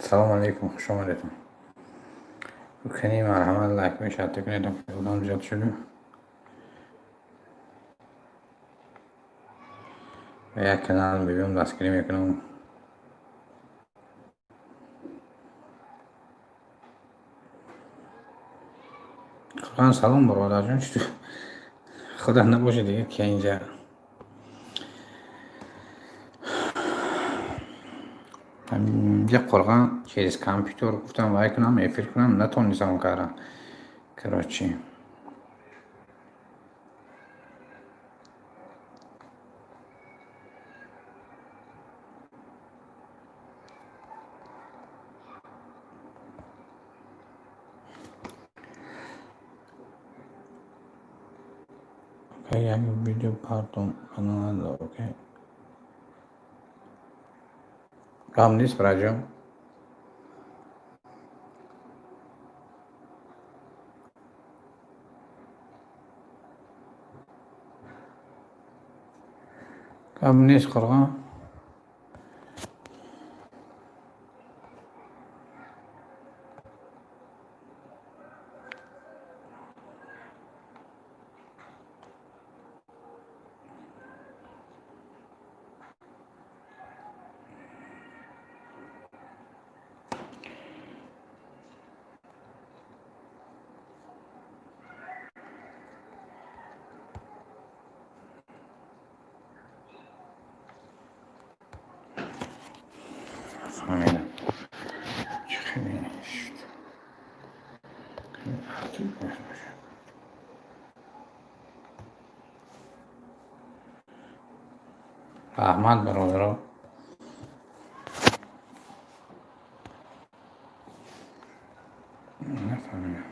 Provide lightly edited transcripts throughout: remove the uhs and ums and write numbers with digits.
Салому алейкум, хуш омадетон. Кани, марҳамат, лайк мешавад, кунед, одам зиёд шуду. Як канал мебиём, дастгирӣ мекунам. Қуръон, салом, бародарҷон, чӣ худо набошад, дига ки инҷа инҷа қуръон через компютер гуфтам вай кунам, эфир кунам, натонистам кардам. Короче. Окей, як видео партом канала, окей. Гап нест, браҷон. Гап нест, қуръон. Фаҳмидам. Чӣ хеле шуд. Раҳмат, бародаро. Нафаҳмидам.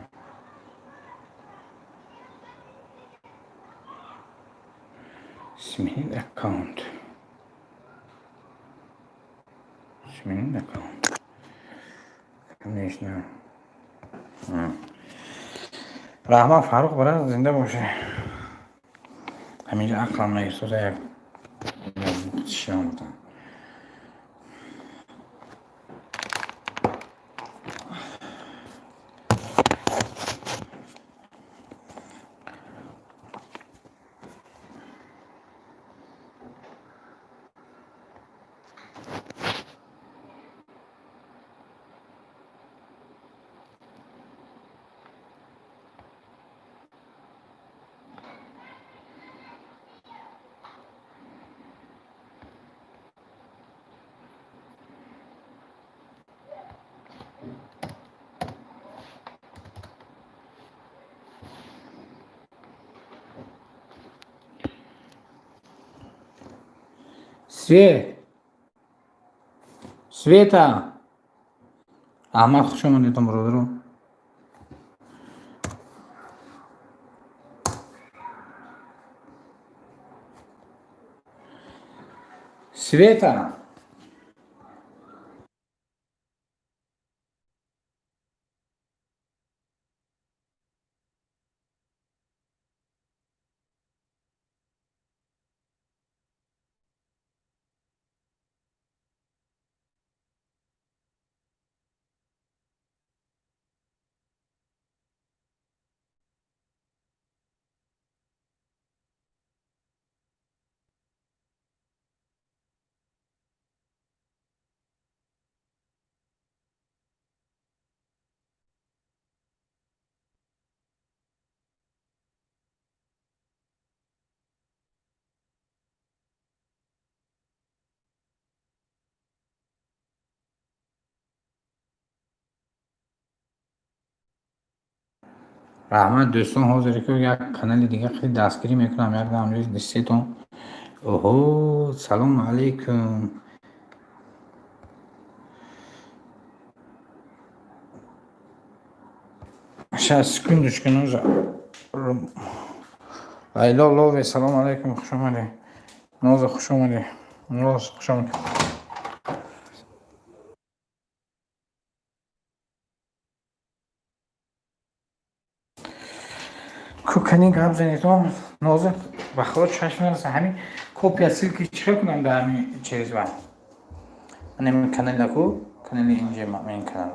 Сменить аккаунт. Сменить аккаунт. Конечно. Раҳмат, Фаррух, брат, зинда бошӣ. Ҳаминҷа ақлам наистода, як чиам гуфтам. Свет. Света. Аҳмад, хуш омадетон, бародаро. Света. Раҳмат, дӯстон, ҳозир ки як канали дига хеле дастгирӣ мекунам, як дам дистетон. Оҳо, салому алейкум. Сейчас, секундочку, нужно. Лайло Лове, салому алейкум, хуш омадӣ. Ноза, хуш омадӣ. Ноз, хуш омадӣ. Кӯкани гап занедон, Ноза, ба худо чашм нараса. Ҳамин копия ссылки чӣ хел кунам дар ҳамин через ва? Ҳамин каналаку, Канали инҷа ин канал.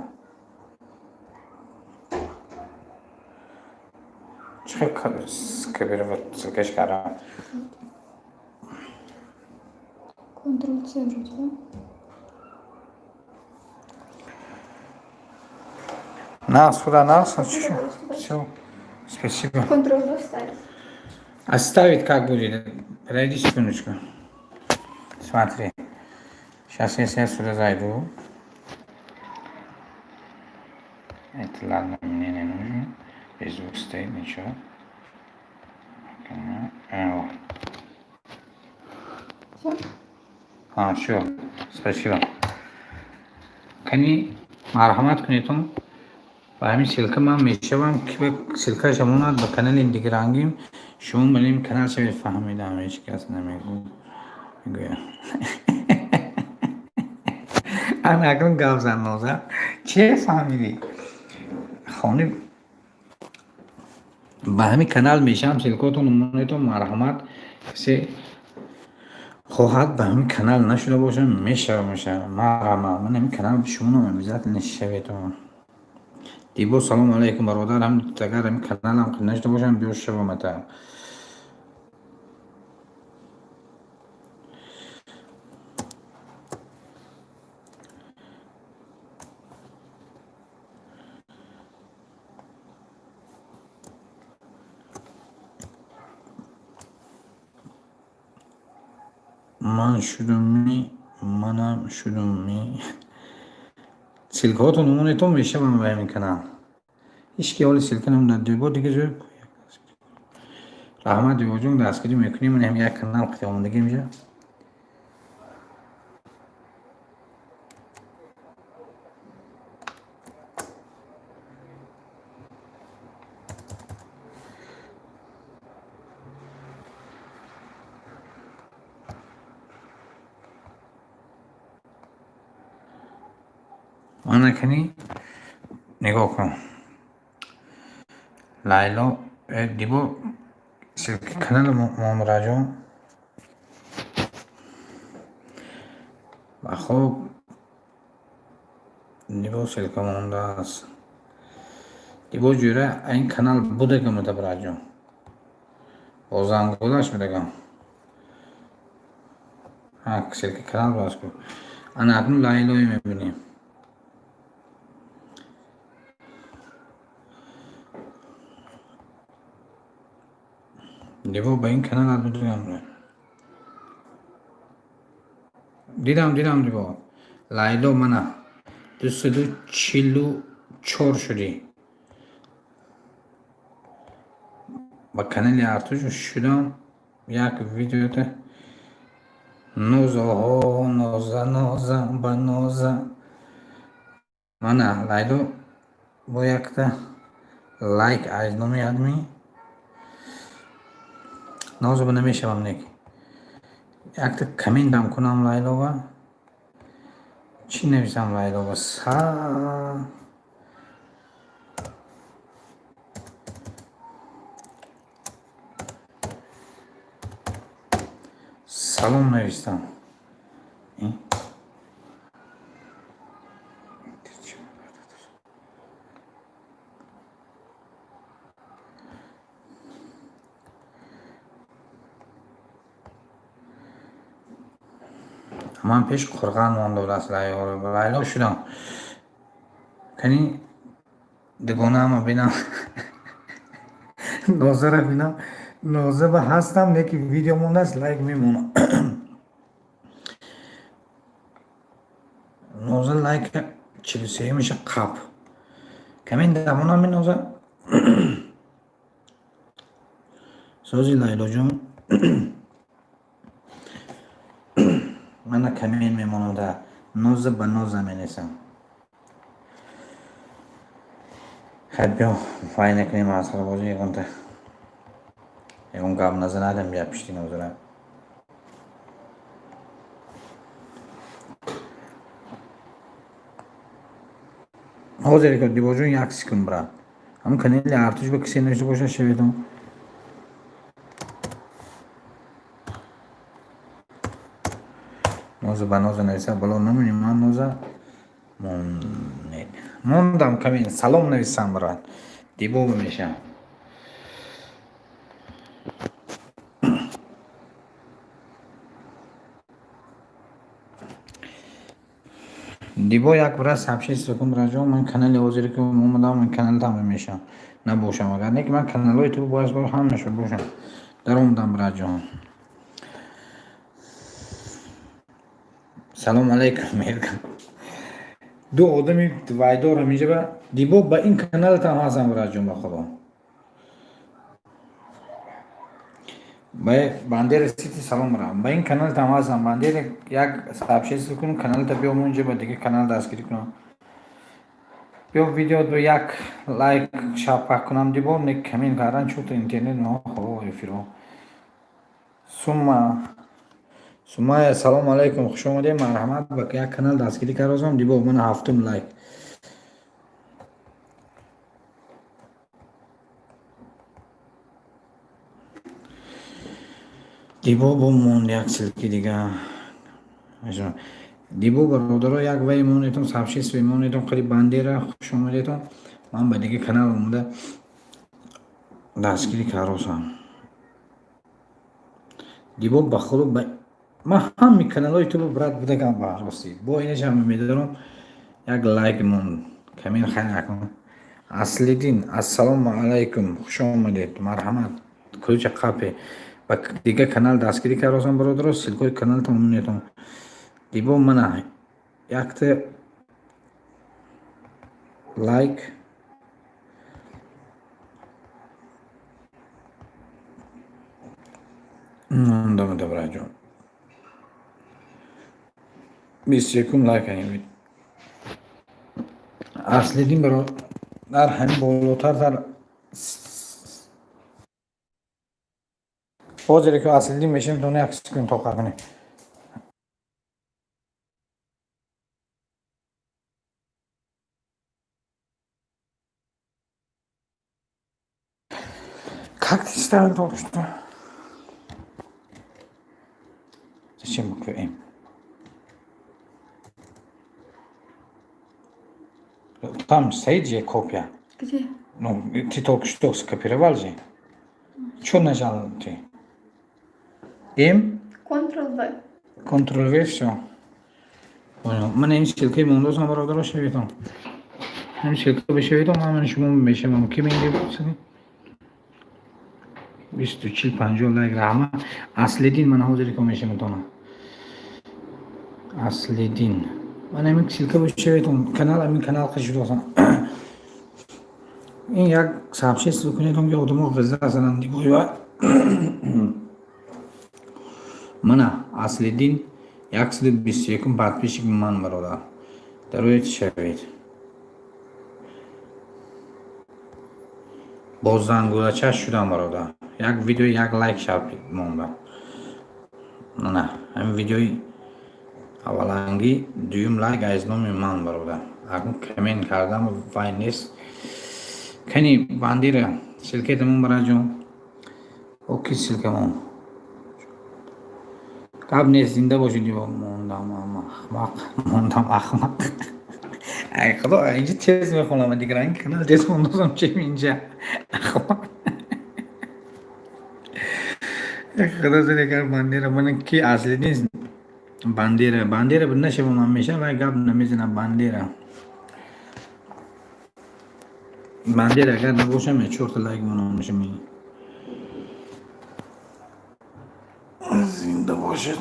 Чӣ хел скопировать ссылкаш кардам? Ctrl-C вроде, да? На, сюда, на, все. Спасибо. Ctrl-V вставить. Оставить как будет? Подойди секундочку. Смотри. Сейчас, если я сюда зайду. Это ладно, мне не нужно. Без звук стоит, ничего. Все? А, все. Спасибо. Кани марҳамат кунедтон, ба ҳамин ссылка ман мешавам, ки ссылкаша монад ба канали дигарангим. Шумо ба ин канал шавед, фаҳмидам, ҳеҷ кас намегӯяд. Ана акнун гап зан, Ноза. Че фаҳмидӣ? Хони ба ҳамин канал мешавам, ссылкаотон монедтон, марҳамат. Касе хоҳад ба ҳамин канал нашуда бошам, мешава, мешава. Марҳамат, ман ҳамин канал шумо обязательно шаветон. Дибо, салом алейкум, бародар. Ҳам агар ҳамин каналам нашуда бошам, биё шавамата. Ман шудумми, манам шудумми. Ссылкаҳотон монедтон, мешавам ба ҳамин канал. Ҳеҷ ки ҳоли ссылка намедонад. Дибо дига ҷой. Раҳмат, Дибоҷон, дастгирӣ мекунем. Ман ҳам як канал қиёмондагӣ инҷа. Мана кани нигоҳ кун. Лайло, Дибо, ссылки канали Муомираҷон. Ба хоб Дибо ссылка мондааст. Дибо ҷӯра ин канал будагам браҷон. Бо зангулаш будагам. Ҳа, ссылки канал боз кун. Ана акнун Лайлое мебинем. Дибо ба ин канал будагам. Дидам, дидам, Дибо. Лайло, мана 244 шудӣ. Ба канали Артуш шудам, як видеота нозаҳо, ноза, ноза ба ноза. Мана Лайло бо якта лайк аз номи адми. Ноза ба намешавам, нек. Якта комментам кунам Лайлова. Чӣ нависам Лайлова? Са салом навистам. Ман пеш қурған монда будааст Лайло. Лайло шудам. Кани дугонаама бинам. Нозара бинам. Ноза ба ҳастам, леки видео мондааст, лайк мемонам. Ноза лайк 43 миша қап. Камин дамонам Ноза. Сози, Лайлоҷон. Мана камин мемонам, да Ноза ба Ноза менесам. Хай, биё, вай накунем масхарабозӣ, ягонта. Ягон гап назанадам я пишти Нозара. Ҳозир ка Дибоҷон, як секунд, брат. Ҳамн канали Артуш ба кисе нашуда боша, шаведам. Ноза ба Ноза нависа, бало намунӣ ман Ноза. Монед. Мондам камин. Салом нависам, брат. Дибо мешам. Дибо як брат сообщество кун, братҷон. Ман канали ҳозире ки омадам, ман канал там мешам. Набошам агар не ки ман каналҳои ту бояд ҳамаша бошам. Даромадам, братҷон. Салом алейкум, мергам. Ду одами вайдорам инҷа ба Дибо ба ин каналтам ҳастам, братҷон, ба худо. Ба Бандера Сити салом брам. Ба ин каналтам ҳастам. Бандера як сообщество кун, каналта биём онҷа ба дига канал дастгирӣ кунам. Биё видео до як лайк шапак кунам Дибо, не камин кардан чуто интернет ма хо эфиро. Сумма Сумая, салом алейкум, хуш омадед, марҳамат, ба як канал дастгирӣ карозам. Дибо, ман ҳафтум лайк. Дибо бо монд як ссылки дига. Дибо бародаро як вай монетон, сообщество монетон, қади Бандера, хуш омадетон. Ман ба дига канал омада дастгирӣ каросам. Дибо ба худо ба ман ҳами каналҳои ту брат будагам ба ростӣ. Бо инашам медорам як лайк монд. Камин хайр акун. Аслиддин, ассалому алайкум, хуш омадед, марҳамат. Кӯча қапе. Ба дига канал дастгирӣ каросам, бародаро, ссылкаи каналтон монетон. Дибо мана якта лайк мондам, братҷон. 21-ум лайк ҳамин. Аслиддин бародар ҳамин болотар тар ҳозире ки Аслиддин мешавем, то як секунд тоқат кунем. Как ты ставил только что? Зачем буква М? Там стоит же копия. Где? Ну, ты только что скопировал же. Что нажал ты? М? Ctrl-V. Ctrl-V, все. Понял. Ман ин ссылкаи мондозам, бародаро, шавитон. Ҳамин ссылка бишавитон, ман шумо мешавам. Ки менги 20, 40, 50 лайк, раҳмат. Аслиддин, ман ҳозире ки мешавитонам. Аслиддин. Ман ҳамин ссылка бишавитон. Канал ҳамин канал қишидосам. Ин як сообщество кунедон ки одамо ғиза зананд дибои. Мана Аслиддин 121 подписчик ман, бародар. Дароед шавед. Бо зангулача шудам, бародар. Як видео як лайк шаб мондам. На, ҳамин видеои аввалангӣ дуюм лайк аз номи ман, бародар. Акун коммент кардам вай нест. Кани Бандера ссылкаи мон, братҷон. Оки ссылка мон. Гап нест, зинда бошед. Мондам ахмақ, мондам ахмақ. Ай худо, инҷа тез мехонам, дигар ин канал тез мондозам чем инҷа. Ахмақ. Худо зинегар Бандера, ман ки Аслиддин Бандера, Бандера нашавам ман мешавам, вай гап намезанам Бандера. Бандера агар набошам, я чорта лайк монам мешам. Зинда бошед.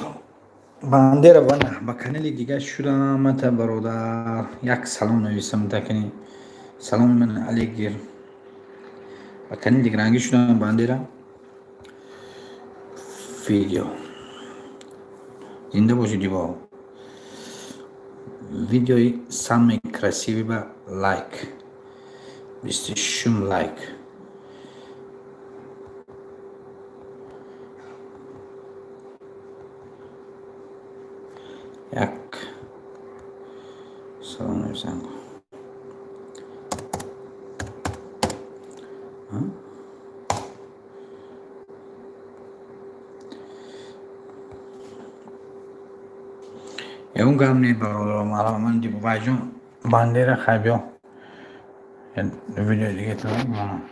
Бандера ба канали дига шудам, мата бародар. Як салом нависам такани. Саломи ман алейк гир. Ба канали дигарангӣ шудам Бандера. Видео. Зинда бошед, Дибо. Видеои самый красивый ба лайк. 26 лайк. Як салом нависам. Ягон гап не, бародаро, марҳамат, Дибовайҷон. Бандера хай биё. Видеои дига лайк монам.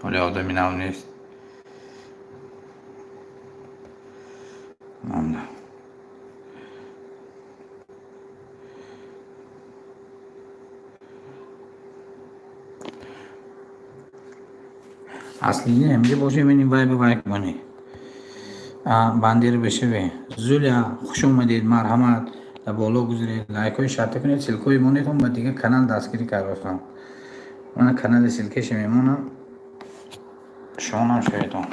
Ҳоли одами нав нест. Монда. Аслини ҳамҷа бошем ини вай ба вай кунӣ. Бандер бишаве. Зулия, хуш омадед, марҳамат. Дар боло гузаред, лайкҳои шарта кунед, ссылка ҳои монедон ба дигар канал дастгирӣ кардастам. Мана канали ссылка ша мемонам. Шумонам шаведон.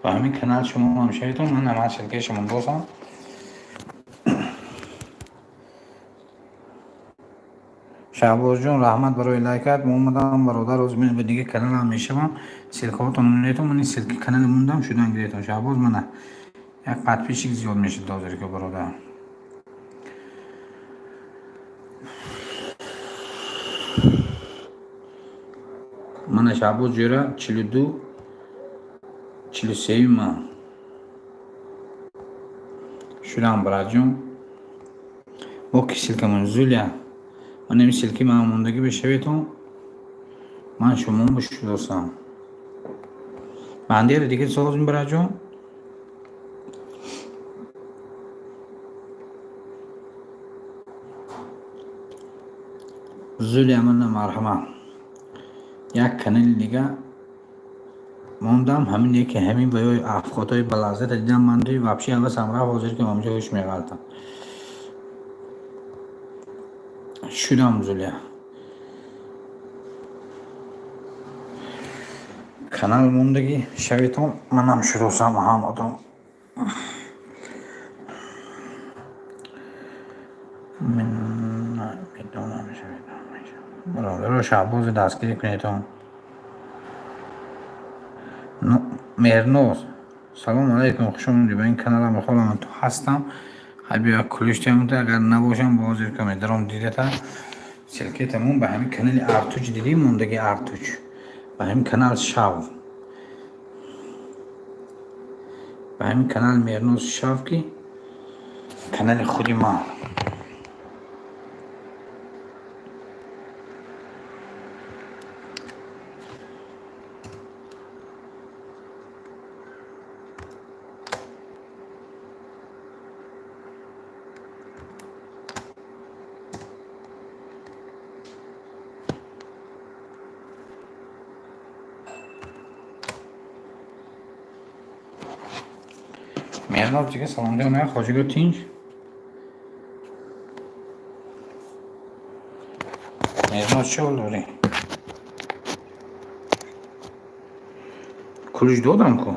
Ба ҳамин канал шумонам шаведон, ман ҳама ссылка и шумо босам. Шаҳбозҷон, раҳмат барои лайкат. Омадам, бародар, ҳозир ман ба дигар каналам мешавам. Ссылка ҳотон монедон, ман ссылка и канали мондам шудан гиретон. Шаҳбоз, мана як подписчик зиёд мешид ҳозир ки, бародар. Мана Шаҳбоз ҷӯра 42 43 ман шудам, братҷон. Бо ки ссылка мон Зулия. Ман ин ссылка и ман мондагӣ бишаведон. Ман шумо бишудосам. Бандера дига созим, братҷон. Зулия, мана марҳамат. Як канали дига мондам, ҳамин яке ҳамин ба ёи афқотҳои балаззата дидам, ман вообще ҳавасам рафт, ҳозир ки ҳамҷо ҳуш меғалтам. Шудам, Зулия. Канал мондагӣ шаведон, манам шудосам ҳаматон. Медонам, шаведон. Бародаро, Шаҳбози дастгирӣ кунедон. Меҳрноз, салому алайкум, хуш омадӣ ба ин каналам. Холам, ту ҳастам. Хай биё, як ключ тиҳам, агар набошам ҳозир ка медаром дидата. Ссылка тамом ба ҳамин канали Артуч дидӣ мондагӣ Артуч. Ба ҳамин канал шав. Ба ҳамин канал Меҳрноз шав, ки канали худи ман. Меҳрноз дига салом ҷон, хоҷиго тинҷ. Меҳрноз, чӣ ҳол дорӣ? Ключ додам ку.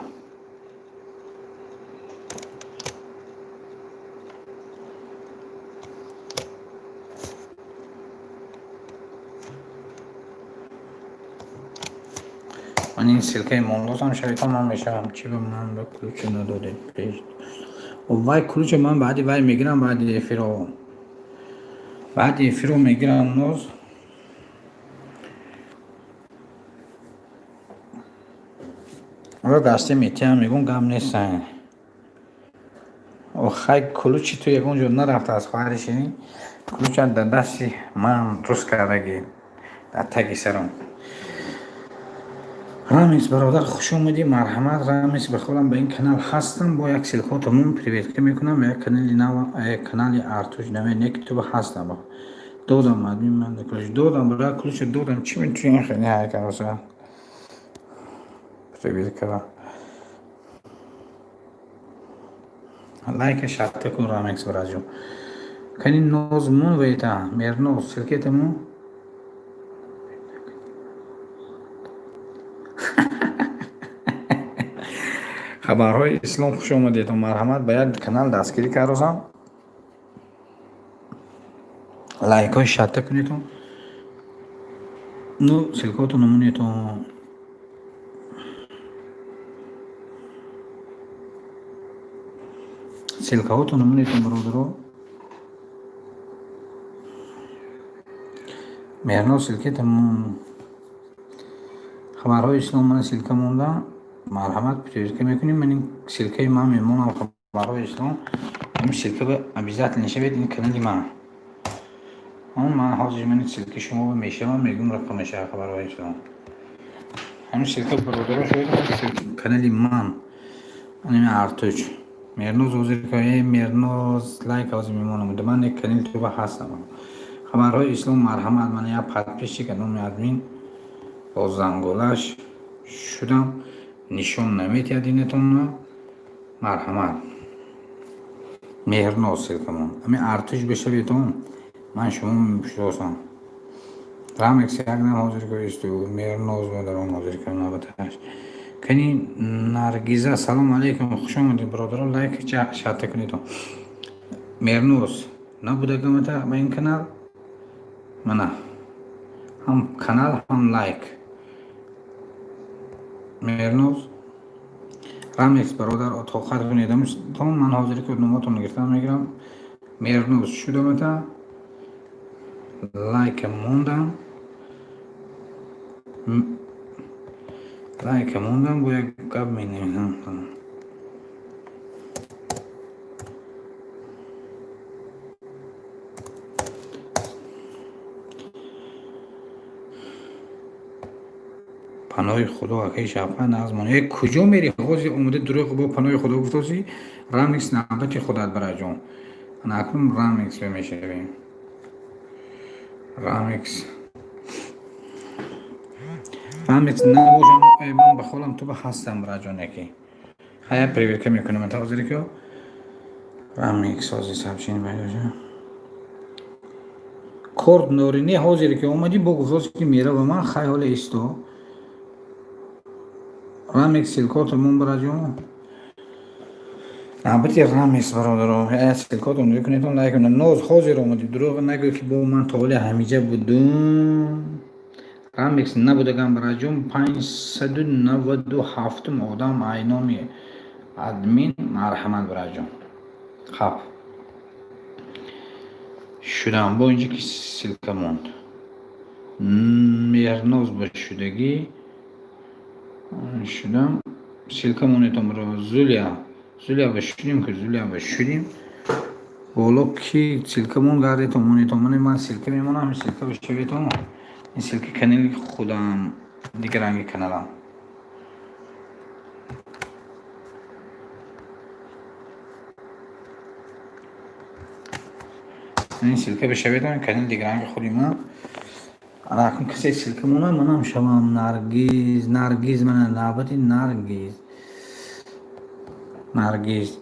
Ман ин ссылка и мондозам, шавитон, ман мешавам. Чӣ ба ман ба ключ надодед пеш? Вай ключ а ман баъди вай мегирам, баъди эфиро. Баъди эфиро мегирам, ноз. Ро гаште метиҳам, мегӯм гап нестан. Охай, ключ и ту ягон ҷо нарафтааст, хоҳари ширин. Ключ ат дар дасти ман рӯз кардагӣ, дар таги сарам. Рамис, бародар, хуш омадӣ, марҳамат. Рамис, ба холам ба ин канал ҳастам, бо як ссылка тамом проверка мекунам, як канали нав, канали Артуч наве не ки ту ҳастам. Додам, админ, ман ключ додам, бра, ключ додам, чӣ метуни хеле ҳайкараса? Проверка. Лайка шарта кун, Рамекс браҷо. Кани ноз мун вета, Мерноз, ссылка тамом. Хабарҳои ислом, хуш омадед, марҳамат, ба як канал дастгирӣ кардозам, лайкҳои шарта кунедон, ну ссылка ҳотон намонедон. Ссылкаҳотонро монетон, бародаро. Меҳрноз, ссылката. Хабарҳои ислом, мана ссылка монда, марҳамат, проверка мекунем. Ман ин ссылкаи ман мемонам, хабарҳои ислом, ҳамин ссылка ба обязательно шавед, ин канали ман. Ман ҳозир ман ссылкаи шумо мешавам, мегӯм, рақам мешавад хабарҳои ислом. Ҳамин ссылка, бародаро, шавед, канали ман. Ани артуч Мерноз ҳозир, э Мерноз, лайк ҳозир мемонам. Ман канали туба ҳастам. Хабарҳои ислом, марҳамат, ман як подписчик номи админ бо занголаш шудам, нишон наметиҳад инатонро. Марҳамат, Меҳрноз, ссылкамон. Ҳамин артуш бишаведон, ман шумо мешиносам. Рамекс як нам ҳозир коисту Меҳрноз модарон ҳозир кам навбаташ. Кани Наргиза, салом алейкум, хуш омадед, бародаро, лайк шарта кунед. Меҳрноз набудагамата ба ин канал, мана ҳам канал, ҳам лайк. Меҳрноз, Рамекс, бародар, тоқат кунед, ман ҳозир ки номотонро гирифтам мегирам. Меҳрноз шудамата, лайка мондам, лайка мондам, бо як гап менависам. Паноҳи Худо, акаи Шавқат, нағзмон. Э, куҷо мери? Ҳозир омода дурӯғ бо паноҳи Худо гуфтосӣ. Рамикс, навбати худат, бараҷон. Ана акнун Рамикс мешавем. Рамикс, Рамикс набошам, ман ба холам туба ҳастам, бараҷон, яке хая проверка мекунам та ҳозире ки Рамикс ҳозир сообщение пайдо шуд. Корт нори не, ҳозире ки омадӣ, бо гуфтоси ки мерава, ман хай ҳоле исто. Рамикс, ссылкото мон, бараҷон. Навбати Рамикс, бародаро, ссылкото мекунедон, лайк. Ноз, ҳозир омадӣ, дурӯғ нагӯ, ки бо ман то ҳоли ҳамиҷа будум. Рамикс набудагам, бараҷон, 597-ум одам айноми админ, марҳамат, бараҷон. Хаб шудам, бо инҷа ки ссылка монд. Меҳрноз, ба шудагӣ шудам, ссылка монетон. Зулия, Зулия ба шудем ки Зулия ба шудем. Боло ки ссылка мон гардетон, монетон. Ман ссылка мемонам, ссылка бишаветон. Ин ссылка канали худам, дигар ранги каналам. Ин ссылка бишаветон, канали дигаранги худи ман. Ана акун касе ссылка монад, манам шавам. Наргиз, Наргиз, мана навбати Наргиз. Наргиз,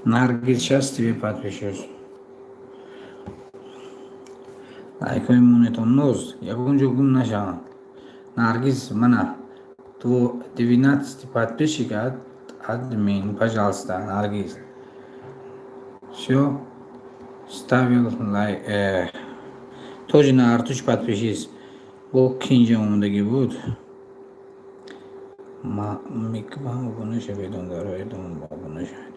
Наргиз, сейчас тебе подпишусь. Лайкҳои монетон. Ноз, ягон ҷо гум нашавам. Наргиз, мана тво 12 подписчик от админ, пожалуйста, Наргиз. Всё, ставил лайк. Тоже на Артуш подпишись. Бо кинҷа омадагӣ буд. Миква, обуна шавед, дароед, обуна шавед.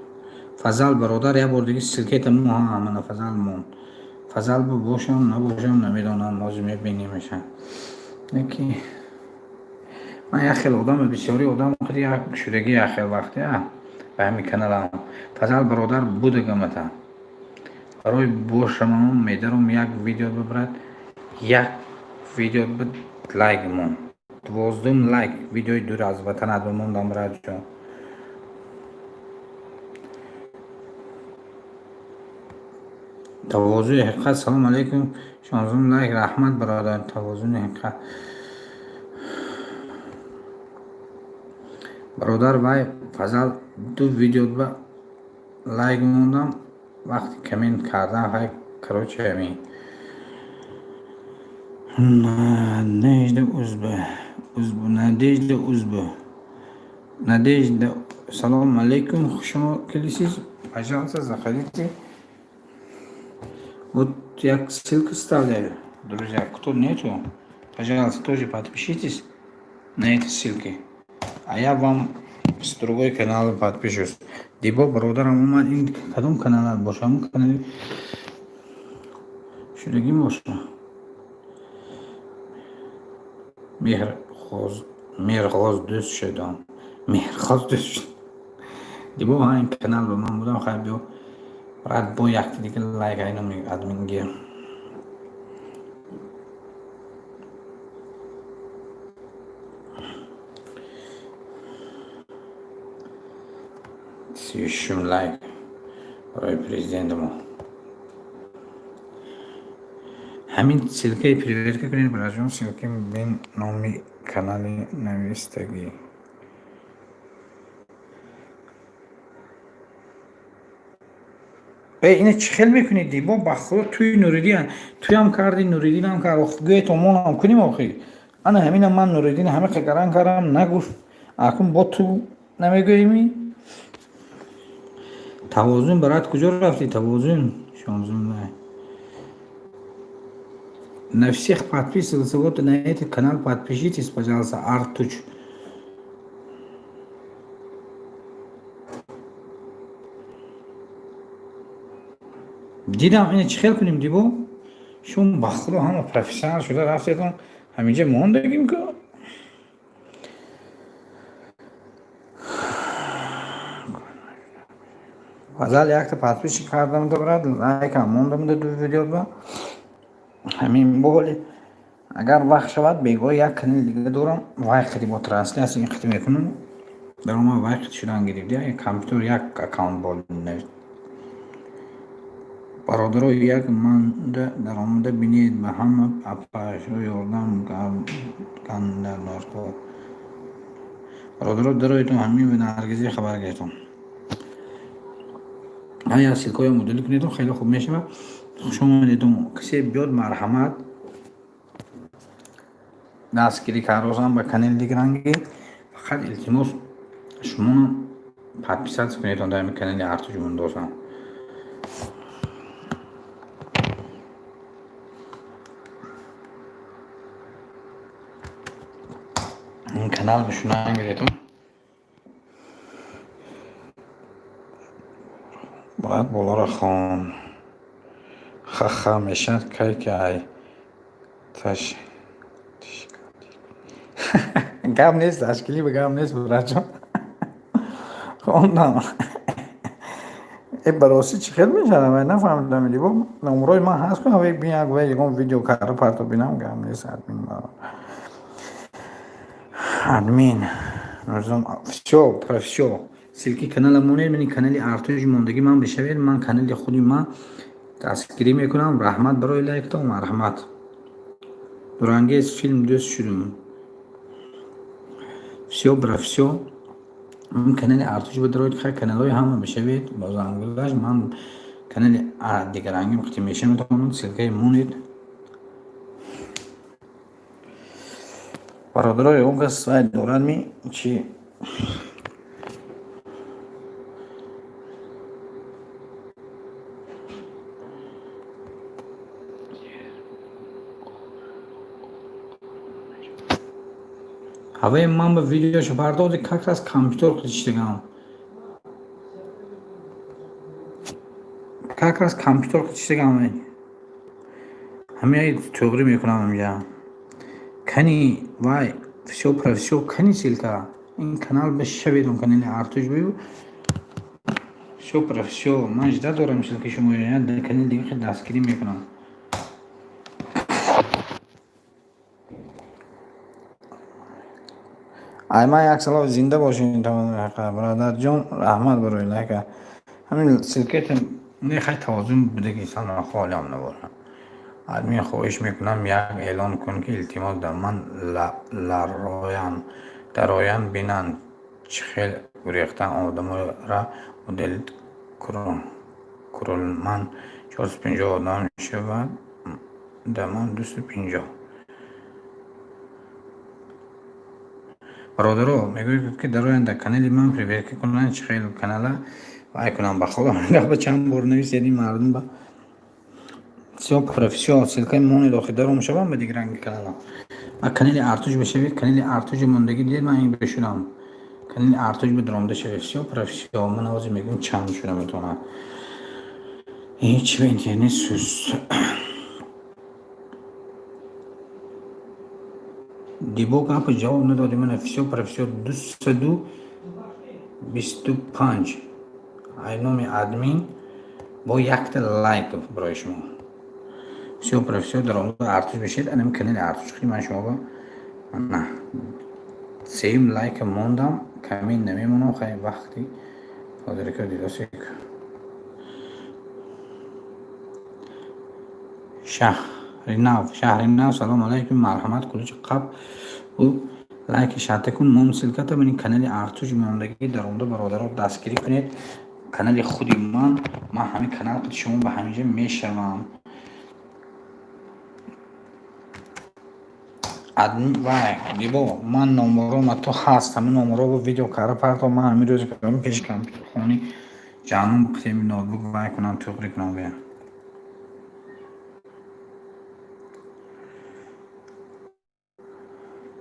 Фазал, бародар, як бор дига ссылкета мо. Ҳа, мана Фазал мон. Фазал бошам, набошам, намедонам, ҳозир мебинимаша. Яки ман як хел одам, бисёри одам худи як шудагӣ, як хел вақте ба ҳамин каналам. Фазал, бародар, будагамата. Барои бошамам медаром, як видео бибарад, як видео лайк мон. 12-ум лайк видеои дур аз ватанат бимондам, бираҷон. Тавозуи ҳақиқат, салом алейкум, 16-ум лайк, раҳмат, бародар. Тавозуни ҳақиқат, бародар, вай Фазал ду видео ба лайк мондам, вақти коммент кардан, хай, короче, ҳамин. Надежда Узба, Узба, Надежда Узба, Надежда, салом алейкум, хуш келисиз, пожалуйста, заходите. Вот я ссылку ставляю, друзья, кто нету, пожалуйста, тоже подпишитесь на эти ссылки. А я вам С другой канал подпишусь. Дибо бародарам омад, ин кадом каналат боша? Ҳамун канали шудагӣ боша. Меҳрғоз дӯст шудам. Меҳрғоз дӯст шудам. Дибо ҳа ин канал ба ман будам, хай биё. Брат, бо якти дига лайк айно админ гир. 36-ум лайк барои президенти мо. Ҳамин ссылкаи проверка кунед, братҷон, ссылкаи бин номи канали навистагӣ. Э, ина чӣ хел мекунед, Дибо? Ба худо туи Нуриддин, туям карди, Нуриддинам кард. Ох, гӯед омонам кунем охи. Ана ҳаминам ман Нуриддин ҳама қагаран кардам, нагуфт. Акун бо ту намегӯемӣ? Тавозун, брат, куҷо рафтӣ? Тавозун, 16 лайк. На всех подписываться, вот на этот канал подпишитесь, пожалуйста, Артуч. Дидам, ина чӣ хел кунем, Дибо? Шумо ба худо ҳама профессионал шуда рафтедон, ҳаминҷа мондагим ку. Фазал якта подписчик кардам да, брат, лайкам мондам да ду видео ба. Ҳамин боли агар вақт шавад, бегоҳ як канали дига дорам, вай қити бо трансляция қити мекунам. Дарома вай қити шудан гирифт, як компютер як аккаунт бол. Бародаро, як манда даромада бинед, ба ҳама апашо ёрдам канда даркор. Бародаро, дароитон, ҳамин Наргизи хабар гирифтон. Ҳая ссылкаҳоя муддалӣ кунедон, хеле хуб мешавад. Хуш омадедон. Касе биёд, марҳамат. Дастгирӣ кардозам ба канали дигаранги. Фақат илтимос, шумо подписаться кунедон дар ҳамин канали Артуҷ Мундозам. Ин канал бишунан гиредон. Бояд болоро хон. Ха-ха мешавад кай ки ай таш гап нест, ташкилӣ ба гап нест, братҷон. Хондам. Э, баросӣ чӣ хел мешавад? Вай нафаҳмидам, либо номрои ман ҳаст кунам, вай бин як вай ягон видео карда парто бинам, гап нест, админ. Админ. Всё, про всё. Ссылки канала монед, мани канали Артуҷ мондагӣ ман бишавед, ман канали худи ман дастгирӣ мекунам. Раҳмат барои лайктон, марҳамат. Дурангез филм дӯст шудум. Всё, бра, всё. Ман канали Артуҷ бадароид, хай каналҳои ҳама бишавед, бозангулаш ман канали дигарангим қити мешавам, ссылкаи монед. Бародаро, ягон кас вай дорад ми чи? Ҳаваи ман ба видеошо пардози как раз компютер қичидагам. Как раз компютер қичидагам. Ҳамин туғрӣ мекунам инҷа. Кани вай всё про всё, кани ссылка. Ин канал бишавед, он канали Артуҷ бию. Всё про всё. Ман жда дорам ссылки шумо, дар канали дига дастгирӣ мекунам. Ай ман як салом, зинда бошед, бародарҷон, раҳмат барои лайка. Ҳамин ссылкаятон не, хай тавозун будаги салом холиам набошам. Админ, хоҳиш мекунам, як эълон кун ки илтимос дар ман лароян дароян бинанд чӣ хел гурехтан одаморо удалить курулман 450 одам шавад, да ман 250. Бародаро, мегӯед ки дароянд дар канали ман проверка кунанд чӣ хел канала вай кунам, ба худо гапа чанд бор нависед ин мардум ба. Всё про всё, ссылкаи монед, охир даром шавам ба дигаранги канала. Ба канали Артуҷ бишавед, канали Артуҷи мондагӣ дидед, ман ин бишудам. Канали Артуҷ бидромда шавед. Всё про всё. Ман ҳозир мегӯям, чанд шуда метавонад. Ҳеч ба интернет суст. Дибо, гапа ҷавоб надоди. Мана, всё про всё, 225 ай номи админ бо якта лайк барои шумо. Всё про всё даромада Артуҷ бишед. Анами канали Артуҷ хи ман шумо на сеюм лайка мондам, камин намемонам. Хай, вақти ҳозирака дидосек. Шаҳри Нав, Шаҳри Нав, салому алайкум, марҳамат, кулучи қаб ӯ лайки шарта кун, мон ссылка та. Мани канали Артуҷ мондагӣ даромада, бародаро, дастгирӣ кунед канали худи ман. Ман ҳамин канал қити шумо ба ҳаминҷа мешавам. Вай, дибо, ман номерома ту ҳаст, ҳамин номеро видео карда парто. Ман ҳамин рӯзи пеши компютерхони ҷанум қитеми ноутбук вай кунам, туғри кунам гӯям.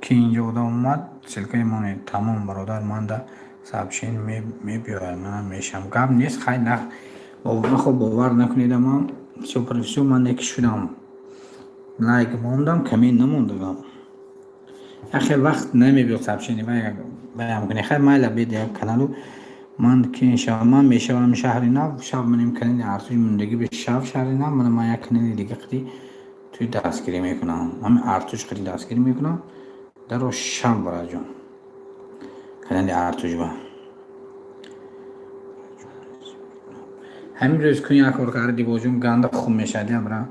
Ки инҷо одам омад, ссылка и монед. Тамом, бародар, ман да сообщение мебиёяд, манам мешавам. Гап нест, хай, нахо, бовар накунедамам. Всё про всё, ман неки шудам, лайк мондам, камин намондагам. Як хел вақт намебиёд сообщение, ваям кунед. Хай, майла, бед як каналу ман ки шавам, ман мешавам. Шаҳри Нав, шав, манем канали Артуҷ мондагӣ бе шав. Шаҳри Нав, мана, ман як канали дига қити туи дастгирӣ мекунам, ҳамин Артуҷ қити дастгирӣ мекунам. Даро шав, бараҷон, канали Артуҷба. Ҳамин рӯз кун, як кор карда, дибоҷон, ганда хуб мешавад. Я бра,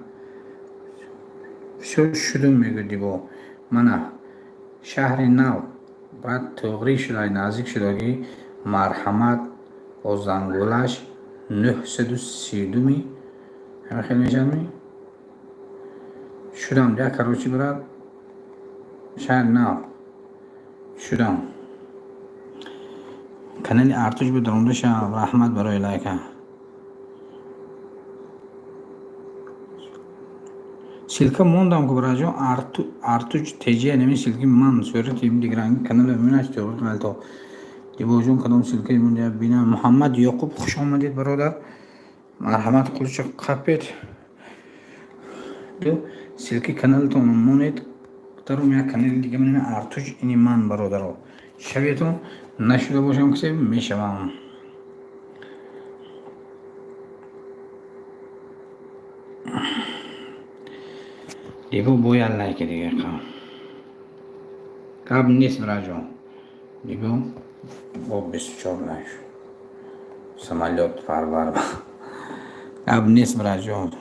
всё шудум, мегӯ дибо. Мана, Шаҳри Нав, баъд туғрӣ шуда, наздик шудагӣ. Марҳамат, бо зангулаш 932-ми ҳамин хел мешавадми? Шудам, я, короче, брат, Шаҳри Нав шудам. Канали Артуҷ бидаромда шав. Раҳмат барои лайка. Ссылка мондам ку, бараҷон, Артуҷ теҷи, нами ссылка и ман, сурати дигаранги канала мебинаш, туғри қалто. Дибоҷон, кадом ссылка и монда, бинам. Муҳаммад Ёқуб, хуш омадед, бародар, марҳамат, кулча қапед, ссылка и каналатон монед. Даром як канали дига, манами Артуҷ, ини ман, бародаро, шаветон. Нашуда бошам, кисе мешавам. Дибо, бояд лайки дига, гап нест, бираҷон. Дибо бо 24 лайк, самолёт парвар, гап нест, бираҷон.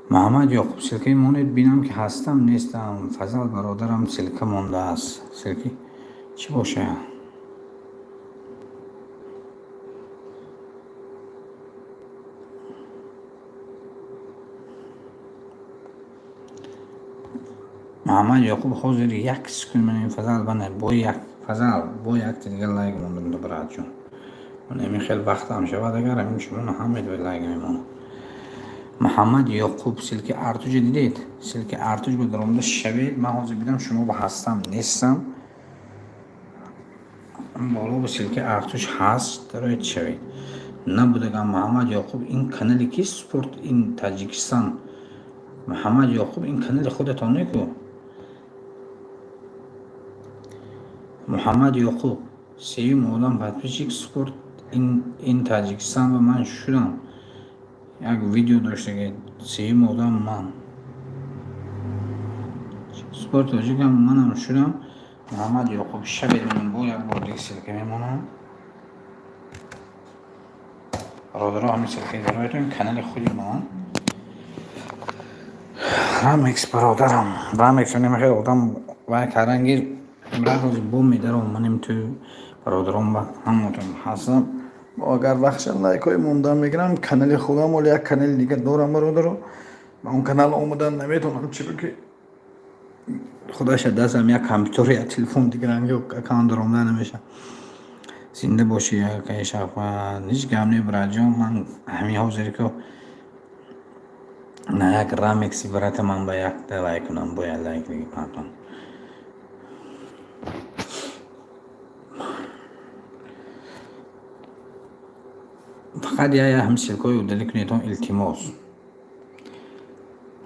Муҳаммад Ёқуб, ссылка и монед, бинам ки ҳастам, нестам. Фазал, бародарам, ссылка мондааст. Ссылка и чӣ бошад? Муҳаммад Ёқуб, ҳозир як секунд. Ман Фазал, бана, бо як Фазал, бо якта дига лайк мондам, братҷон. Ман ҳамин хел вақтам шавад, агар ҳамин шумо ҳамед лайк мемонам. Муҳаммад Ёқуб, ссылка и Артуҷа дидед? Ссылка и Артуҷ ба даромада шавед. Ман ҳозир бидам, шумо ба ҳастам, нестам. Боло ба ссылка и Артуҷ ҳаст, дароед, шавед. Набудагам. Муҳаммад Ёқуб, ин канали ки спорт ин Таҷикистон. Муҳаммад Ёқуб, ин канали худатон неку? Муҳаммад Ёқуб, сеюм одам подписчик спорт ин Таҷикистон ва ман шудам. Як видео доштаги, сеюм одам ман спорт тоҷикам, манам шудам. Муҳаммад Ёқуб, шавед. Манам бо як бор дига ссылка мемонам, бародаро, ҳамин ссылка и дароятон, канали худи ман. Рамекс, бародарам, Рамекс, немахел одам вай кардан гир, брат. Ҳозир бо медаром, манем ту бародарон ба ҳамотон ҳастам. Агар вақтша лайкҳои мондан мегирам канали худам. Оли як канали дига дорам, бародаро, ба он канал омадан наметавонам, чиро ки худаша дастам як компютер, як телефон дигаранги аккаунт даромада намешавад. Зинда бошӣ, акаи Шафқат, ҳеҷ гап не, братҷон. Ман ҳамин ҳозир ки на як рамекси брата, ман ба якта лайк кунам, бояд лайк дига партон. Фақат я ҳам ссылкаҳои удалить кунедон, илтимос.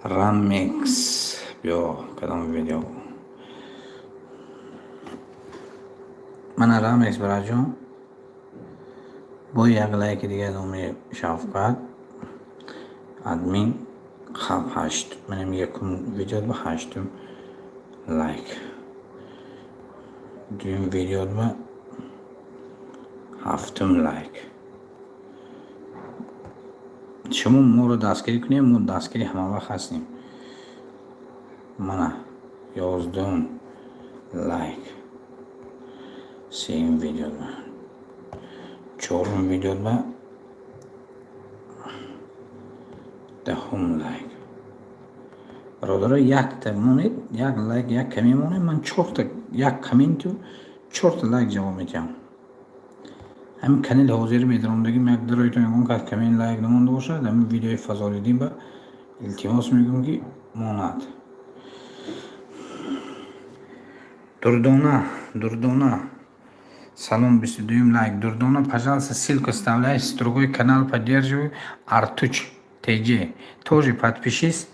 Рамекс, биё, кадом видео? Мана, Рамекс бараҷон, бо як лайки дига номи Шавкат админ хаб ҳашт. Манам якум видео ба ҳаштум лайк, дуюм видео ба ҳафтум лайк. Шумо моро дастгирӣ кунед, мо дастгири ҳамавақт ҳастем. Мана, 11-ум лайк сеюм видео ба, чорум видео ба 10-ум лайк. Бародаро, якта монед, як лайк, як коммент монед, ман чорта, як комменту чорта лайк ҷавоб медиҳам. Ҳамин канали ҳозирӣ медаромдагим, як дароитон, ягон кас коммент, лайк намонда бошад, ҳамин видеои Фазолиддин ба илтимос мекунам, ки монад. Дурдона, Дурдона, салом, 22-юм лайк. Дурдона, пожалуйста, ссылку вставляй с другой канал, поддерживаю. Артуч тж, тоже подпишись,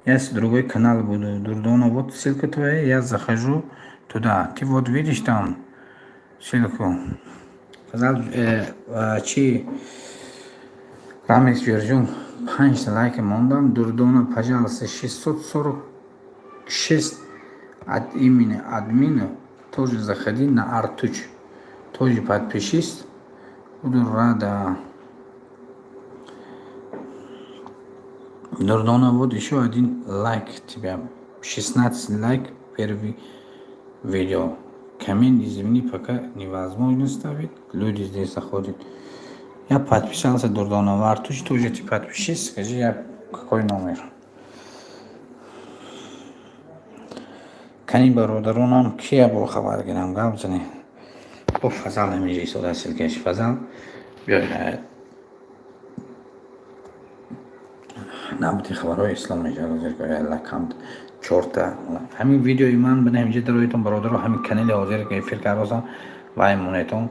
я с другой канал буду. Дурдона, вот ссылка твоя, я захожу туда, ты вот видишь там ссылку. Фазал, чи, Рамекс Ҷӯрҷон, панҷта лайка мондам. Дурдона, пожалуйста, 646 от имени админа тоже заходи на Артуч, тоже подпишись, буду рада. Дурдона, вот еще один лайк тебя, 16 лайк, первый видео. Коммент, извини, пока невозможно ставить, люди здесь заходят. Я подписался, Дурдона, в Артуч тоже ты подпишись, скажи, я какой номер. Кани, бародаронам, кия бо хабар гирам, гап занем? Бо Фазал ҳаминҷа истода, ссылкаш. Фазал, биёй, набути хабарҳои ислом мешавад. Чорта ҳамин видеои ман бина, ҳаминҷа дароитон, бародаро, ҳамин канали ҳозир ки эфир кардосам, вай монетон.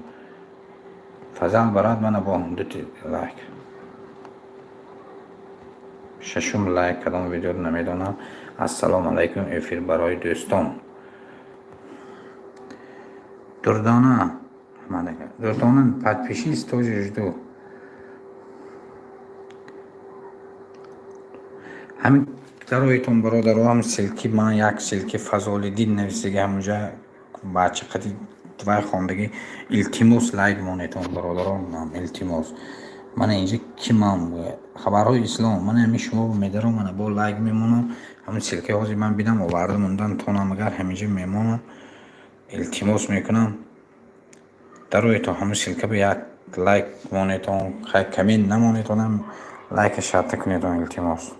Фазал барад, мана, бо дути лайк, шашум лайк. Кадом видеоро намедонам. Ассалому алайкум, эфир барои дӯстон. Дурдона, Дурдона, подпишись, тоже жду. Ҳамин дароитон, бародаро, ҳам ссылки ман, як ссылки Фазолиддин нависиги, ҳамунҷа бача қади вай хондагӣ. Илтимос, лайк монетон, бародарон, илтимос. Мана, инҷа ки ман хабарҳои ислом, мана ҳамин шумо медаром, мана бо лайк мемонам. Ҳамин ссылкаи ҳозир ман бидам, оварда мондан тонам, агар ҳаминҷа мемонам, илтимос мекунам, дароитон, ҳамин ссылка ба як лайк монетон, хай, коммент намонетонам, лайка шарта кунедон, илтимос.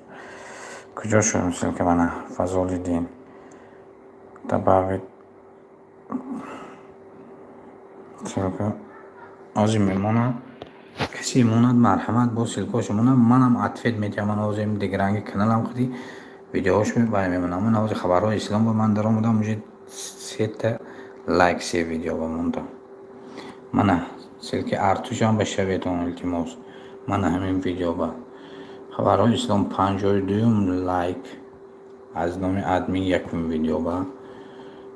Куҷо шуд ссылка? Мана, Фазолиддин, добавить ссылка. Ҳозир мемонам, касе монад, марҳамат, бо ссылкаҳошо монад, манам ответ медиҳам. Ман ҳозир дигаранги каналам қади видеоҳош вай мемонам. Ман ҳозир хабарҳои ислом ба ман даромадам, уже сета лайк се видео ба мондам. Мана, ссылки Артушам ба шаветон, илтимос. Мана, ҳамин видео ба хабарҳои ислом 52-юм лайк аз номи админ, якум видео ба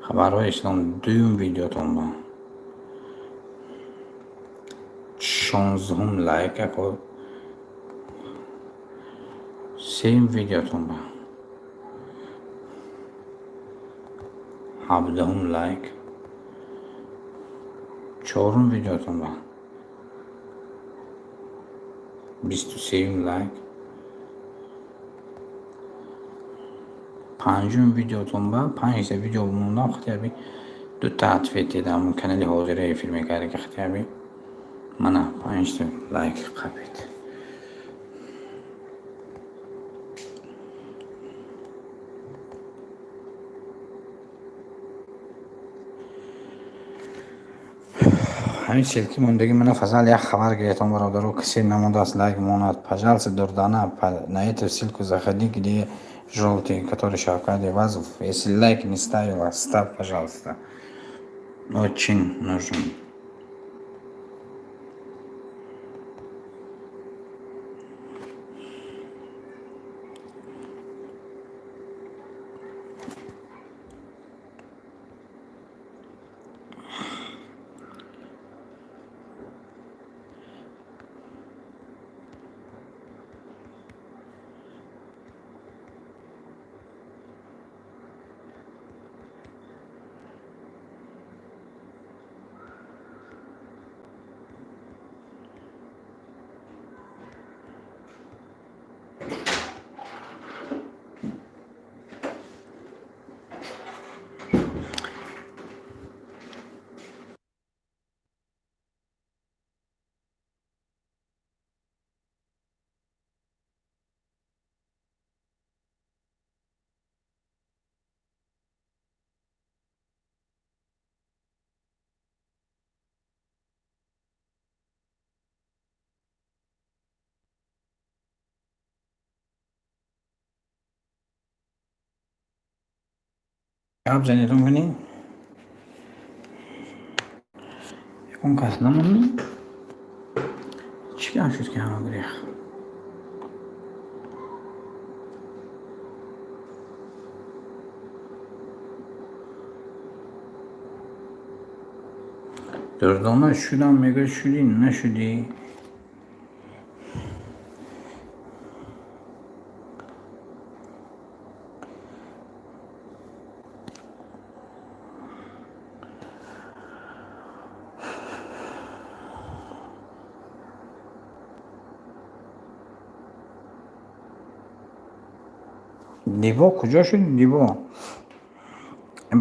хабарҳои ислом, дуюм видеотон ба 16-ум лайк, ако сеюм видеотон ба 17-ум лайк, чорум видеотон ба 23-юм лайк, панҷум видеотон ба панҷта видео мондам. Хотя бы дута ответ дидам. Канали ҳозира эфир мекарда ки хотя бы мана панҷта лайк қабид. Ҳамин ссылки мондагӣ, мана, Фазал, як хабар гирифтам, бародаро, касе намондааст, лайк монад, пожалуйста. Дурдана, на эту ссылку заходи, где желтый, который Шавкат Ивазов. Если лайк не ставила, ставь, пожалуйста, очень нужен. Гап занедон кунӣ? Ягон кас намонӣ? Чӣ гап шуд, ки ҳама гурехт? Дурдона шудам, мегӯяд, шудӣ, нашудӣ. Дибо куҷо шуд, Дибо?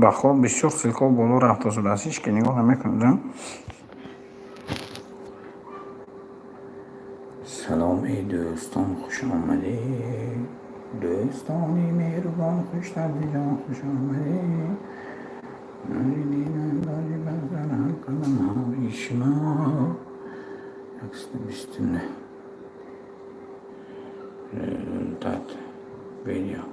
Ба хоб бисёр ссылка боло рафта шудааст, ҳеч ки нигоҳ намекунад. Салом, эй дӯстон, хуш омадед. Дӯстони меҳрубон, хуштабдиҷон, хуш омадед. Нури дидам дори бар ҳар қадамҳои шумо. 129 результат видео.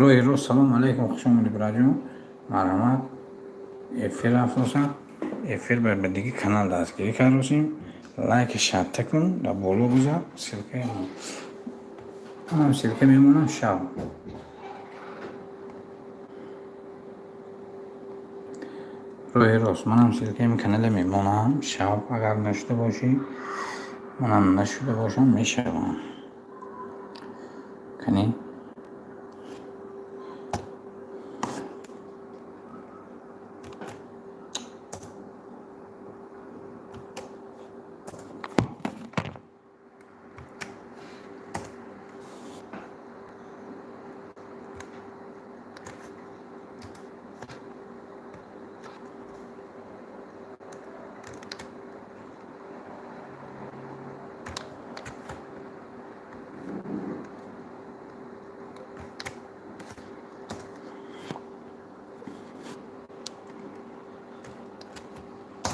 Рӯи рост, салом алейкум, хуш омадӣ, бираҷон, марҳамат. Эфир рафтоса, эфир ба диги канал дастгирӣ кардосем. Лайки шарта кун, дар боло гузар, ссылка и манам, ссылка мемонам шав. Рӯи рост, манам ссылка и канале мемонам шаб, агар нашуда бошӣ, манам нашуда бошам, мешавам. Кани?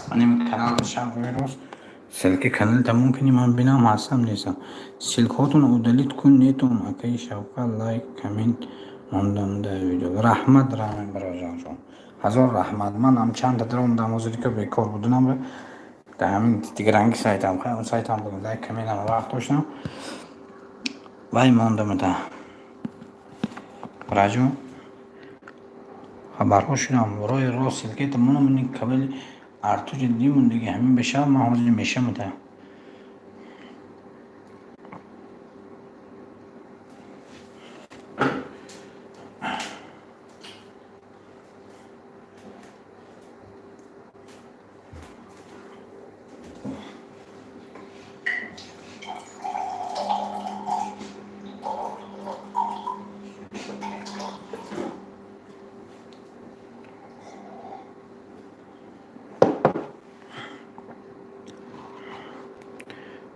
Маним канал шаб, рӯи рост, ссылка и канал тамом кунӣ, ман бинам, ҳастам, нестам. Ссылка ҳотон удалить кун, нетон. Акаи Шавкат, лайк, коммент мондам дар видео. Раҳмат, раҳмат, бародарҷон, ҳазор раҳмат. Ман ам чанда даромадам, ҳозир ки бекор буданам, дар ҳамин дигаранги сайтам, он сайтам буд, лайк, комментам вақт доштам, вай мондамада. Раҷо, хабарҳо шудам, роҳи рост, ссылка ета монам, кабели артуҷи димон дига ҳамин бешава, ман ҳозир мешамада.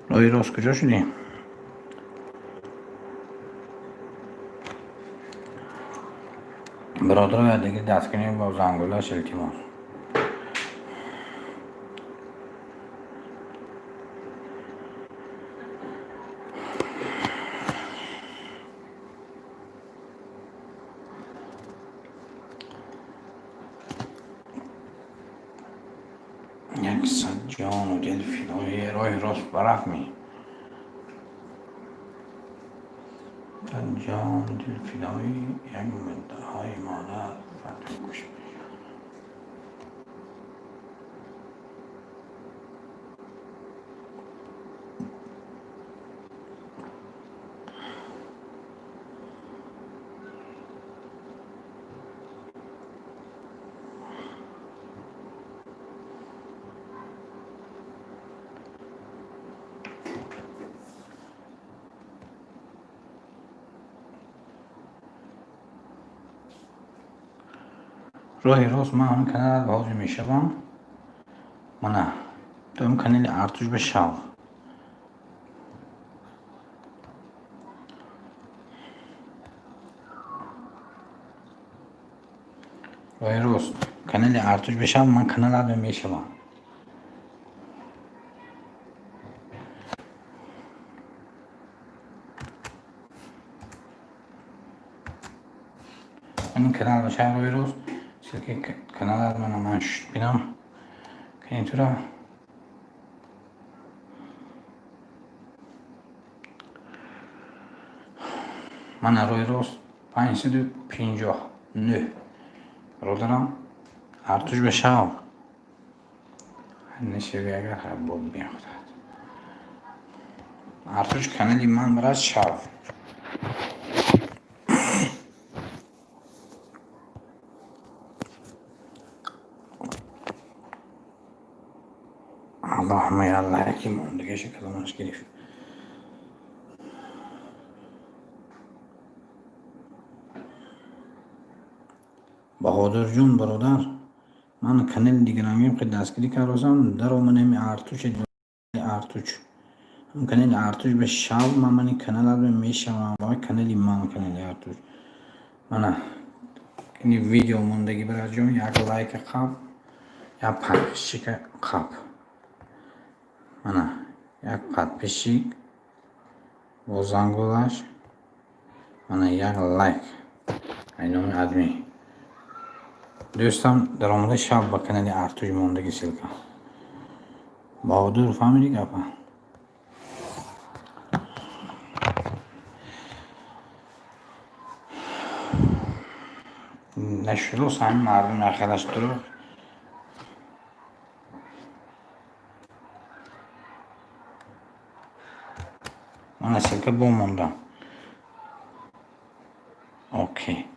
Роҳи рост, куҷо шудӣ? Бародаро, дига дастгирӣ бо зангулаш, илтимос. Яксад ҷону дил фидои роҳи рост, барафт ми? Ҷон дилфидои як муддаои модар фардо гӯш мешавад. Роҳи рост ман ҳамин канал ҳозир мешавам. Мана то ин канали Артуш бишав. Роҳи рост канали Артуш бишав, ман каналат мешавам. Ин канал бишав роҳи рост. Ссылки каналат мана ман шуд бинам. Канитура мана роҳи рост 559 бародарам Артуш бишав. Нешави агар боб биёхтад. Артуш канали ман брат шав. Аллоҳума я лайки мондагиша каломаш гирифт. Баҳодурҷон бародар, ман канали дигарангим ки дастгирӣ кардосам, даромадем Артуш Артуш. Ҳам канали Артуш ба шав, ман мани каналат мешавам, вай канали ман канали Артуш. Мана ини видео мондагӣ бараҷон, як лайк қаб, як подписчик қаб. Мана як подписчик бо зангулаш, мана як лайк. Ай номи адми. Дӯстам даромада шав ба канали Артуш мондагӣ ссылка. Баҳодур фаҳмидӣ гапа? Нашудос ҳамин мардум яхелаш дурӯғ. Мана ссылка бо мондам. Окей.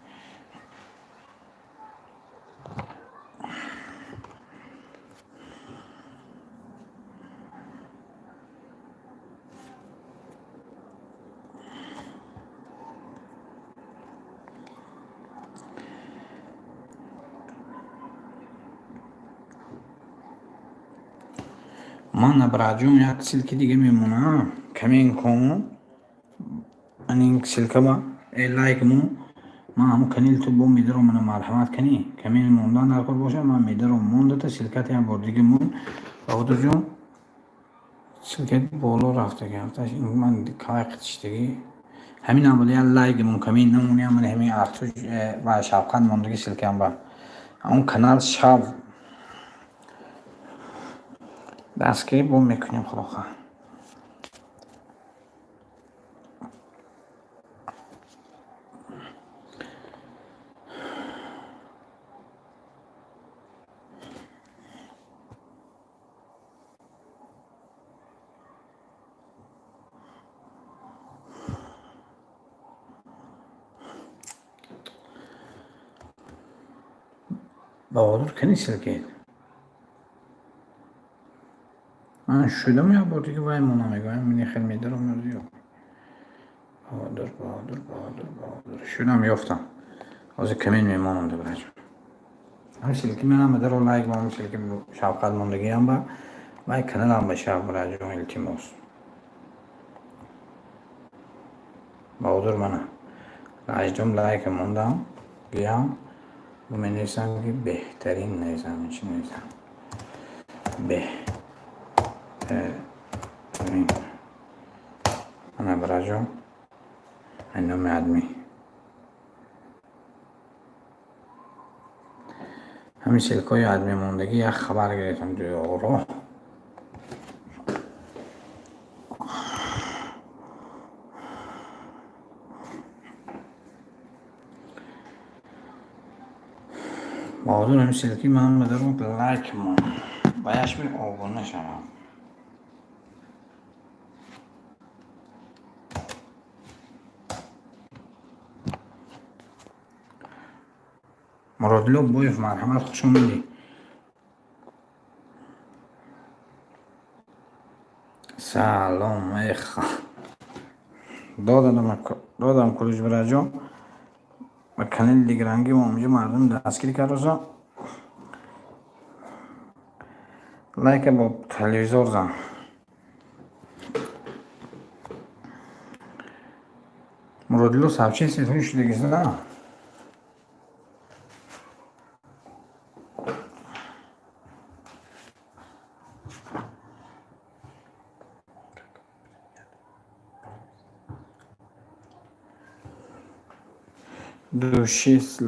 Ман браҷон як ссылки дига мемонам. Камин кун. Ман ин ссылка ба лайк мон. Ман ҳамун канали ту бо медаром, мана марҳамат кунӣ. Камин мондан дар кор бошад, ман медаром. Мондата ссылкат як бор дига мон. Баҳодурҷон ссылкат боло рафтаги ҳафташ. Ман калай қитиштагӣ. Ҳамин аввал як лайк мон камин намони ман ҳамин Артуш ва Шавқат мондагӣ ссылкам ба. Ҳамун канал шав. Дастгирӣ бо мекунем худо хоҳад. Баҳодур кани ссылкаед? Ман шудам як бор дига вай мона мегӯям, мини хел медаром ёд. Баҳодур, Баҳодур, Баҳодур, Баҳодур. Шудам ёфтам. Ҳозир камин мемонам дабраҷон. Ҳам ссылки манам даро лайк мон, ссылки Шавқат мондагиам ба вай каналам ба шав браҷон илтимос. Баҳодур мана. Раҷдум лайк мондам, гиям. Менависам ки беҳтарин нависам, чӣ нависам? Беҳтарин. Мана браҷон. Ай номи адми. Ҳамин ссылкаҳои адми мондагӣ як хабар гирифтам дуёро. Баҳодур, ҳамин ссылки ман бадару лайк мон. Ба яшми обуна шавам. Муродило Боев, марҳамат, хуш омадӣ. Салом, эх. Додам ключ, бираҷон. Ба канали дигаранги мо онҷо мардум дастгирӣ кардаса. Лайка бо телевизор зан. Муродило сообщение ҳуш дигиса. Душис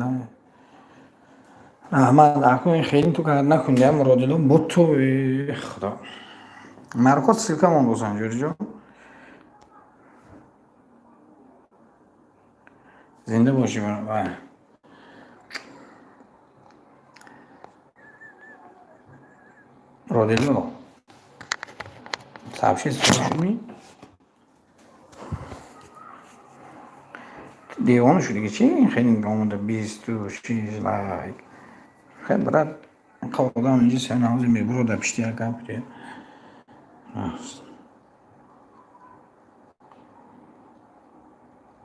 раҳмат, акун хеле ту кард накун, я Муродило буту, худо. Маркот ссылка мон босан ҷуриҷо. Зинда бошӣ, вай. Муродило. Сообщение шудми? Девона шудиги чи хеле омада 26 лайк. Хеле брат, инқа одам инҷа сенаҳози мебуро дар пишти як гап ки.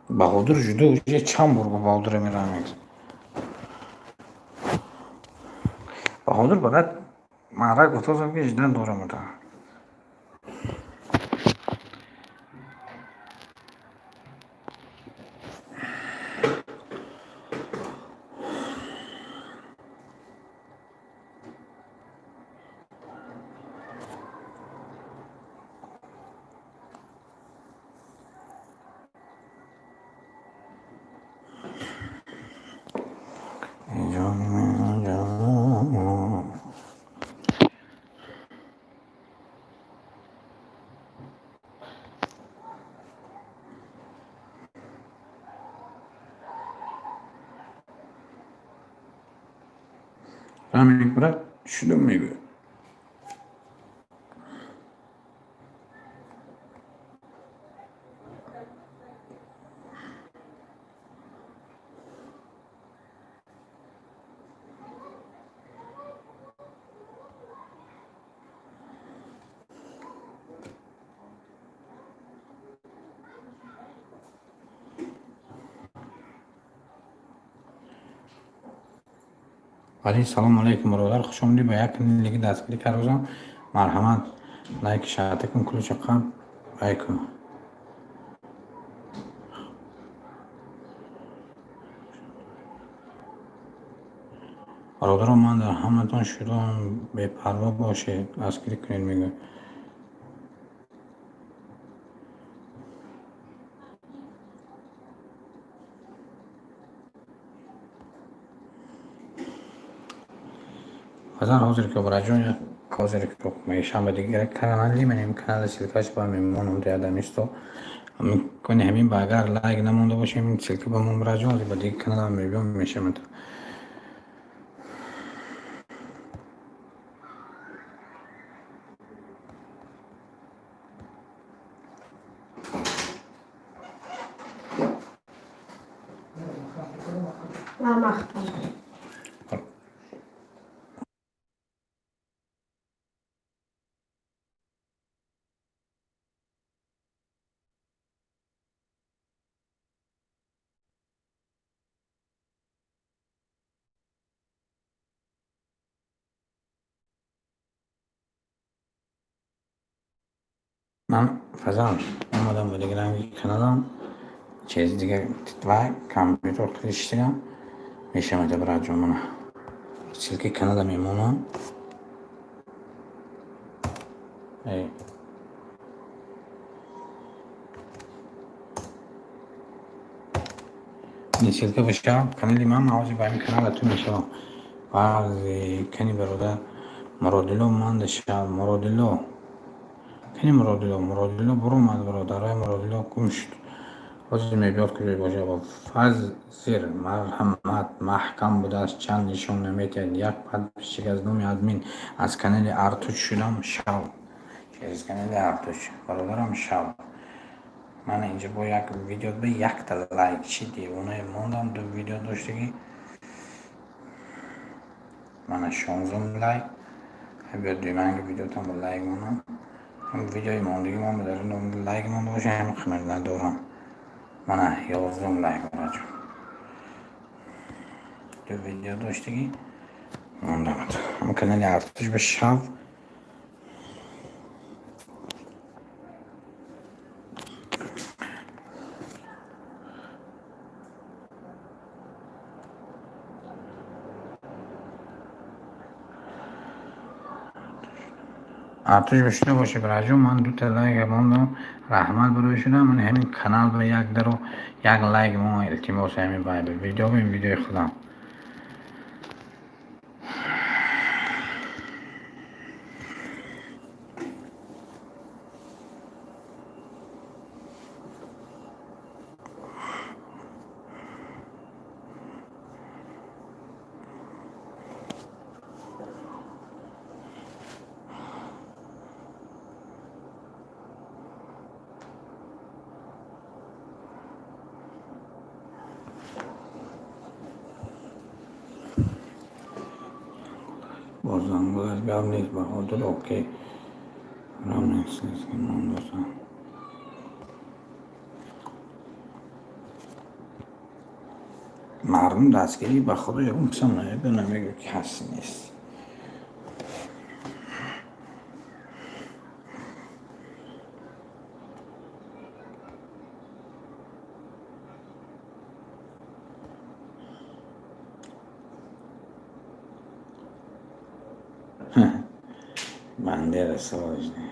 Баҳодур жудо уже чанд бор бо Баҳодур мерам. Баҳодур брат, маъра гуфтозам ки жидан дорам ата. Рамик брат, шудум мегӯяд. Вале салом алейкум, бародар, хуш омадӣ ба як канали дастгирӣ карозам. Марҳамат, лайк шаҳата кун, ключа қаб лайк кун. Бародарон, ман дар ҳаматон шудам, бепарво бошед, дастгирӣ кунед мегӯяд. Фазан ҳозир ки бораҷон, ҳозир ки мешам ба дигар канали менем, канали ссылкаш ба мемонам диадамисто. Кони ҳамин ба агар лайк намонда бошем, ссылка ба мон, бораҷон, ба дигар каналам мебиём мешам. Ман фазан омадам ба дигаранги каналам, чизи дигар ва компютер криштигам мешавад, браҷон, мана ссылки канала мемонам. Эй. Ин ссылка боша канали ман, ҳозир ба ин канала ту мешавам. Баъзи кани бародар Муродило манда шав, Муродило. Кани Муродило, Муродило буромад, бародарай, Муродило гум шуд. Ҳозир мебиёд, куҷое боша. Фаззир марҳамат, маҳкам будааст, чанд нишон наметиҳад. Як подписчик аз номи админ аз канали Артуч шудам, шав. Через канали Артуч. Бародарам, шав. Ман инҷа бо як видео ба якта лайк чи девонае мондам, ду видео доштагӣ. Мана 16 лайк. Биёд дуюманги видеотам ба лайк монам. Ҳам видеои мондагӣ мон дар лайк монда боша, ҳам қимат надорам. Мана 11 лайк ораҷон. Ду видео доштагӣ мондамад. Ҳам канали Артуш ба шав. Артуш бишуда боша, бираҷон, ман дута лайк мондам, раҳмат барои шуда. Ман ҳамин канал ба як даро як лайк мо, илтимос, ҳамин бай видео, ин видеои худам. Боз зангулаш гап нест, Баҳодур, окей. Рамекс мондасан. Мардум дастгирӣ ба худо ягон кисам намега, намега ки ҳаст нест. Бандера сложный.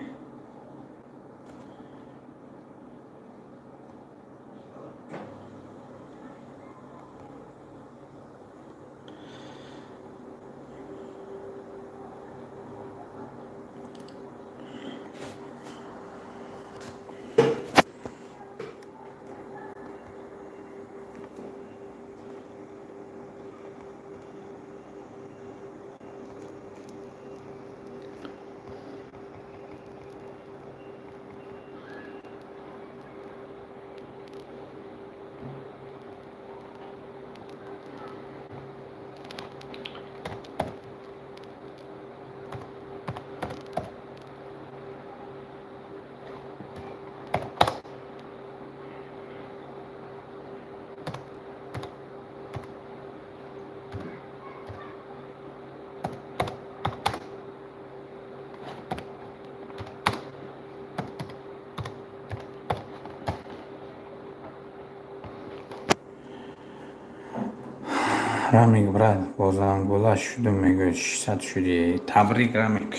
Рамик, брат, бо зангула шудум, мегӯяд, 600 шудӣ. Табрик, Рамик.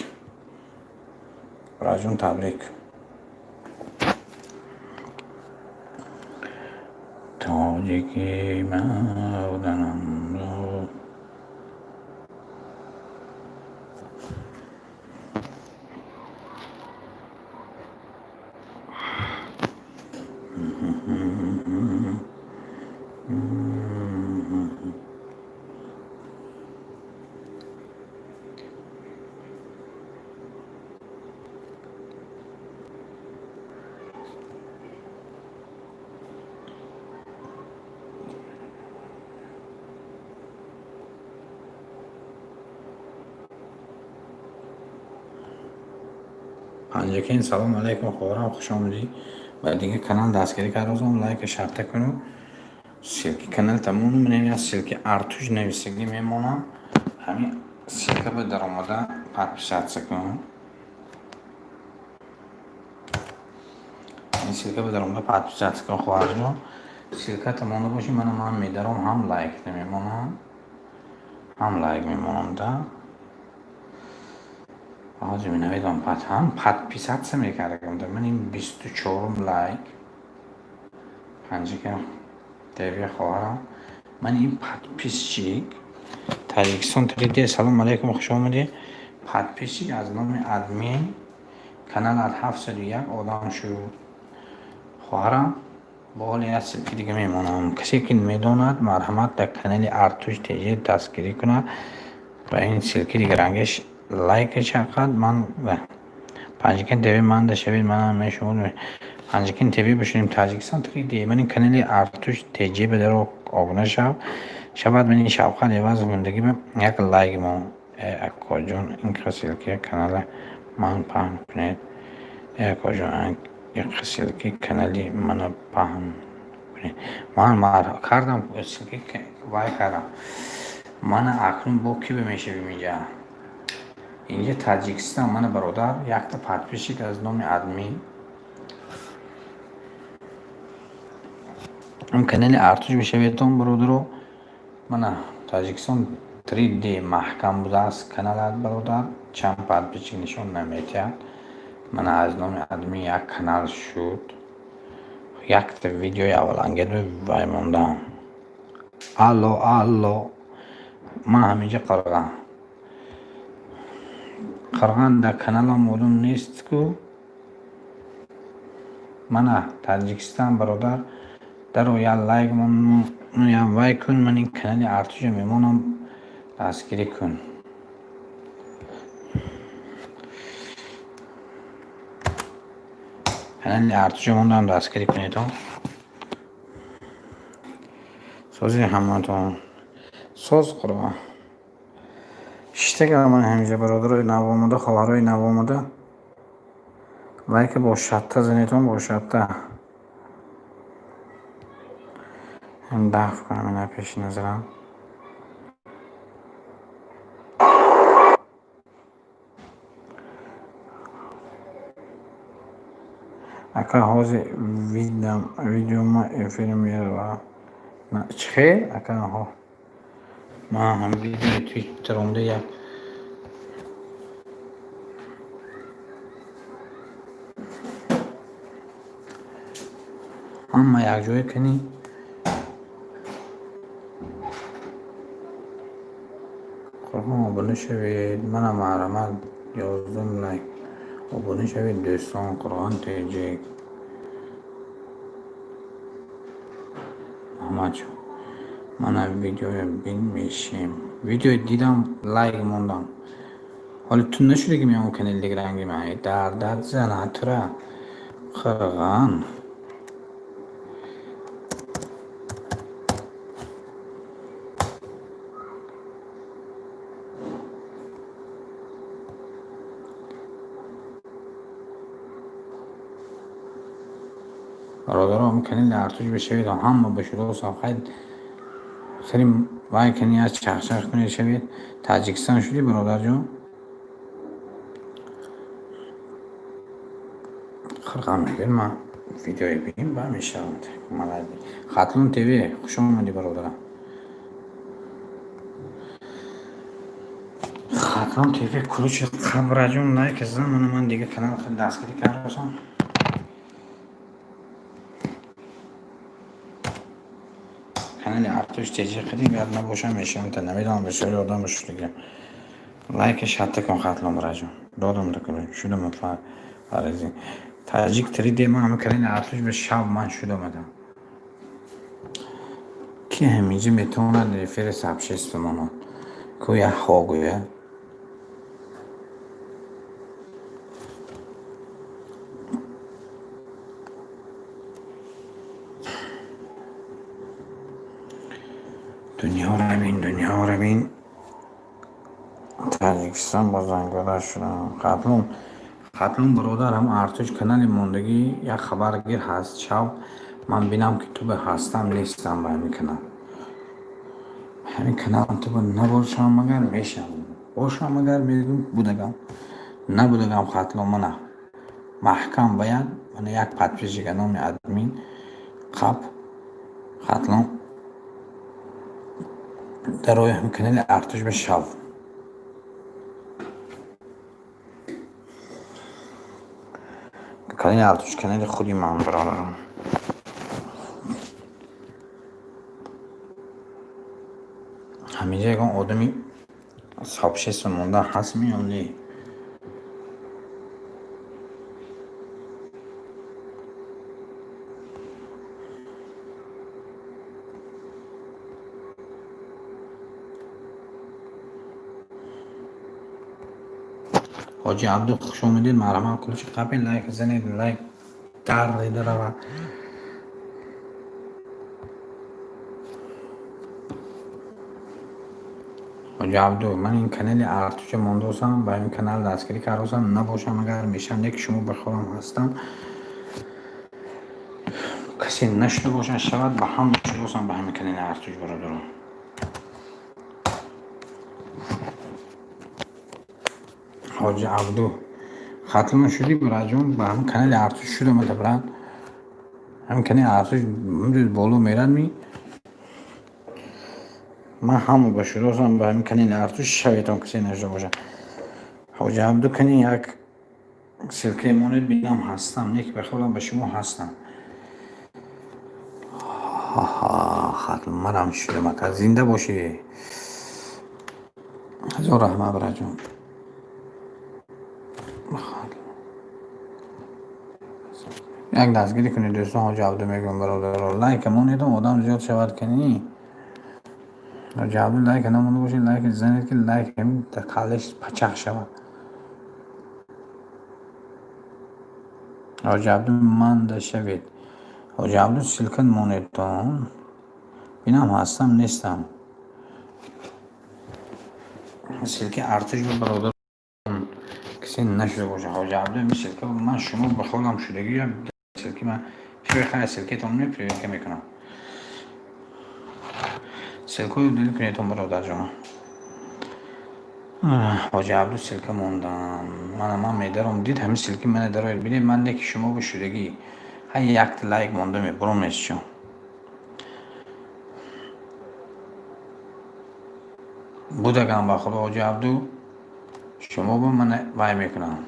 Браҷон, табрик. Тоҷики мавданам. Панҷакент, салом алайкум, хоҳарам, хуш омадӣ. Ба дигар канал дастгирӣ кардозам, лайка шарта куну. Ссылки канал тамону менем, я ссылки Артуш нависагӣ мемонам. Ҳамин ссылка ба даромада подписаться кун. Ин ссылка ба даромада подписаться кун, хоҳарҷон. Ссылка тамону боши, мана ман медаром, ҳам лайк мемонам, ҳам лайк мемонам да. Ҳозир менавидам, ҳам подписаться мекардам. Ман ин 24-ум лайк. Панҷака ТВ хоҳарам. Ман ин подписчик Таҷикистон 3D, салом алайкум, хуш омадӣ. Подписчик аз номи админ канал аз 701 одам шуд. Хоҳарам, Бо ҳоли як ссылки дига мемонам. Касе ки медонад, марҳамат, дар канали Артуш ТЖ дастгирӣ кунад ва ин ссылки дигарангеш лайка чақад. Ман Панҷакент ТВ манда шавед, манам мешумон. Панҷакент ТВ бошем, Таҷикистон 3D. Ман ин канали Артуш ТЖ бадаро обуна шав. Шавад ман ин шавқат эваз зиндагӣ ба як лайк мон. Акоҷон, ин ссылки канала ман паҳн кунед. Акоҷон, ин ссылки канали мана паҳн кунед. Ман кардам, ссылки вай кардам. Мана акнун бо ки мешавем инҷа? Инҷа Таҷикистон, мана бародар, якта подписчик аз номи админ. Ин канали Артуш бишаведтон, бародаро. Мана Таҷикистон 3D маҳкам будааст каналат, бародар. Чанд подписчик нишон наметиҳад. Мана аз номи админ як канал шуд. Якта видеои аввалангед вай мондам. Алло, алло. Ман ҳаминҷа Қирған. Қирған дар каналам одам нест ку. Мана Таҷикистон, бародар, даро як лайк мон, як вай кун, ман ин канали Артуша мемонам, дастгирӣ кун. Канали Артуша мондам, дастгирӣ кунед. Сози ҳаматон. Соз қурбон. Шиштага ман ҳаминҷа, бародарои навомада, хоҳарои навомада. Лайка бо шатта занедон, бо шатта. Даф кунам ина пеши назарам. Ака, ҳозир видам видеома эфир мерава. Чӣ хел? Ака, ҳо. Ман ҳам видеои Твиттер омада як ҳама якҷоя кунӣ. Қурбон, обуна шавед. Мана марҳамат, 11 лайк. Обуна шавед, дӯстон, Қуръон Тоҷик. Муҳаммадҷон. Мана видеоя бин мешем. Видеои дидам, лайк мондам. Ҳоли ту нашуда ки меом канали дигаранги ман. Дардат зана тура. Қирған. Бародаро, канали Артуш бишавед, ҳама ба шумо савхайд сари вай кани аз чахчах кунед шавед. Таҷикистон шудӣ, бародарҷон? Қирған мегӯяд, ман видеое бинем, ба мешавам. Хатлон ТВ, хуш омадӣ, бародарам. Хатлон ТВ, ключи қабраҷон, лайк зан, мана ман дига канал дастгирӣ кардасам. Канали Артуш ТЖ қадим гап набошам мешавам, та намедонам, бисёри одам шудига. Лайка шатта кун, Хатлон бираҷон. Додам та кун, шудам фарази. Таҷик 3D, ман ҳама канали Артуш ба шаб ман шудамадам. Ки ҳаминҷа метавонад эфири сообщество монад? Ку як ҳо гӯя? Дунёро бин, дунёро бин. Таҷикистон бо зангода шудам. Хатлон, Хатлон бародар, ҳам Артуш канали мондагӣ як хабаргир ҳаст. Шав ман бинам ки ту ба ҳастам нестам ба ҳамин канал. Ҳамин канал ту ба набошам магар мешавам. Бошам магар мегӯм будагам. Набудагам, Хатлон, мана. Маҳкам баяд, мана як подписчика номи админ қаб Хатлон дарои ҳамин канали Артуш ба шав. Канали Артуш канали худи ман, бародарам. Ҳаминҷа ягон одами сообщество монда ҳаст ё не? Ҳоҷи Абду, хуш омадед, марҳамат, ключи қапед, лайк занед, лайк дар дида равад. Ҳоҷи Абду, ман ин канали Артуча мондосам, ба ин канал дастгирӣ кардосам, набошам агар мешам, не ки шумо бихоҳам ҳастам. Касе нашуда бошад, шавад, ба ҳам шудосам ба ҳамин канали Артуч, бародарон. Ҳоҷи Абду, хатлон шудӣ, бираҷон, ба ҳамин канали Артуч шудам, ата брат. Ҳамин канали Артуч имрӯз боло мерад ми? Ман ҳама ба шудосам ба ҳамин канали Артуч, шаветон касе нашуда бошад. Ҳоҷи Абду, кани як ссылкае монед, бинам ҳастам, не ки бихоҳам ба шумо ҳастам. Хатлон манам шудам, ака, зинда бошӣ. Ҳазор раҳмат, бираҷон. Як дастгирӣ кунед, дӯстон, Ҳоҷи Абду мегӯям, бародаро. Лайка монедам, одам зиёд шавад, кани. Ҳоҷи Абду, лайка намонда бошед, лайк занед, ки лайк ҳамин қалеш пачах шавад. Ҳоҷи Абду, манда шавед. Ҳоҷи Абду, ссылка монедтон. Бинам ҳастам, нестам. Ссылки Артуч бародар касе нашуда бошад. Ҳоҷи Абду, ин ссылка ман шумо ба холам шудагӣ ё ссылки ман шуи ссылкетон мепривика мекунам. Ссылкаҳои удалить кунедтон, бародарҷон. Ҳоҷи Абду, ссылка мондам. Мана ман медаром, дид ҳамин ссылки мана дароед. Бинед, ман не ки шумо бо шудагӣ. Ҳай якта лайк монда мебурам нестчо. Будагам ба худо, Ҳоҷи Абду, шумо бо ман вай мекунам.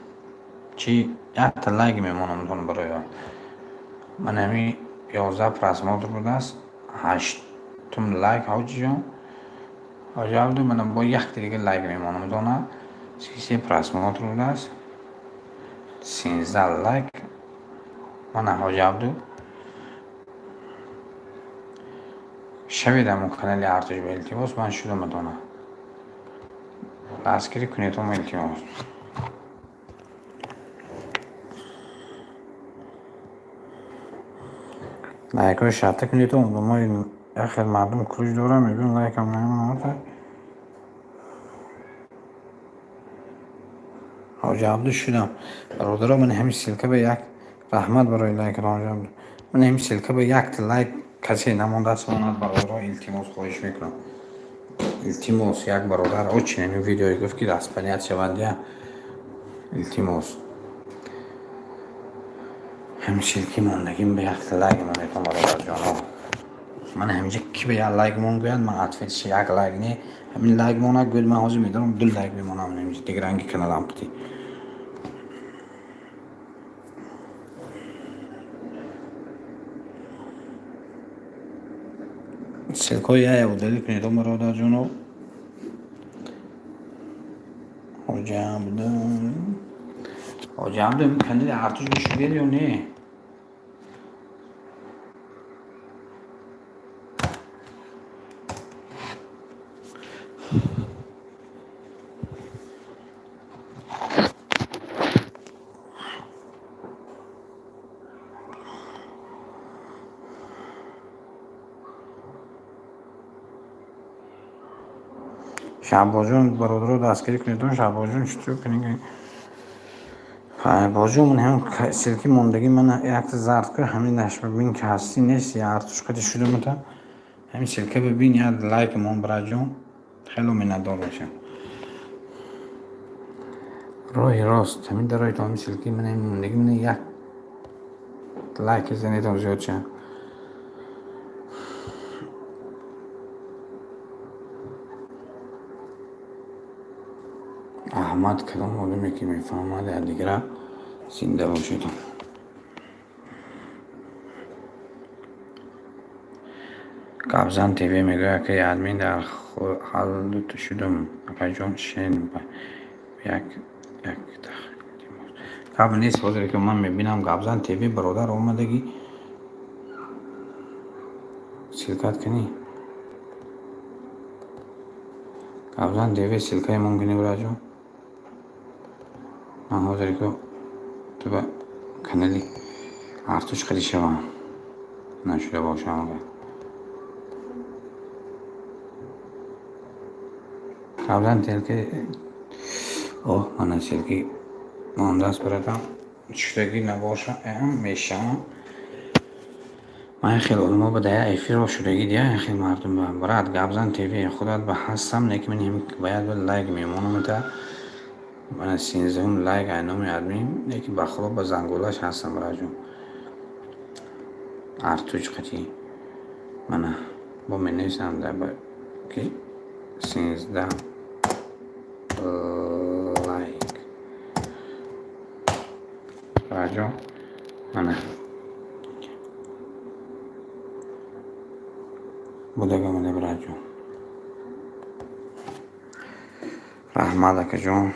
Чи якта лайк мемонам тон барои. Ман ҳамин 11 просмотр будааст, ҳаштум лайк, ҳоҷиҷон. Ҳоҷи Абду, мана бо якта дига лайк мемонам тона. 33 просмотр будааст, 13 лайк. Мана Ҳоҷи Абду, шавед ҳамон канали Артуч ба илтимос, ман шудам тона. Дастгирӣ кунедтон, илтимос. Лайкҳои шарта кунедтон, одамои як хел мардум ключ дорам, мегӯям лайкам намемонад. Ҳоҷи Абду, шудам. Бародаро, ман ҳамин ссылка ба як раҳмат барои лайкатон, Ҳоҷи Абду. Ман ҳамин ссылка ба якта лайк касе намондааст, монад, бародаро, илтимос, хоҳиш мекунам. Илтимос, як бародар очень ҳамин видеое гуфт, ки распонять шавад, я. Илтимос. Ҳамин ссылки мондагим ба якта лайк монедтон, бародарҷоно. Ман ҳаминҷа ки ба як лайк мон гӯяд, ман ответш як лайк не, ҳамин лайк монад гӯяд, ман ҳозир медорам ду лайк мемонам ҳаминҷа дигаранги каналам қити. Ссылкаҳои яя удалить кунед, бародарҷоно. Ҳоҷи Абду, Ҳоҷи Абду, ин канали Артуч бишудед ё не? Шаҳбозҷон, бародаро, дастгирӣ кунед. Шаҳбозҷон, чӣ кунед? Бозҷон, ман ҳам ссылки мондагӣ ман якта зард кун, ҳамин бин ки ҳастӣ нест, я Артуш қати шудамата. Ҳамин ссылка бибин, як лайк мон, бираҷон. Хело миннатдор мешавам. Роҳи рост, ҳамин дарои то ҳамин ссылки ман ҳамин мондагӣ ман як лайк занедам зиёд шавад. Аҳмад, кадом одаме ки мефаҳмад якдигара, зинда бошед. Гапзан ТВ мегӯяд, акаи админ, дар халут шудам, акаҷон, шен як як гап нест, ҳозир ки ман мебинам. Гапзан ТВ, бародар, омадагӣ, ссылкат кунӣ. Гапзан ТВ, ссылкаи мон кунӣ, бираҷон. Ман ҳозир ку ту ба канали Артуш қади шавам. Нашуда бошам агар. Қаблан телки оҳ мана селки мондааст братам. Шудагӣ набоша мешавам. Ман хеле одамо ба дая эфирро шудагӣ дия хеле мардум ба брат Гапзан ТВ худат ба ҳастам не ки ман бояд ба лайк мемонам та мана 13-ум лайк ай номи админ не ки ба худо ба зангулаш ҳастам братҷон. Артуч қатӣ мана бо менависам дар ки 13 лайк братҷон мана будага мана братҷон. Раҳмат акаҷон.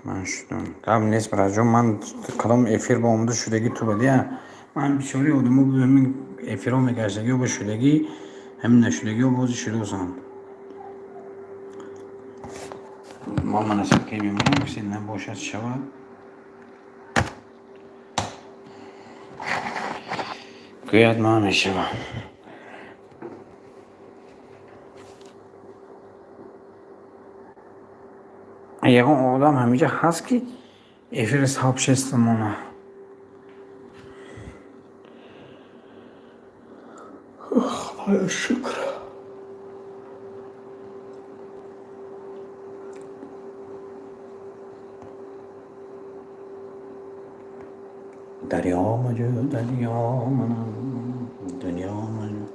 Ман шудам. Гап нест братҷон, ман кадом эфир ба омада шудагӣ ту ба дия. Ман бисёри одамо ҳамин эфирҳо мегаштагиҳо ба шудагӣ, ҳамин нашудагиҳо бози шудосам. Мо мана ссылка мемонам, касе набошад шавад. Гӯяд ман мешавам. Ягон одам ҳаминҷа ҳаст ки эфири сообщество мона. Худоё шукр. Дарё маҷӯ, дарё манам, дунё маҷӯ.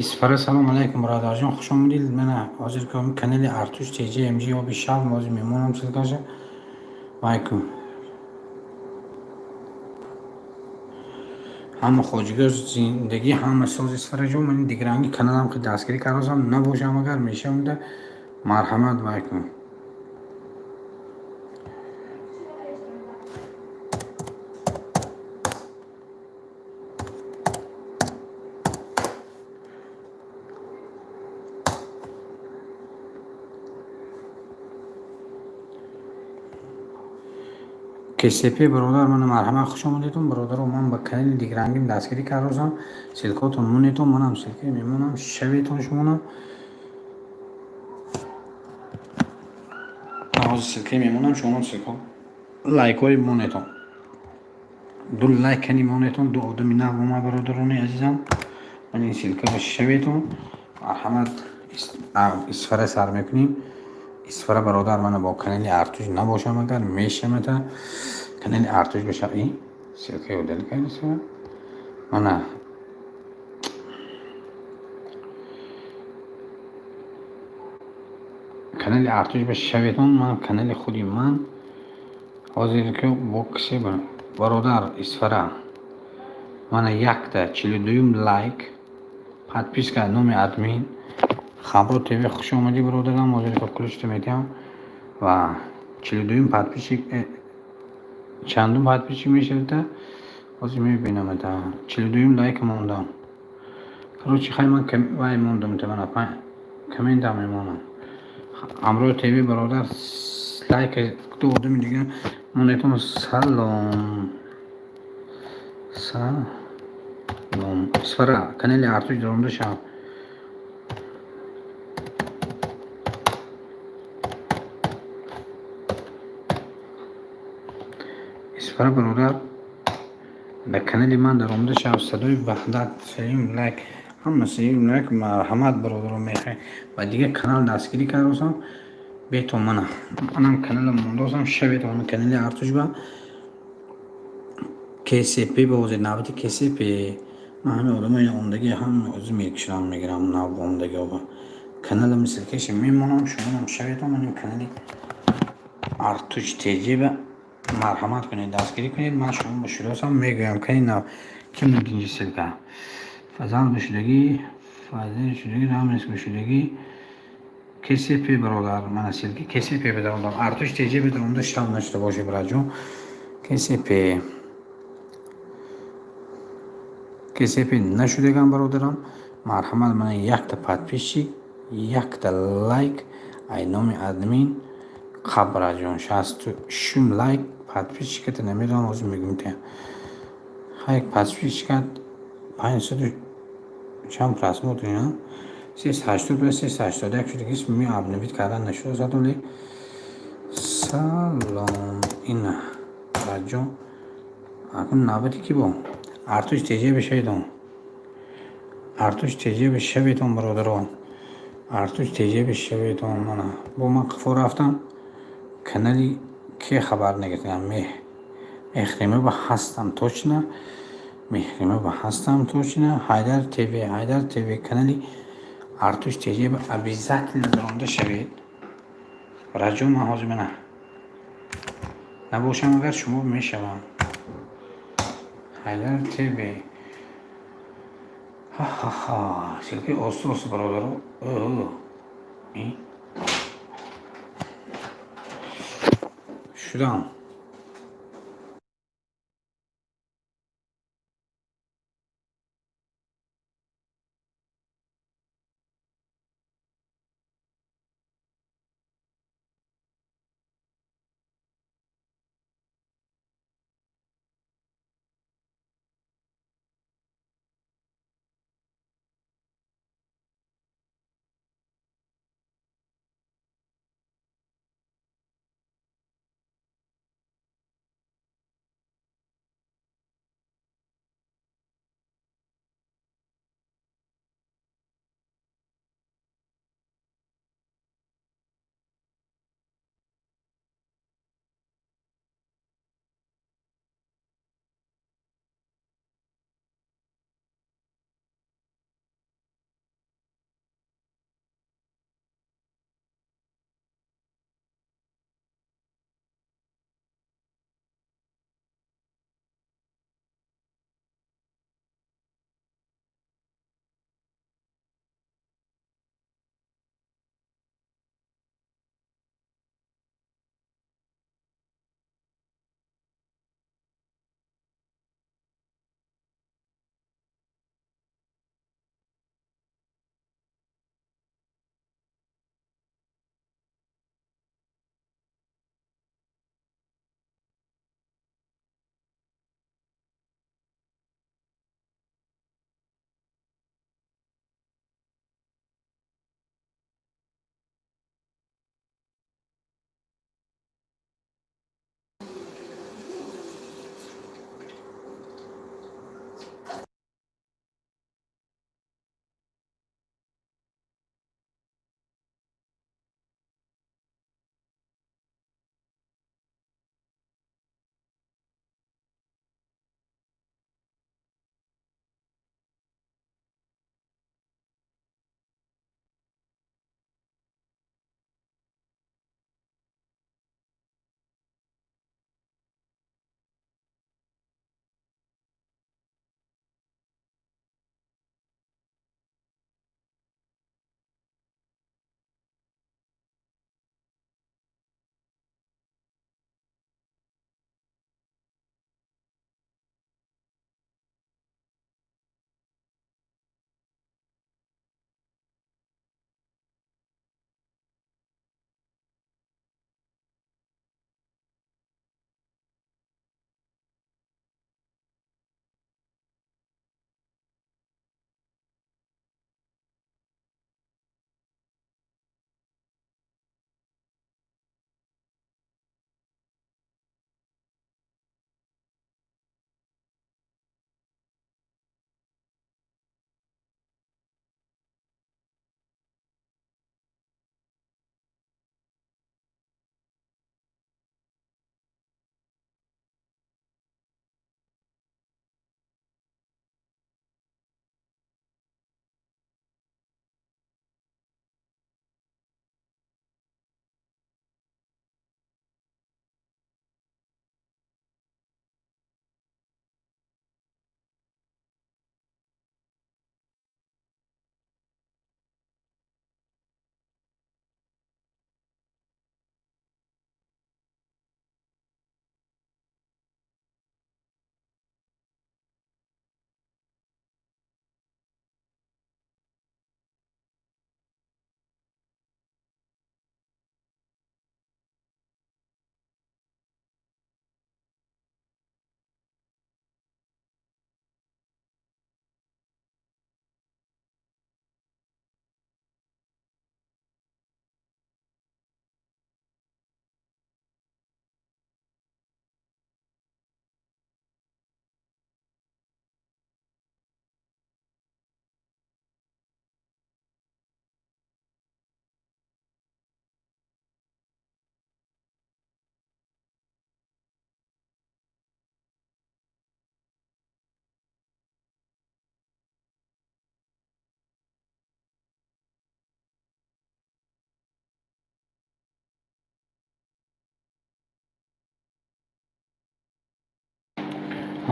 Исфара салом алайкум бародарҷон, хуш омадед. Мана ҳозир канали Артуш ТЖ МЖ оби шав ҳозир мемонам ссылкаша. Вайкум. Ҳама хоҷигиҳо зиндагӣ ҳама соз Исфараҷон, ман дигаранги каналам ки дастгирӣ кардасам набошам агар мешавам да марҳамат вайкум. КСП бародар мана марҳамат хуш омадедон бародаро, ман ба канали дигарангим дастгирӣ кардасам. Ссылкаотон монетон, манам ссылка мемонам, шаветон шумонам. Ҳозир ссылка мемонам, шумонам ссылка лайкҳои монетон. Ду лайк кани монетон, ду одами нав омад бародарони азизам. Ман ин ссылка ба шаветон. Марҳамат Исфара сар мекунем. Исфара бародар мана бо канали Артуш набошам агар мешамата канали Артуш бошам и ссылка удали кардисам. Мана канали Артуш ба шаветон, ман канали худи ман ҳозир ки бо кисе бародар Исфара мана якта 42-юм лайк подписка номи админ Хабро ТВ хуш омадӣ бародарам, ҳозир ки ключта медиҳам ва 42-юм подписчик чандум подписчик мешавад ҳозир мебинам та 42-юм лайк мондам. Короче хай ман вай мондам та мана комментам мемонам. Ҳамроҳ ТВ бародар лайк ду одами дигар монетон. Салом. Салом. Исфара канали Артуш даромада шав. Исфара бародар дар канали ман даромада шав. Садои Ваҳдат сеюм лайк ҳама сеюм лайк марҳамат бародаро мехоҳем ва дигар канал дастгирӣ кардосам бетон мана манам каналам мондосам шаветон канали Артуш ба КСП ба ҳозир навбати КСП ман ҳамин одамои омдагӣ ҳама ҳозир мекушам мегирам нав омдагиҳо ба каналам ссылкаша мемонам шумонам шаветон маним канали Артуш ТЖ ба марҳамат кунед дастгирӣ кунед. Ман шумо ба шудосам мегӯям кани нав Ким инҷи ссылка? Фазал бишудагӣ, Фазил шудагӣ, Рамис бишудагӣ. КСП бародар, мана ссылки КСП бидаромдам. Артуш ТЖ бидаромда шав нашуда бошед, браҷон. КСП. КСП нашудагам, бародарам. Марҳамат, мана якта подписчик, якта лайк ай номи админ қабраҷон, 66 лайк. Подписчиката намедонам, ҳозир мегӯм те. Ҳар як подписчикат 500 чанд просмотр ина? 380 ба 381 шудагист, ми обновить кардан нашуда задоли. Салом, ина браҷон. Акун навбати ки бо? Артуш ТЖ бишаведон. Артуш ТЖ бишаведон, бародарон. Артуш ТЖ бишаведон. Мана бо ман қифо рафтам. Канали ке хабар нагирдам? Меҳрима ба ҳастам точно. Меҳрима ба ҳастам точно. Ҳайдар ТВ, Ҳайдар ТВ, канали Артуш ТЖ ба обязательно даромада шавед. Раҷон, ман ҳозир мана набошам, агар шумо мешавам. Ҳайдар ТВ. Ха-ха-ха. Ссылкаи оста оста, бародаро. Шудам.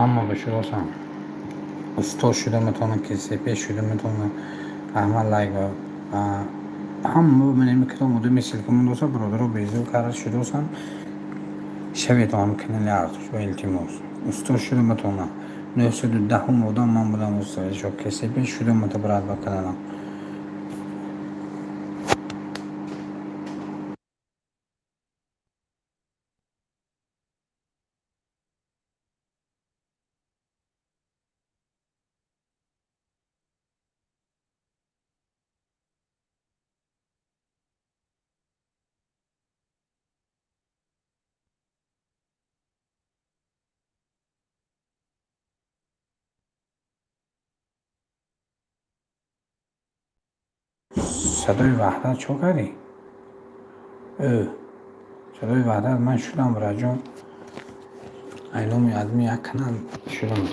Ҳама ба шудосам. Устод шуда метавонад, КСП шуда метавонад. Раҳмат, лайк. Ҳама ман китоб одами ссылка мондоса, бародаро, безор карда шудосам. Шавед ҳам канали Артуш ва, илтимос. Устод шуда метавонад. 910-ум одам ман будам, устод. КСП шуда метавонад ба каналам. Садои Ваҳдат чо кардӣ? Ӯ садои Ваҳдат ман шудам, бираҷон. Айноми адми як канал шудам.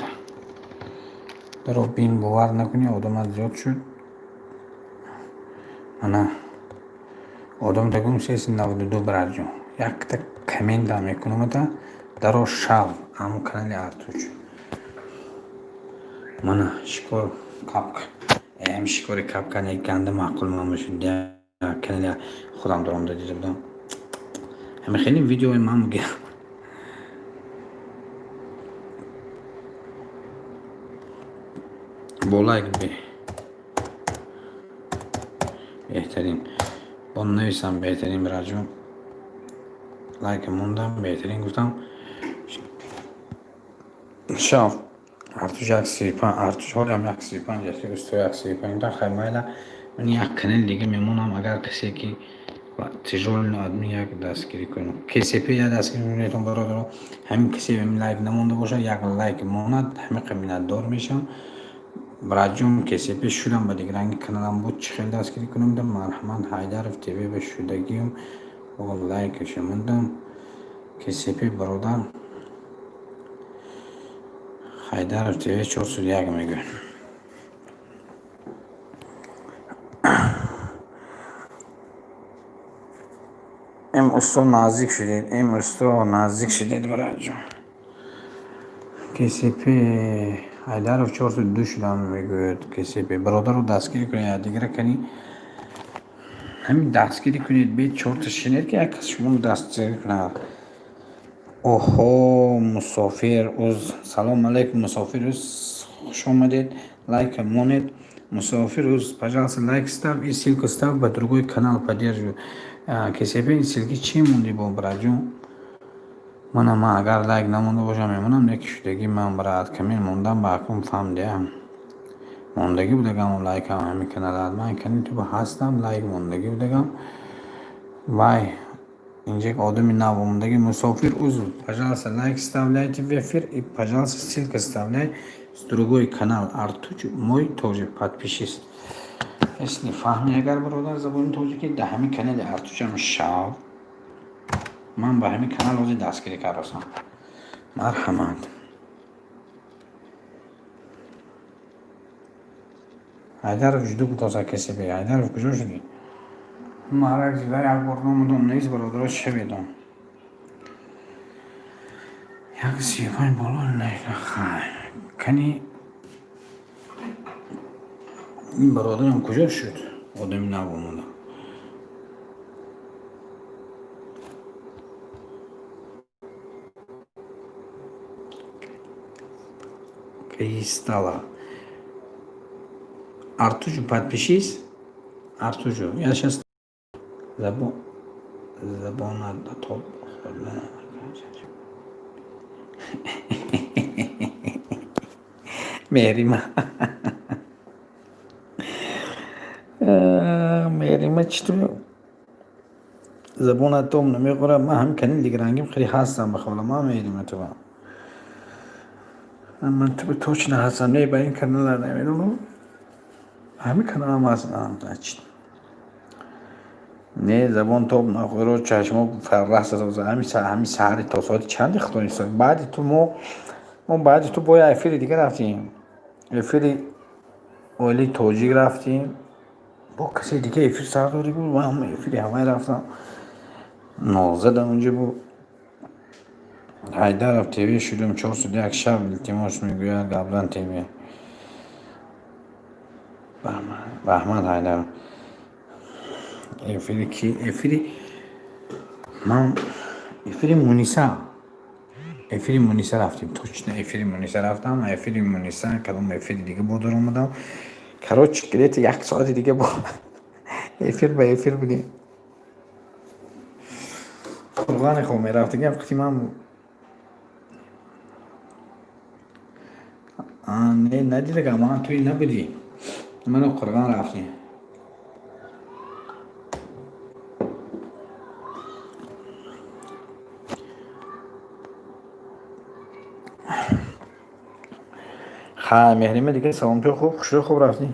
Даро бин, бовар накунӣ, одамат зиёд шуд. Мана одам тагум 392, бираҷон. Якта коммента мекунамата, даро шав ҳамун канали Артуч. Мана шикор капка. Эм шикори капка не, ганда маъқул ман мешуд. Канали худам даромада дида будам. Ҳами хеле видеои ман мегирам. Бо лайк беҳтарин. Бо нависам беҳтарин, бираҷон. Лайк мондам, беҳтарин гуфтам. Шав. Артуш 135, Артуш ҳолиам 135 аст, усто 135 да. Хай, майла, ман як канали дига мемонам, агар касе ки тяжёлый адми як дастгирӣ кунам. КСП як дастгирӣ мекунед, бародаро. Ҳамин касе лайк намонда бошад, як лайк монад, ҳамин миннатдор мешавам. Браҷон, КСП шудам ба дигаранги каналам буд, чӣ хел дастгирӣ кунам? Да марҳамат, Ҳайдаров ТВ ба шудагиюм, бо лайкаша мондам. КСП, бародар, Ҳайдаров ТВ 401 мегӯяд. Эм усто наздик шудед, эм усто наздик шудед, браҷон. КСП Ҳайдаров 402 шудам мегӯяд КСП. Бародаро, дастгирӣ кунед, дигара кани ҳамин дастгирӣ кунед, бед чорта шинед, ки як кас шуморо дастгирӣ кунад. Оҳо, Мусофир уз, салом алейкум, Мусофир уз, хуш омадед, лайк монед. Мусофир уз, пожалуйста, лайк ставь и ссылку ставь ба другой канал, поддерживаю. КСП ссылки чӣ монди бо, браҷон? Мана ман агар лайк намонда бошам, мемонам, не ки шудагӣ ман, брат, камин мондам, ба акун фаҳмдиам. Мондагӣ будагам лайкам ҳамин каналат. Ман канали ту ҳастам, лайк мондагӣ будагам. Вай, инҷа одами нав омадагӣ. Мусофир уз, пожалуйста, лайк вставляйте в эфир и, пожалуйста, ссылка вставляй с другой канал Артуч мой тоже подпишись. Если фаҳми, агар бародар забони тоҷикӣ, да ҳамин канали Артучам шав. Ман ба ҳамин канал ҳозир дастгирӣ кардасам. Марҳамат. Ҳайдаров жуду гудоса КСП. Ҳайдаров куҷо шудӣ? Марак зида як бор номудом нест, бародаро, шаведом. 135 боло хай. Кани ин бародарам куҷо шуд? Одами нав омада. Кристалла. Артучу подпишись. Артучу. Я сейчас забон забона топ хӯрда. Меҳрима. Меҳрима, чӣ ту забонат том намехӯрад? Ман ҳамин канали дигарангим хеле ҳастам, ба хавла ман меҳрима ту. Ман ту точно ҳастам, не, ба ин канала намедонам. Ҳамин каналам ҳастам. Не, забон тоб нахӯро, чашмо фарраст. Ҳамин саҳари то соати чанди худо истод. Баъди ту мо баъди ту бо як эфири дига рафтем. Эфири оилаи тоҷик рафтем. Бо касе дига эфир сар додӣ буд, ман ҳама эфири ҳамаи рафтам. Нозадам унҷа буд. Ҳайдаров ТВ шудум 401 шаб, илтимос, мегӯяд Габзан ТВ. Раҳмат, Ҳайдаров. Эфири ки? Эфири ман, эфири Муниса, эфири Муниса рафтем. Точно, эфири Муниса рафтам. Эфири Муниса кадом эфири дига бодор омадам. Короче, где-то як соати дига бо эфир ба эфир будем. Қурғони хоб мерафтагиам қити ман. Не, надидагам, ман туи набудӣ, ману Қурғон рафтем. Хай, Меҳрима, дига саломатӣ, хуб, хушрӯ, хуб рафтӣ.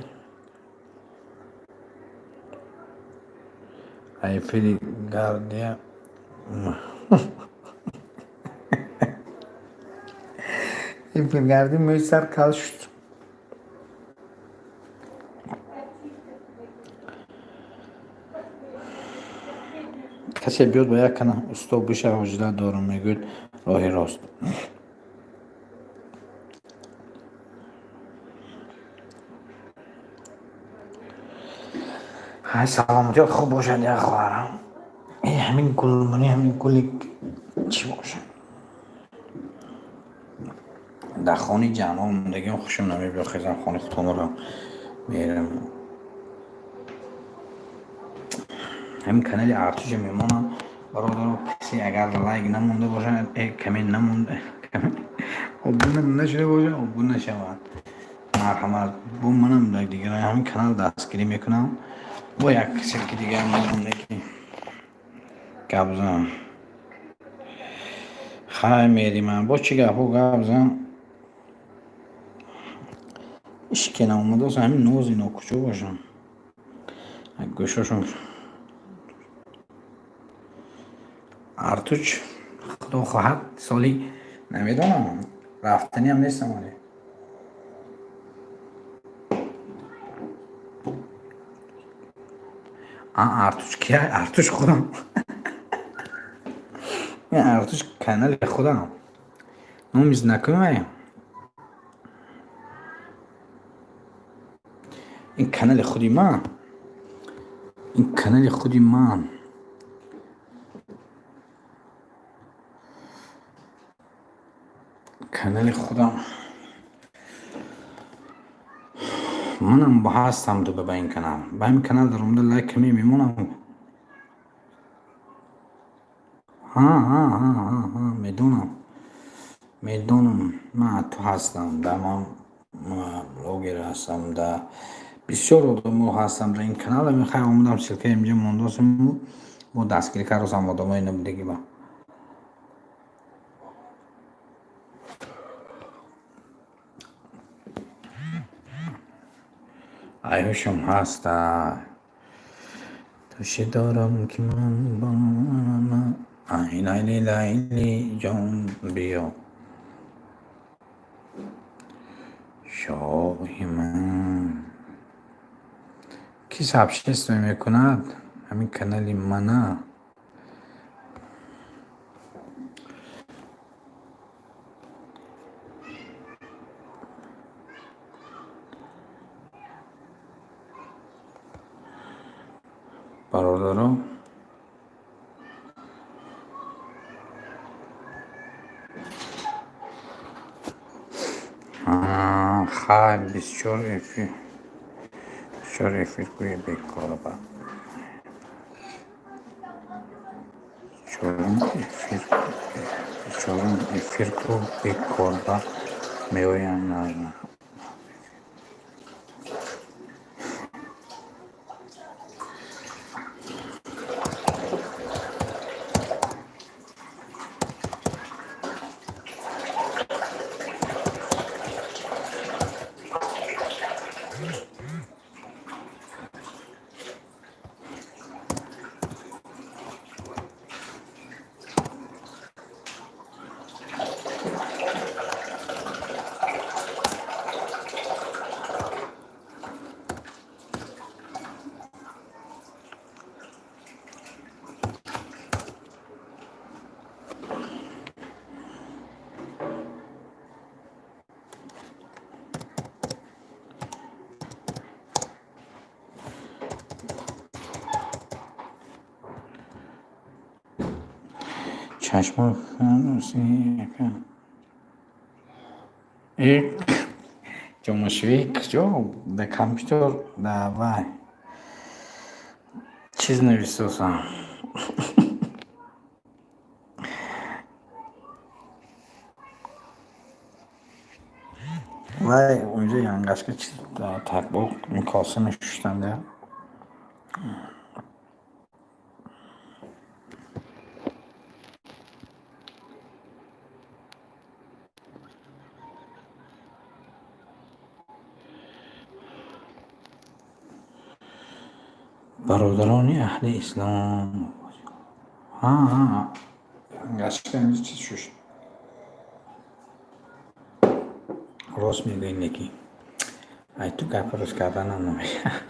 Эфири гардия. Эфиргардӣ мӯи сар кал шуд. Касе биёд, ба як кана усто бишава, ҳуҷрат дорам, мегӯяд роҳи рост. Ҳай, саломатиёт хуб бошад, як хоҳарам. Ҳамин гулмони, ҳамин гули чӣ бошад? Дар хони ҷанҳо мондагиам хушам намебиёд, хезам хони худтонро мерам. Ҳамин канали Артуша мемонам, бародаро. Касе агар лайк намонда бошад, коммент намонда, обуна нашуда бошад, обуна шавад, марҳамат. Бо манам дигар ҳамин канал дастгирӣ мекунам. Бо як ссылки дигар мемонда ки гап зан. Хай, мериман, бо чӣ гапҳо гап зан? Ишке наомадааст. Ҳамин нози нокуҷо бошам, гӯшошон. Артуч, худо хоҳад, соли намедонам, рафтаниам нестам оле. Артуч кия? Артуш худам. Артуш канали худам, номи знакомая. Ин канали худи ман, ин канали худи ман. Канали худам манам ҳастам. Дуба ба ин канал, ба ҳамин канал даромада, лайк каме мемонам. Ҳа, медонам, медонам, ман ту ҳастам да, ман блогер ҳастам да, бисёр одамо ҳастам дар ин канал. Хай, омадам, ссылка инҷа мондосам, бо дастгирӣ кардосам одамои набудагӣ ба. Айҳушам ҳаста. Тӯши дорам ки ман ай лайли, лайли ҷон, биё, шоҳи ман. Ки сообщество мекунад ҳамин канали мана? Бародаро, хай, 24 эфир, 24 эфир кӯя бекора. Чорум эфир, чорум эфир ку бекорба меоям. Назна Чашмо ҷомашӯӣ куҷо? Дар компютер, дар вай чиз нависосам. Вай унҷо янгашка чиз такбоқ коса мешуштам да. Бародарони аҳли ислом. Ҳа, янгашка инҷо чиз шушт. Рост мегӯӣ неки. Ай ту гапи рост карданам намешавад.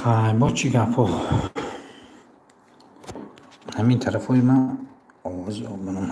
Хай, бо чӣ гапҳо? Ҳамин тарафҳои ман овози обмонам.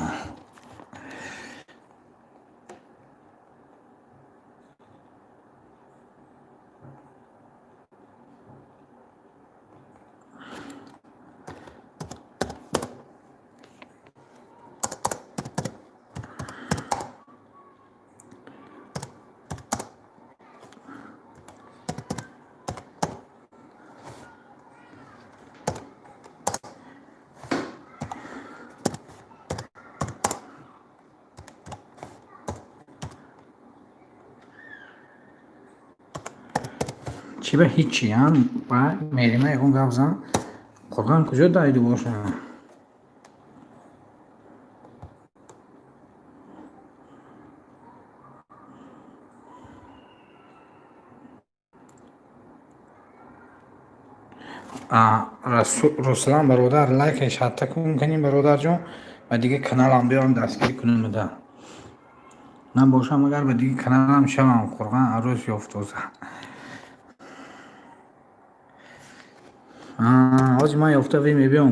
Чӣ ба ҳичи ам ба мерима ягон гап зан. Қурғон куҷо дайду боша? Руслан бародар лайкаш ҳатта кун каним бародарҷон ба дига каналам биём дастгирӣ кунам да. Набошам агар ба дига каналам шавам қурғон арӯс ёфтоза. Ҳозир ман ёфта ве мебиём.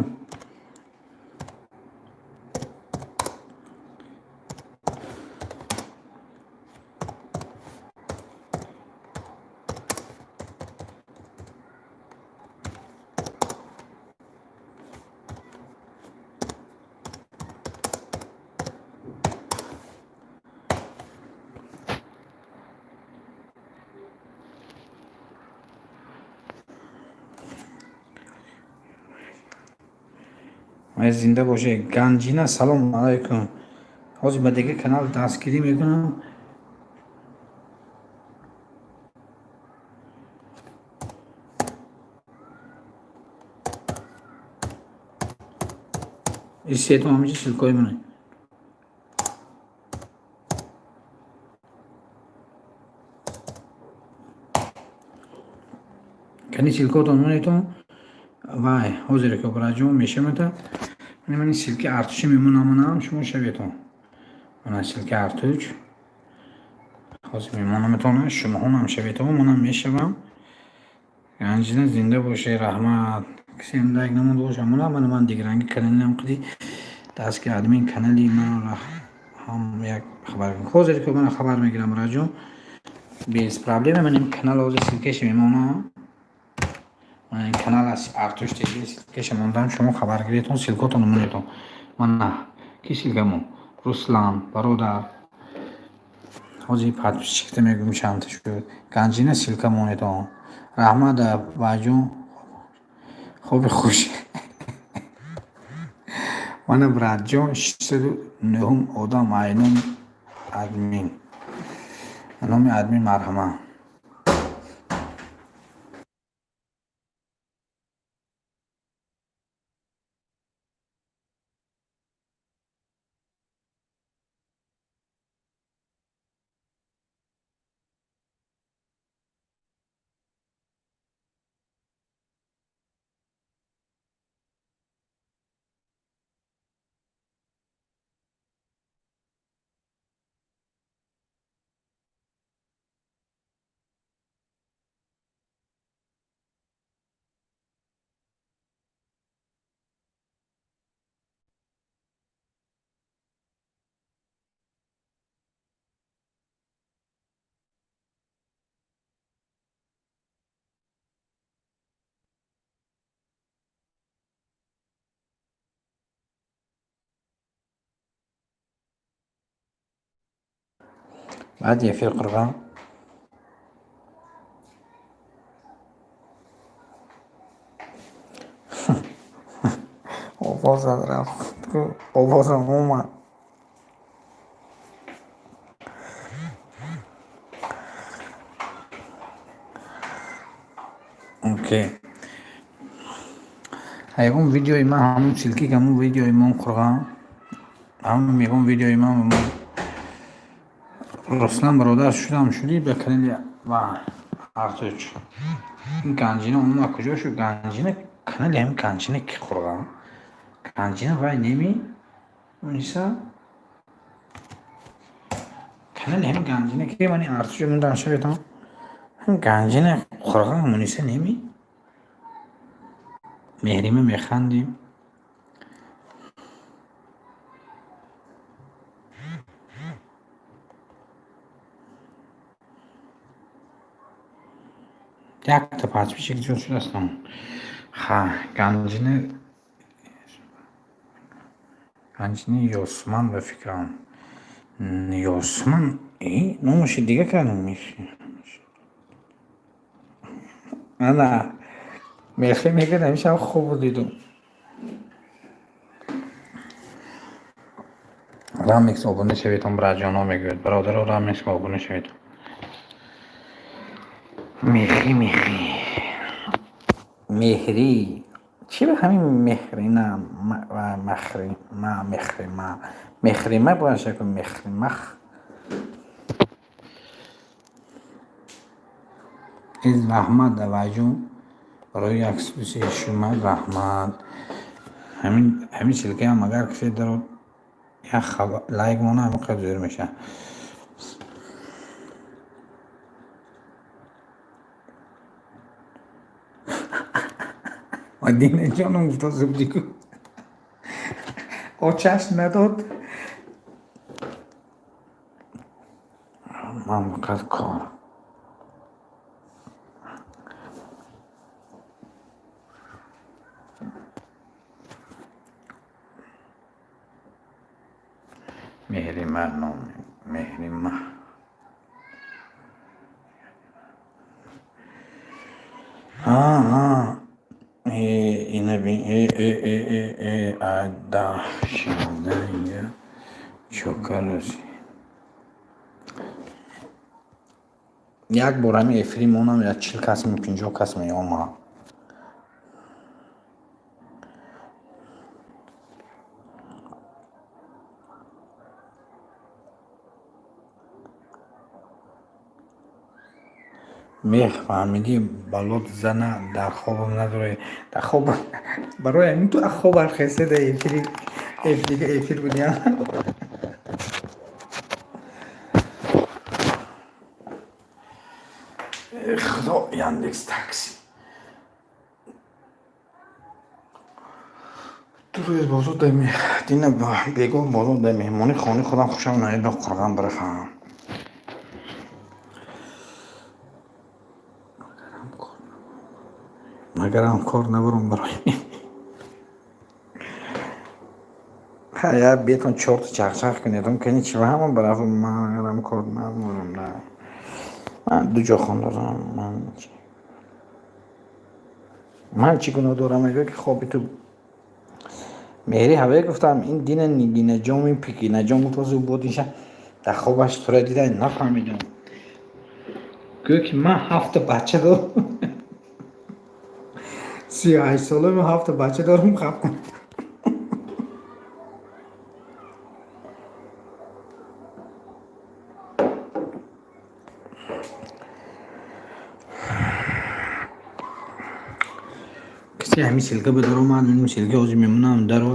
Зинда боше. Ганҷина салом алайкум. Ҳозир ба дига канал дастгирӣ мекунам. Истетон ҳаминҷо ссилкаҳои мане. Кани ссилкаотон монетон. Вай, ҳозир ки браҷон мешавата. Ман ссилки артучи мемонамонам, шумо шаветон. Мана ссилки артуч. Ҳозир мемонамтон, шумоҳонам шаветон, манам мешавам. Ганҷина зинда боше, раҳмат. Касе ҳам лайк намонда боша, мана ман дигаранги каналам қиди дастги админ канали ман ҳам як хабар. Ҳозир ки ман хабар мегирам раҷон. Без проблема ман ин канал ҳозир ссилкаш мемонам. Ман ин канал аз Артуш ТВ ссилкаш мондам, шумо хабар гиретон, ссилкотон монетон. Мана ки ссилкамо? Руслан бародар. Ҳозир подписчикта мегӯм чандта шуд. Ганҷина ссилка монетон. Раҳмат баҷон. Хоби хуш. Мана братҷон 609 одам айном админ. Номи админ марҳама. Баъди эфир қурғон. Овозам рафт, овозам омад. Окей. Ягон видеои ман ҳамун ссылки, ҳамун видеои мон қурғон. Ҳамун ягон видеои ман Руслан бародар шудам, шудӣ ба канали ва Артуч. Ин ганҷина омад куҷо шуд? Ганҷина канали ҳамин ганҷина ки қурғон? Ганҷина вай неми? Униса? Канали ҳамин ганҷина ки мани Артуч мундан шаведам. Ҳамин ганҷина қурғон Муниса неми? Меҳрима механдем. Якта подписчик зиёд шудастам. Ха, ганҷина ганҷини Ёсман ба фикрам. Ёсман номаши дига кардам. Ана мехе мегӯяд, ҳамеша хуб дидум. Рамикс обуна шаведам, браҷоно мегӯяд. Бародаро, Рамикс обуна шавед. Мехи, мехи. Меҳрӣ. Чӣ ба ҳамин меҳрина ва махрима, мехрима. Мехрима бояд шакл мехримах. Из раҳмат давайҷон. Барои як суси шума раҳмат. Ҳамин ссылкаам агар касе дарод як лайк мона, ҳамин қадр зӯр мешавад. Мадина ҷоном гуфта зубдику. Очаш надод. Ман фақат кор. Меҳрима ном Меҳрима. Ҳа, ина бин, э э э э э ада шуда я чокараси. Як бор ҳамин эфири монам я 40 кас, 50 кас меомад. Мех фаҳмидӣ, балот зана дар хобам надорӣ. Дар хоб барои ҳамин ту аз хоб бархеста дар эфири дига эфир будӣ. Худо, Яндекс такси. Ду рӯз бозор дар дина бегоҳ бозор дар меҳмонӣ хони худам хушам наед ба қурғон бирафам. Магарам кор набарам барои. Я бетон чорта чахчах кунедам, кани чи ҳама барафам, магарам кор набарам, на. Ман ду ҷо хон дорам, ман чи. Ман чӣ гуноҳ дорам, мегӯяд ки хоби ту Меҳри ҳаве гуфтам, ин дина нигинаҷоми пикинаҷон гуфта зуб буд иша дар хобаш тура дида нафаҳмидам. Гӯё ки ман ҳафта бача дорам. 38 сола ман ҳафта бача дорам, хаб кун. Касе ҳамин ссылка ба даромад, ин ссылка ҳозир мемонам даро.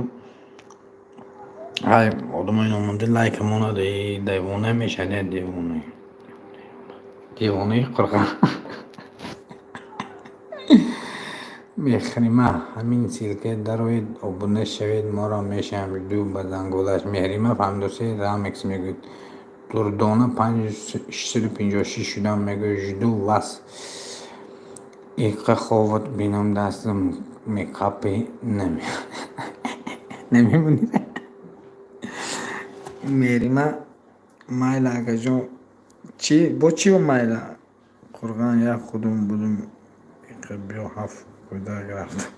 Ай, одамои номонда лайк монад, э девона мешавад, девона. Девонаи қурғон. Меҳрима, ҳамин ссылка дароед, обуна шавед, моро мешавем ду ба занголаш. Меҳрима фаҳмидосе, Рамекс мегӯяд. Дурдона 5656 шудам, мегӯяд, жду вас. Иқа ховат бинам дастам мекапи намемонӣ. Меҳрима майла акаҷон. Чи бо чӣ майла? Қурған як худум будум, биё ҳафт кӯдак рафтам.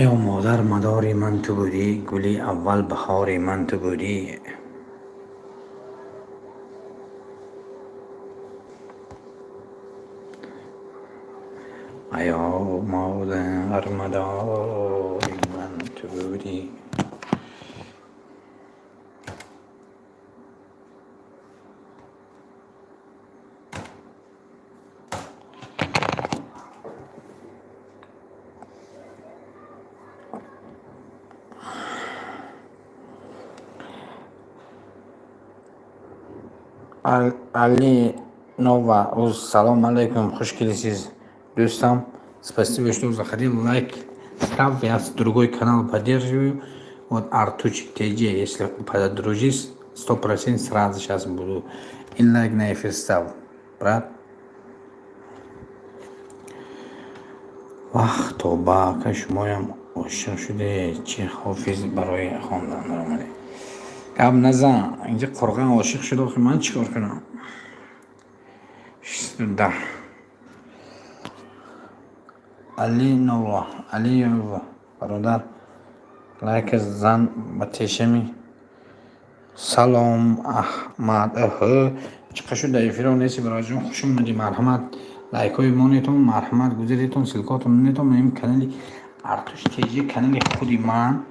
Ё модар, мадори ман ту будӣ, гули аввал баҳори ман ту будӣ. Аё модар, мадори ман ту будӣ. Али Нова, салом алейкум, хуш келисиз, дӯстам. Спасибо, что заходил, лайк ставь, я другой канал поддерживаю. Вот Артучик ТЖ, если подружись, 100% сразу сейчас буду. И лайк на эфир ставь, брат. Вах, тоба, ака, шумоям ошиқ шуде, чӣ ҳофиз барои хондан омадед. Гап назан, инҷа қурған ошиқ шуд, охи ман чӣ кор кунам? 610. Алинова, Алиева, бародар, лайк зан ба тешами. Салом, Аҳмад. Аҳ, чӣ шуд дар эфиро неси, бародарҷон, хуш омадӣ, марҳамат. Лайкҳои монетон, марҳамат, гузаритон, ссылкотон монетон, ин канали Артуш ТЖ, канали худи ман,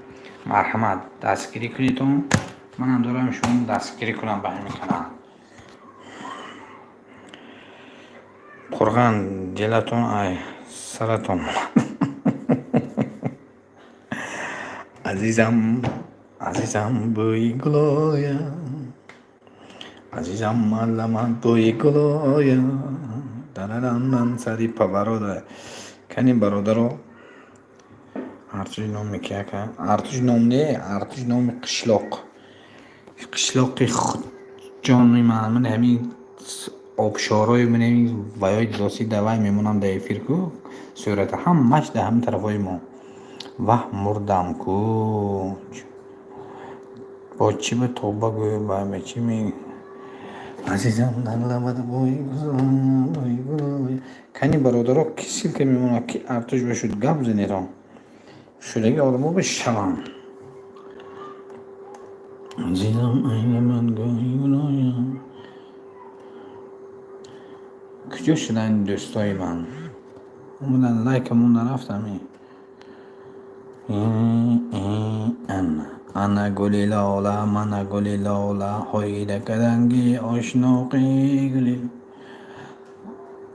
марҳамат, дастгирӣ кунедон. Манам дорам шумо дастгирӣ кунам ба ҳамин канал. Қурған дилатон ай саратон. Азизам, азизам, бӯи гулоя. Азизам, малама бӯи гулоя. Дараран сари паварода. Кани бародаро, Артуш номи ки ака? Артуш ном не, Артуш номи қишлоқ. Қишлоқи ҷони ман, ман ҳамин обшорҳои ман ҳамин ваёи дилоси давай мемонам дар эфир ку, сурата ҳамаш дар ҳамин тарафҳои мо. Ваҳ, мурдам ку. Бо чӣ ба тоба гӯй, ба чӣ ме Азизам, дар лабат бӯи бӯи гулоя. Кани бародаро, ки ссылка мемонад, ки Артуш бошуд, гап занедон. Шудаги одамо бишавам. Азизам, айламат гӯи гулоя. Куҷо шуданд дӯстои ман? Омадан лайка монда рафтам. Ана гули лола, мана гули лола, ҳойда каданги ошноқи гули.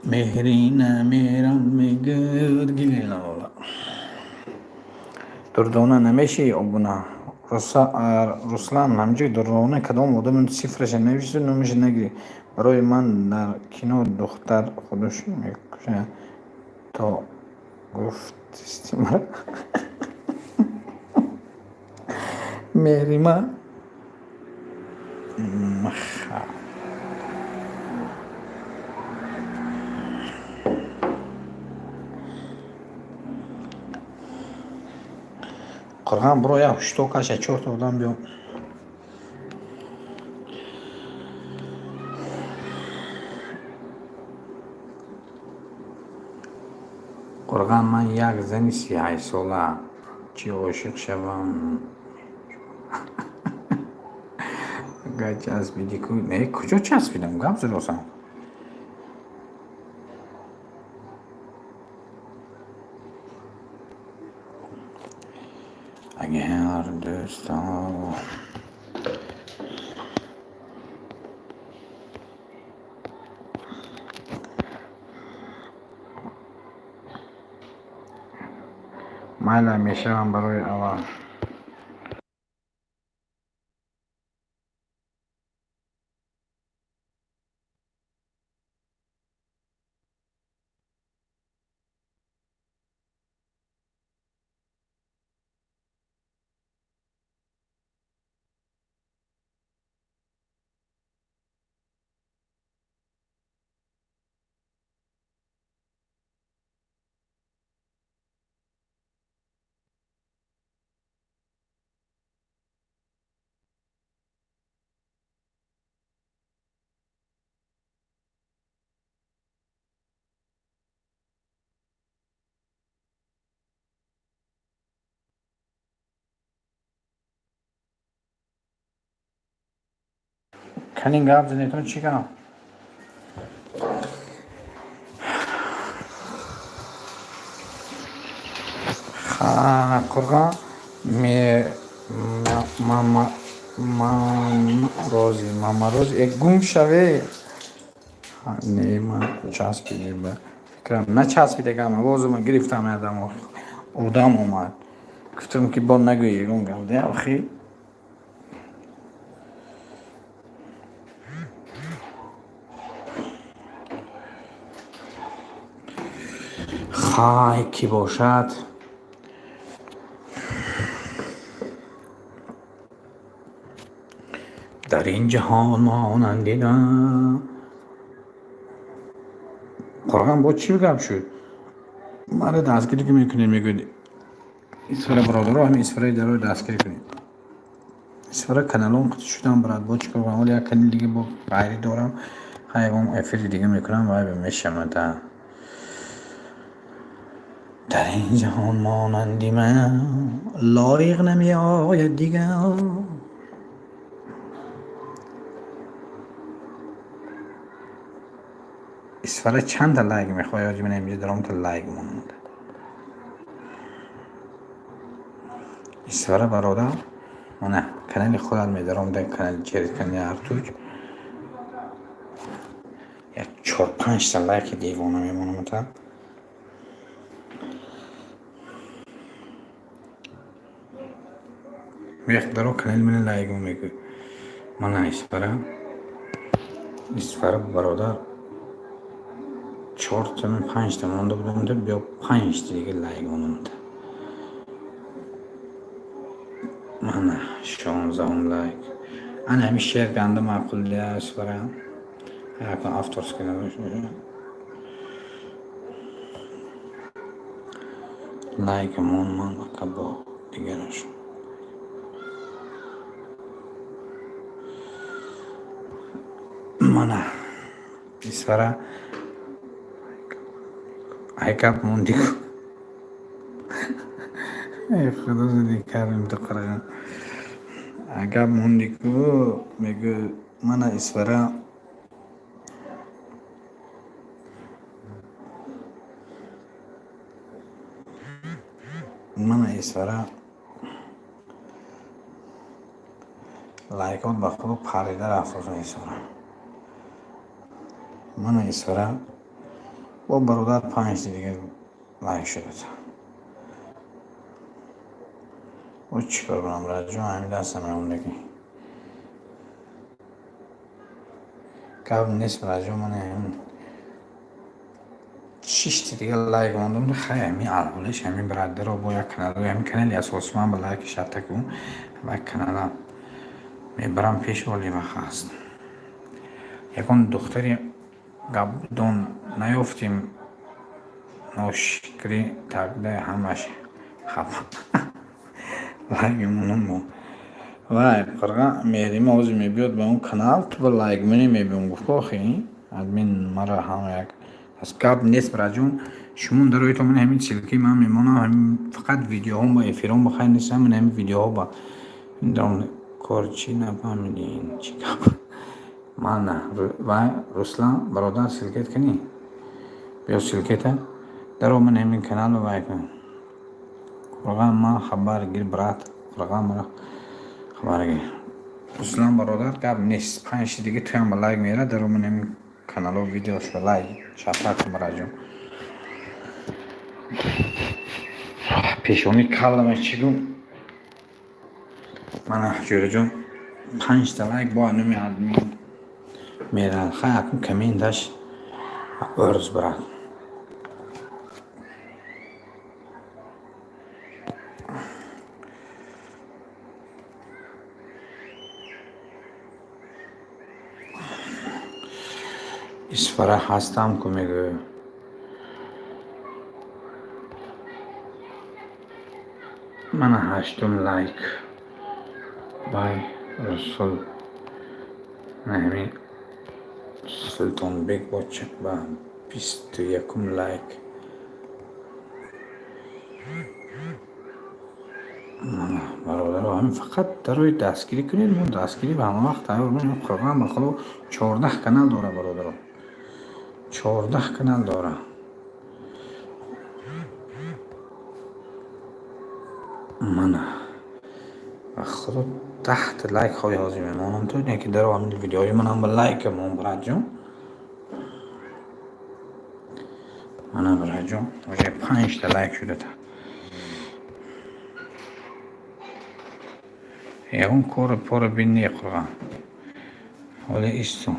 Меҳри намерам мегӯд гули лола. Дурдона намешӣ обуна? Руслан, ҳамҷои дурдона кадом одам цифраша навису номаша нагирӣ. Барои ман дар кино духтар худаш мекушад, то гуфтисти мара. Меҳрима Маха. Қурған биро як ҳушток каша, чорта одам биё. Қурған, ман як зани 38сола, чӣ ошиқ шавам? Агар часпидӣ ку? Не, куҷо часпидам? Гап задосам. Агар дӯсто майла мешавам барои аввал. Канин гап занетон, чӣ гап? Қурға мамарози, мамарози, э, гум шаве. Не, ман часпиде, ба фикрам начаспидагам, овозума гирифтам. Ядам одам омад, гуфтам ки бо нагӯй ягон гап де охи. Хай, кӣ бошад? Дар ин ҷаҳон монанди Қуръон бо чӣ гап шуд? Мара дастгирӣ мекунед, мегӯед Исфара. Бародаро, ҳамин Исфараи дарои дастгирӣ кунед. Исфара каналон қити шудам, брат, бо чӣ кор кунам? Ҳоли як канали дига бо ғайрӣ дорам. Ха, ягон эфири дига мекунам, вай мешавада. Дар ин ҷаҳон монанди ман лоиқ намеояд дигар. Исфара чанда лайк мехоҳӣ? Ҳоҷи, ман инҷа даром, та лайк монанд. Исфара, бародар, мана канали худат медаром, дар канали, через канали Артуҷ як чор панҷта лайки девона мемонам та. Меқдаро канали мана лайк мегӯ. Мана Исфара, Исфара, бародар, чортами панҷта монда будам, биё, панҷта дига лайк монамта. Мана 16-ум лайк. Ана ҳами шер ганда маъқул Исфара, авторский надошта бошад. Лайк мон ман ака, бо дигараш. Мана Исфара, айгап мондику. Эй худо, зинди кардем ту қирға. Агап мондику мегӯ. Мана Исфара, мана Исфара, лайкот ба худо парида рафтоса. Исфара, мана Исфара, бо бародар панҷта дига лайк шудад. О, чӣ кор кунам, раҷо? Ҳамин дастам мемондаги, гап нест, раҷо. Мана шишти дига лайк мондам. Хай, ҳамин алҳолиш ҳамин брадаро бо як канал, ҳамин канали асоси ман ба лайки шарта кун ва канала мебарам пеш. Оли вақт аст, ягон духтари гапдон наёфтим, ношикрӣ тагда ҳамаш хафа. Лайк мемонам. Вай қирға Меҳрима ҳозир мебиёд ба он канал, ту ба лайк мени мебиём, гуфт охи админ мара ҳам як пас гап нест. Браҷон, шумо дароитон, ман ҳамин ссылкаи ман мемонам, ҳамин фақат видеоҳом ба эфирҳом ба хайр нестам. Ман ҳамин видеоҳо ба кор чӣ нафаҳмидин, чӣ гап? Мана вай Руслан, бародар, ссылкат кунӣ, биё, ссылката даро, ман ҳамин каналро вай кун. Қурға ман хабар гир, брат, қурға мара хабар гир. Руслан, бародар, гап нест, панҷти дига туям ба лайк меяра. Даро, ман ҳамин канало видеошо лайк шафа кун, браҷон. Пешонӣ каллама чӣ гум. Мана ҷӯраҷон, панҷта лайк бо ануми админ мерад. Хай, акун комменташ ӯрз, брат. Исфара ҳастам ку, мегӯ. Мана ҳаштум лайк бай Расул. Ҳамин Султонбек ба 21-ум лайк. Мана бародаро, Фақат дарои дастгирӣ кунед, мо дастгирӣ ба ҳама вақт тайёр. Қурғон ба Худо 14 канал дора, бародаро, 14 канал дора. Мана, ба Худо 10-та лайк хоҳӣ ҳозир мемонам то яки даро ҳамин видеои манам ба лайк мон, братҷон. Мана, братҷон, уже панҷта лайк шудата. Ягон кори пора бин не, Қурғон. Ҳоле исто.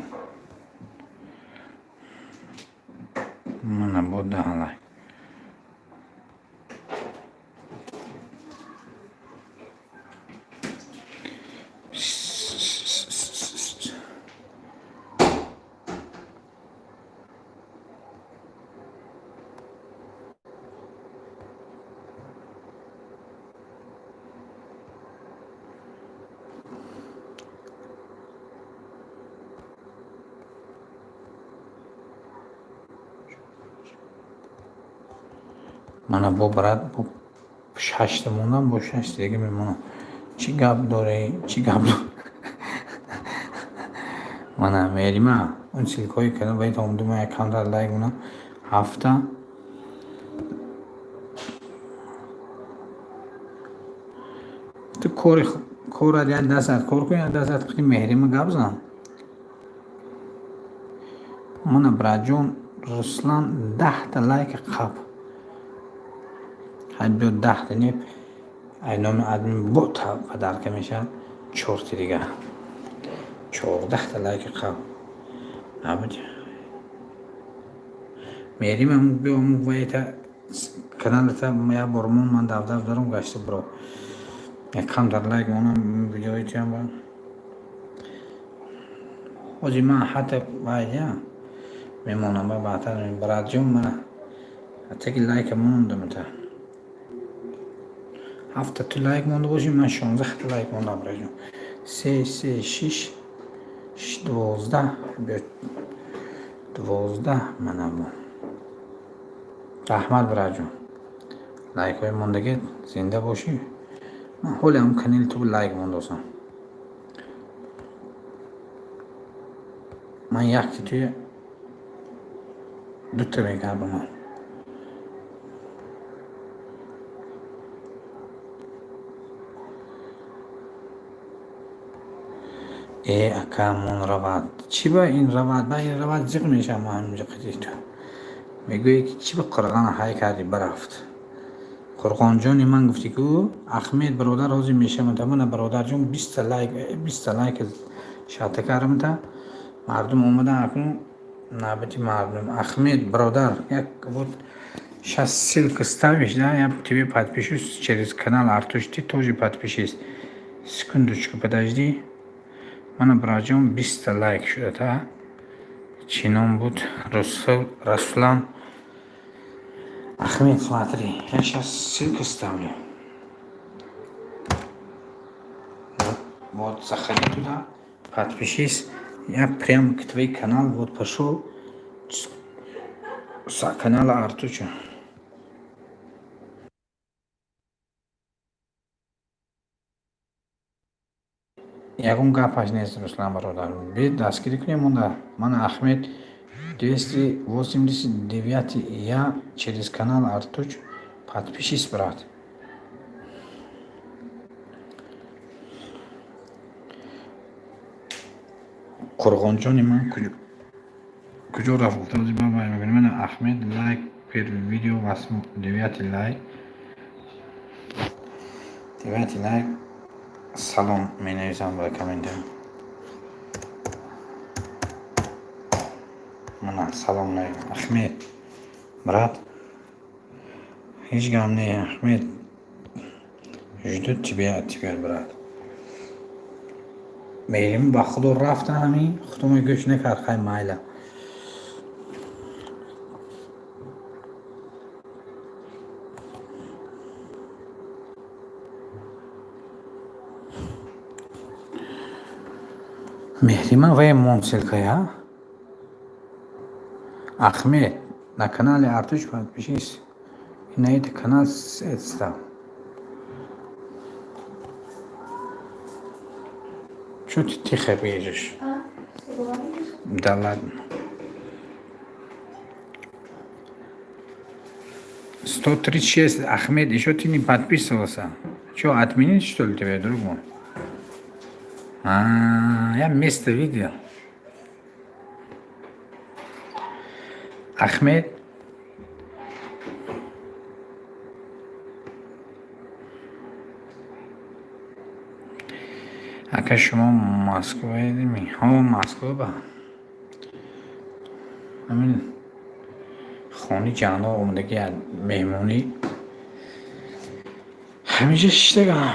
Мана, бо 10 лайк. Мана, бо брат, бо шашта мондам, бо шашта дига мемонам. Чӣ гап дорӣ? Чӣ гап? Мана, Мерима, он ссылкаҳое кардам, ваи омаду ман як камтар лайк монам. Ҳафта. Ту кори корат як дастат кор кун, як дастат қити Меҳрима гап зан. Мана, братҷон Руслан, 10-та лайка қаб. Ҳай, биё, 10-та не, ай номи админ бо подарка мешавад чорти дига. 14-та лайки қаб. Мерима, биё, вайта каналата як бор мон, ман давдав даром гашта биро. Як камтар лайк монам видеои туям ба. Ҳозир ман ҳатто вайя мемонам ба баъдтар, братҷон, мана ҳаттаки лайка мондамта. Ҳафта ту лайк монда бошӣ, ман 16-та лайк мондам, братҷон. Се, се, шиш, 12, биё, 12, мана бо. Раҳмат, братҷон. Лайкҳои мондагит, зинда бошӣ. Ман ҳоле ҳам канали ту лайк мондосам. Ман якти туя дута мекардам. Э, акамон равад. Чӣ ба ин равад? Ба ин равад зиқ мешавам ман ҳаминҷо қити ту. Мегӯе ки чӣ ба Қурғона ҳай кардӣ, барафт. Қурғонҷони ман гуфтӣ ку Ахмед бародар ҳозир мешавад. Мана, бародарҷон, 20-та лайк, 20-та лайк шарта кардамта. Мардум омадан, акнун навбати мардум. Ахмед бародар, як вот сейчас ссылка ставишь, да, я тебе подпишусь через канал Артуш, ты тоже подпишись. Секундочку, подожди. Мана, братҷон, 20-та лайк шудата. Чӣ ном буд? Расулан. Ахмед, смотри, я сейчас ссылку ставлю. Вот, вот, заходи туда, подпишись. Я прямо к твой канал вот пошел. С канала Артуча. Ягон гапаш нест, Руслан бародар. Би дастгирӣ кунем онда. Мана, Ахмед, 289, я через канал Артуч подпишись, брат. Қурғонҷони ман куҷо рафт? Гуфта бабай мекунем. Мана, Ахмед, лайк первый видео, девятый лайк. Девятый лайк. Салом менависам ба комментар. Мана, салом алейкум, Ахмед. Брат, ҳеҷ гап не, Ахмед. Жду тебя теперь, брат. Мерим, ба Худо рафта ҳамин, худома гӯш накард, хай майла. Меҳрима вай мон ссылкая. Ахмед, на канале Артуш подпишись. И на этот канал став. Чё ты тихо бежишь? А? Что говоришь? Да ладно. 136, Ахмед, еще ты не подписывался. Что, отменить, что ли, тебя, друг мой? А, я место видел. Ахмед. Ака, шумо Москваедими? Ҳо, Москва ба. Ҳамин хони ҷаноб омадаги, меҳмонӣ, ҳамиша шиштагам.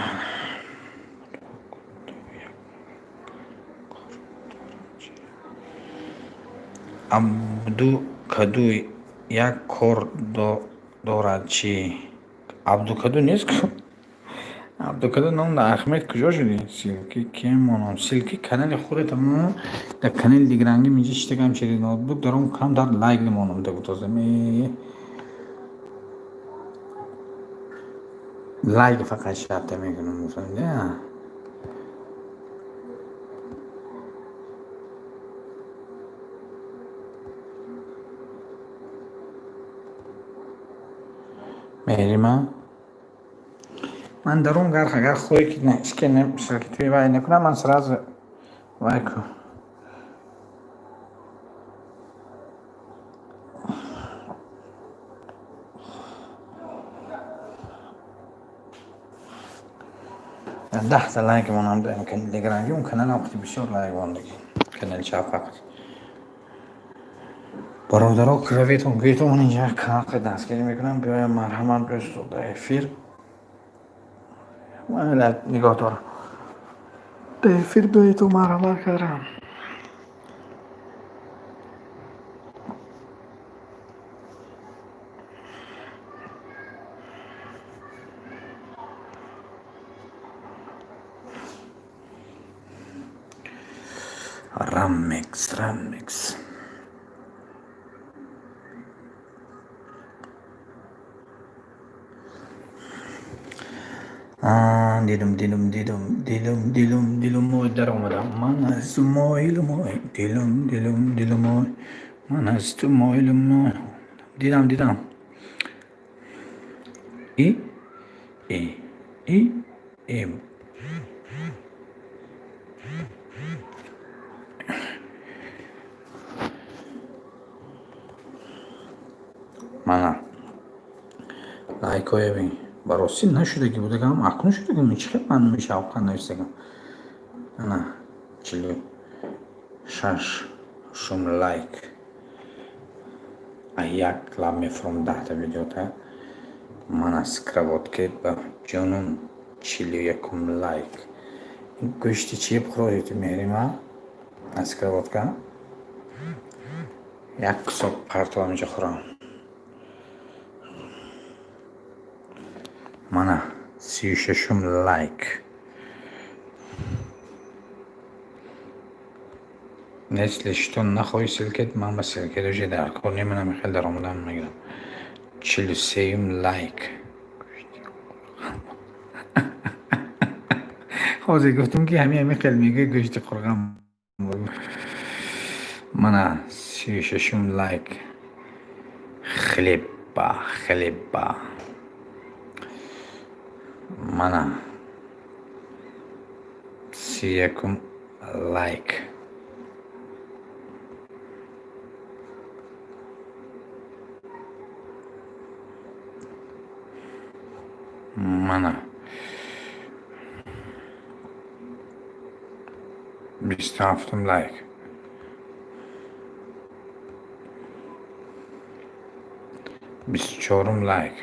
Абду Каду як кор дорад чӣ? Абдукаду нест ку? Абдукаду ном да. Ахмед, куҷо шудӣ? Ссылки кем монам? Ссылки канали худата монам. Дар канали дигарангӣ инҷа шиштагам, через ноутбук даром, камтар лайк монам да гутозам. Лайк фақат шарта мекунам, гуфтам. Меҳрима, ман даром гар, агар хоҳӣ ки ссылки туи вай накунам, ман сразу вай ку. 10 та лайк монам дигаранги. Он каналам қити бисёр лайк мондагӣ, канали чапақти. Бародаро, кравитон гӯетон, инҷа канал дастгирӣ мекунам. Биёям, марҳамат, биёстод эфир. Нигоҳ дорам, эфир биёету, марҳамат кардам. Раммекс, Раммекс. Дилум, дилум, дилум, дилум, дилум, дилум, ой, даромадам. Ман аз ту моилум, ой, дилум, дилум, дилум, ой, ман аз ту моилум, ой. Дидам, дидам. И, и, и, и. Мана лайкҳое бин. Ба ростӣ нашудагӣ будагам, акнун шудагӣ. Чӣ хел ман номи Шавқат нависагам? Ана 46-шум лайк. А як лаб мефурам 10 та видеота. Ман аз кроватке ба ҷонум 41-ум лайк. Ин гӯшти чие бихӯред, Меҳрима? Аз кроватка як кусок партовам, инҷа хӯрам. Мана 36-ум лайк. Если что, нахоҳӣ ссылкет, ман ба ссылкет уже дар кор немонам, хел даромадан мегирам. 43-юм лайк. Ҳозир гуфтум, ки ҳами хел мегӯи, гӯшти қурғам. Мана 36-ум лайк. Хлеба, хлеба. Мана 31-ум лайк. Мана 27-ум лайк. 24-ум лайк.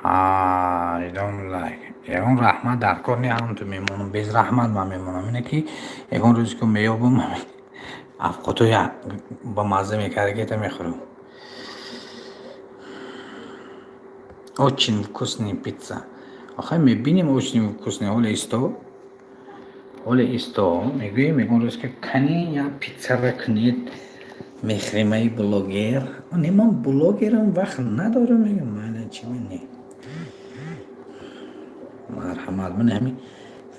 18-ум лайк. Ягон раҳмат дар кор не, ҳамту мемонам, без раҳмат ман мемонам. Ине ки ягон рӯзе ки меёбам, авқотои ба мазза мекардагита мехӯрам. Очень вкусный пицца. Охай, мебинем, очень вкусный. Ҳоле исто, ҳоле исто, мегӯем ягон рӯз ки кани як питсара кунед, мехримаи блогер. Не, ман блогерам, вақт надорам, мегӯям, майла, чи ман не. Марҳамат, ман ҳамин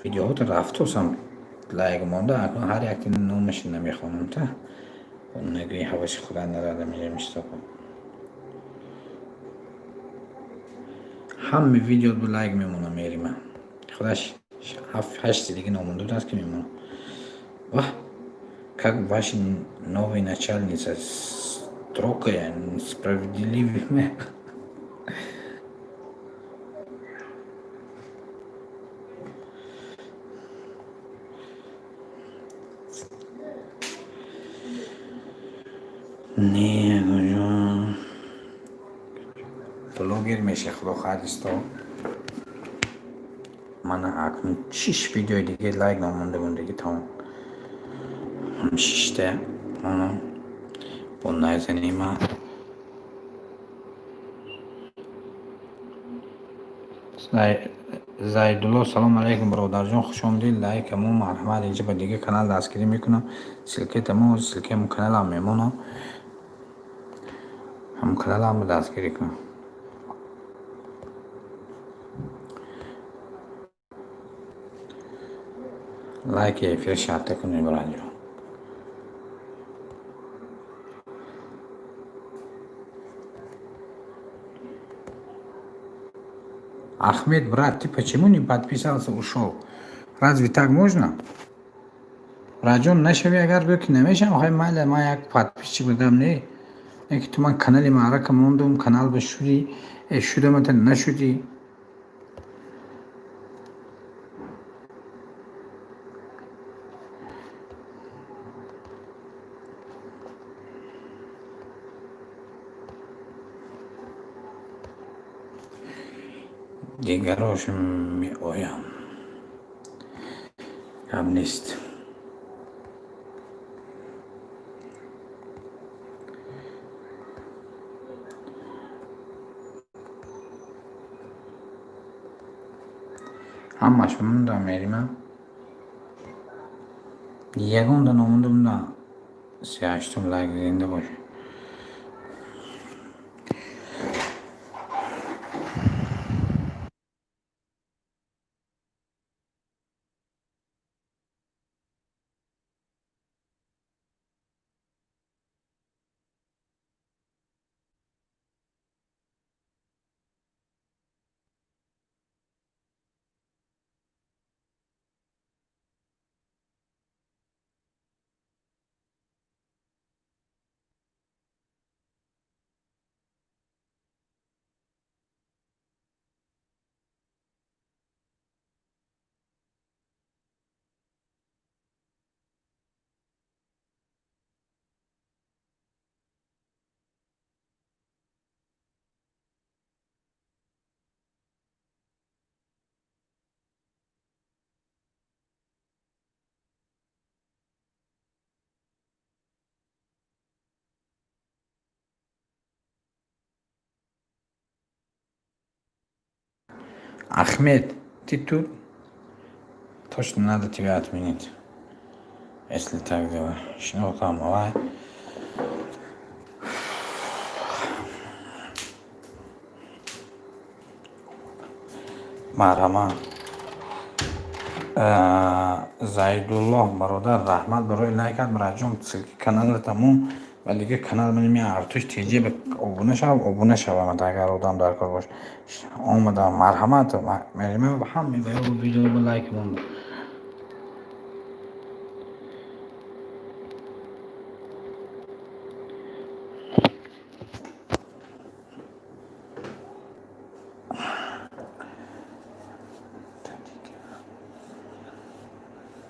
видеоҳото рафтосам, лайк монда. Акнун ҳар якти номаша намехонам, та нагӯи ҳаваси худа нарада меҷамистопа. Ҳами видео бу лайк мемонам, мерима. Худаш ҳафт ҳашти дига номонда будааст, ки мемонам. Ваҳ, как ваша новая начальница строгая, несправедливая. Не, куҷо блогер меша, худо хоҳад исто. Мана, акнун шиш видеои диге лайк намонда бундагӣ, тамом, шишта мана бо найзанима. Зайдулло, салом алейкум, бародарҷон, хушомадед. Лайкамо, марҳамат. Инҷа ба дига канал дастгирӣ мекунам. Ссылкетамо, ссылкаи каналам мемонам, ҳамон каналам дастгирӣ кунам. Лайки эфир шарта кунед, бародарҷон. Ахмед, брат, ты почему не подписался, ушел? Разве так можно? Братҷон, нашави агар, гӯ ки намешавам. Хай, майла, ман як подписчик будам, не ки ту ман канали маърака мондум, канал ба шудӣ, шудамата нашудӣ. Дигарош меоям, гап нест. Ҳамаш монда, мерима, ягонта номонда буда, 38-ум лайк зинда бошад. Ахмед, ты тут? Точно надо тебя отменить. Если так делать. Что там, давай. Марҳамат. Зайдуллоҳ, бародар, раҳмат барои лайкат. Братҷон, ссылки канала тамом ва дига канал мани артуш теҷе обуна шав, обуна шавам, агар одам дар кор бош. Омадам, марҳамат, ҳами ба видео лайк монда.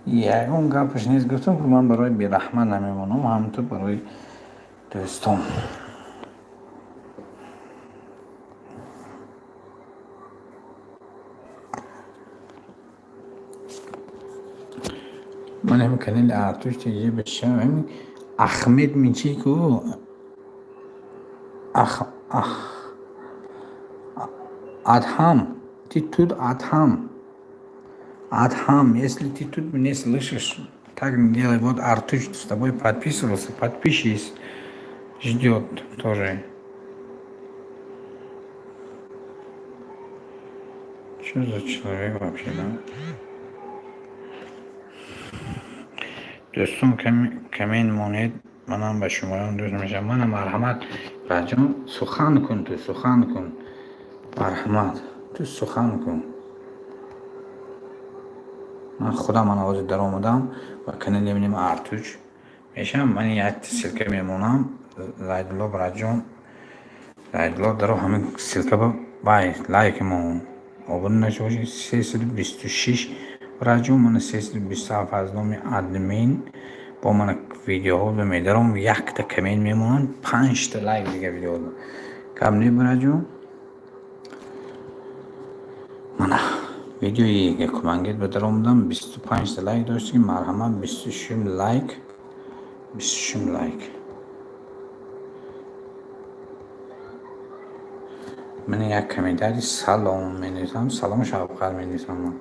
Ягон гапаш нест, гуфтам, ки ман барои бераҳмат намемонам, ҳамту барои дӯстон. Ман ҳами канали Артуш теҷе бишам, ҳами Ахмед мичи ку ах ах. Адҳам, ты тут, Адҳам? Адхам, если ты тут меня слышишь, так не делай. Вот Артуш с тобой подписывался, подпишись. Ждет тоже. Что за человек вообще, да? Дӯстон, коммент монед, манам ба шумоён дӯст мешавам. Мана, марҳамат, браҷон, сухан кун, ту сухан кун. Марҳамат, ту сухан кун. Ман худам мана ҳозир даромадам ба канали минем Артуч мешавам. Ман як ссылка мемонам. Зайдулло браҷон, Зайдулло даро ҳамин ссылка ба вай лайк мон. Обуна нашуда бошед. 326 браҷон, мана 327 аз номи админ бо мана видеоҳо медаром, якта коммент мемонанд, панҷта лайк дига видео. Гап не, браҷон? Мана видеои якумангет ба даромадам, 25та лайк дошт, ки марҳамат, 26 лайк, 26 лайк. Ман як комментарий салом менависам, салом Шавқат менависам ман.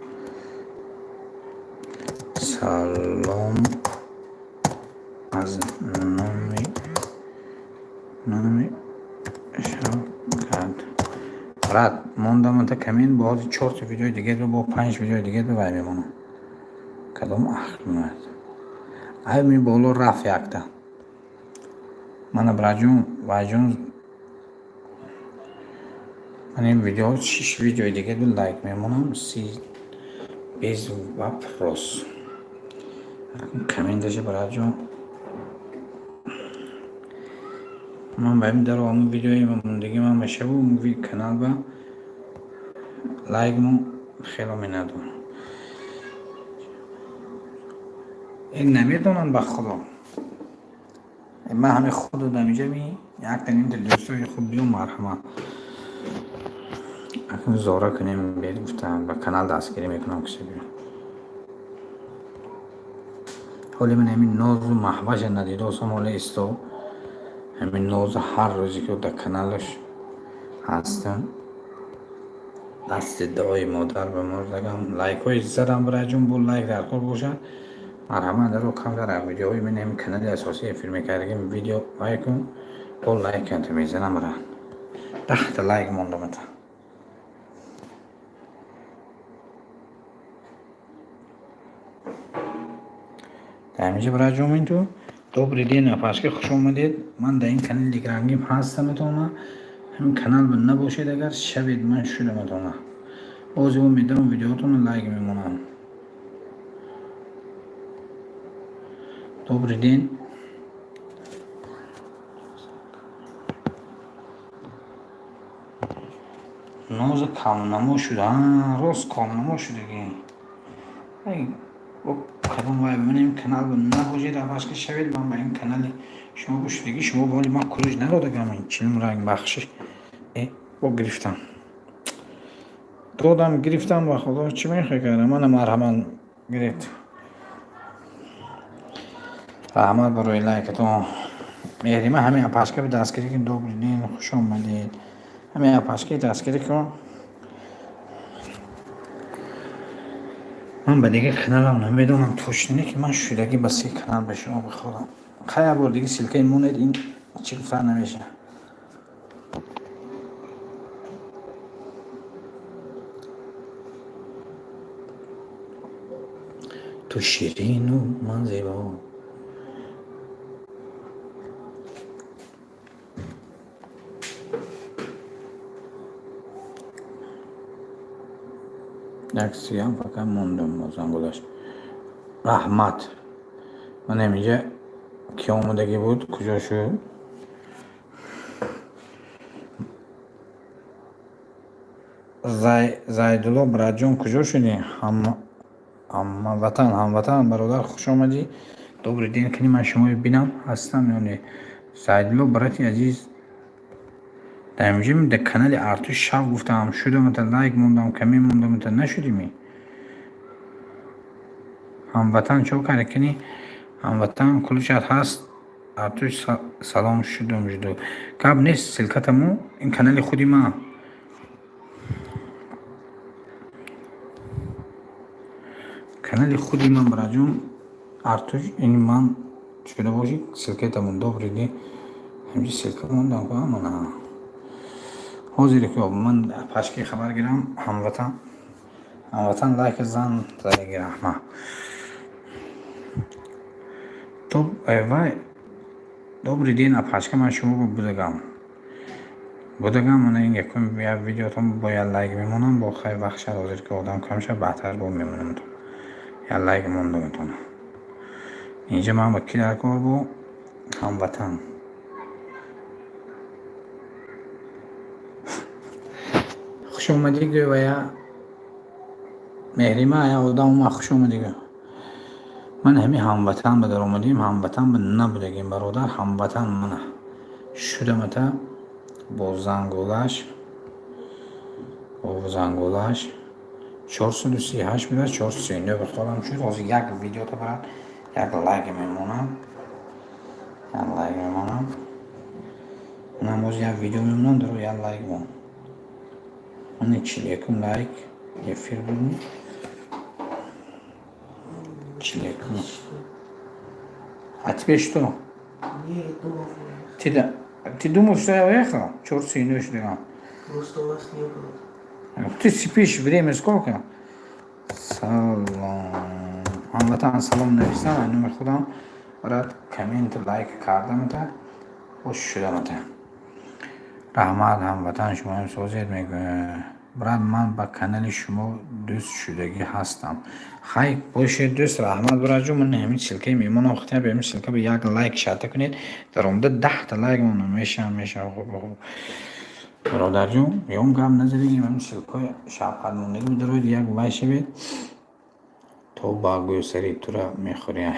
Салом аз номи Шавкат. Брат, мондам та коммент, бо ҳозир чорта видеои дига, бо панҷ видеои дига вай мемонам. Кадом Аҳмад? Ай ми боло рафт якта. Мана, браҷон, вайҷон, ман ин видео шиш видеои дига ду лайк мемонам, си без вопрос. Комменташа, браҷон, ман ба ин даро ҳамун видеои мондагӣ ман мешаву канал ба лайк мо хело миннатдорам. Ин намедонам, ба Худо. Ман ҳамин худо дамиҷа ми якта нимта дӯстои хуб биё, марҳамат. Акнун зора кунем, бед гуфтам, ба канал дастгирӣ мекунам, кисе биё. Ҳоли ман ҳамин нозу маҳваша надидосам, ҳоли исто. Ҳамин нозу ҳар рӯзе ки дар каналаш ҳастам. Дасти дуои модар ба мурдагам лайкҳои задам, бираҷон, бо лайк дар кор бошад. Марҳамат, даро камтар видеоҳои ман ҳамин канали асосии эфир мекардагим видео лайк кун, бо лайк канта мезанам, бира. 10та лайк мондам та. Дар ҳаминҷа, бираҷон, ин ту добрый день, апашки, хуш омадед. Ман дар ин канали дигарангим ҳастам, метавонам. Ҳамин канал ба набошед, агар шавед, ман шуда метавонам. Боз мо медарам видеоҳотонро лайк мемонам. Добрый день. Нозу камнамо шуда. Рост, камнамо шудагӣ. Ай, кадом вай ман ин канал ба набошед, апашки, шавед, ман ба ин канали шумо бошудагӣ, шумо боли ман кулуш надодагам, ин чилм ранг бахшиш. Э, бо гирифтам. Додам, гирифтам, ба Худо, чӣ мехоҳӣ кардам? Мана, марҳамат, гирифт. Раҳмат барои лайкатон. Меҳрима, ҳамин апашка дастгирӣ кун. Добрый день, хуш омадед. Ҳамин апашка дастгирӣ кун. Ман ба дигар каналам намедонам точно, не ки ман шудагӣ ба се канал ба шумо бихоҳам. Хай, як бор дига ссылкаи монед, ин чӣ гуфта намешавад. Ту ширину ман зебо. Як сиям фақат мондам бо зангулаш. Раҳмат. Ман ҳаминҷа ки омадагӣ буд, куҷо шуд? Зайдулло братҷон, куҷо шудӣ? Ҳамватан, ҳамватан, бародар, хуш омадӣ. Добрый день, кани ман шуморо бинам, ҳастам ё не? Зайдулло, брати азиз, дар ҳаминҷа дар канали Артуш шав гуфтам, шудам, лайк мондам, коммент мондам, нашудӣ ми? Ҳамватан, чо карди, кани ҳамватан, кулушат ҳаст? Артуш, салом, шудам, жду. Гап нест, ссылкатаму ин канали худи ман. Канали худи ман, браҷон, Артуш, ин ман шуда бошӣ, ссылкатамон. Добрый день. Ҳаминҷа ссылка мондам, мана. Ҳозир ки ман пашки хабар гирам, ҳамватан. Ҳамватан, лайк зан, задаги, раҳмат. Вай, добрый день, апашка, ман шумо будагам. Будагам, мана ин якум як видеотон бо як лайк мемонам, бо хай вақт шад, ҳозир ки одам кам шад, баъдтар бо мемонам. Як лайк мондагатон. Инҷа ман ба ки дар кор бо ҳамватан. Хуш омадӣ гӯ ва я Меҳрима, я одам омад, хуш омадӣ гӯ. Ман ҳамин ҳамватан ба даромадем, ҳамватан ба набудагем, бародар, ҳамватан мана шудамата бо зангулаш, бо зангулаш 438 буда, 439 бихолам шуд. Ҳозир як видеото барад, як лайк мемонам, як лайк мемонам. Манам ҳозир як видео мемонам, даро як лайк мон. Мана 41-ум лайк эфир будем. 41-ум. А тебе что? Не, думал, Ты, да, ты думал, что я уехал? Черт с ним. Просто вас не было. Ты спишь время сколько? Салом. Ҳамватан, салом нависам, номи худам. Брат, коммент, лайк кардамата. Хуш шудамата. Раҳмат, ҳамватан, шумоям созед мегӯяд. Брат, ман ба канали шумо дӯст шудагӣ ҳастам. Хай, бошед дӯст, раҳмат, братҷон. Ман ҳамин ссылка и мемонам, хотя бы ҳамин ссылка ба як лайк шарта кунед. Даромада 10-та лайк монам, мешавам, мешавам, хуб, хуб. Бародарҷон, ягон гап назадагим, ҳамин ссылка ҳои шавқат мондагӣ бидароед, як вай шавед. То ба гӯсари тура мехӯрӣ.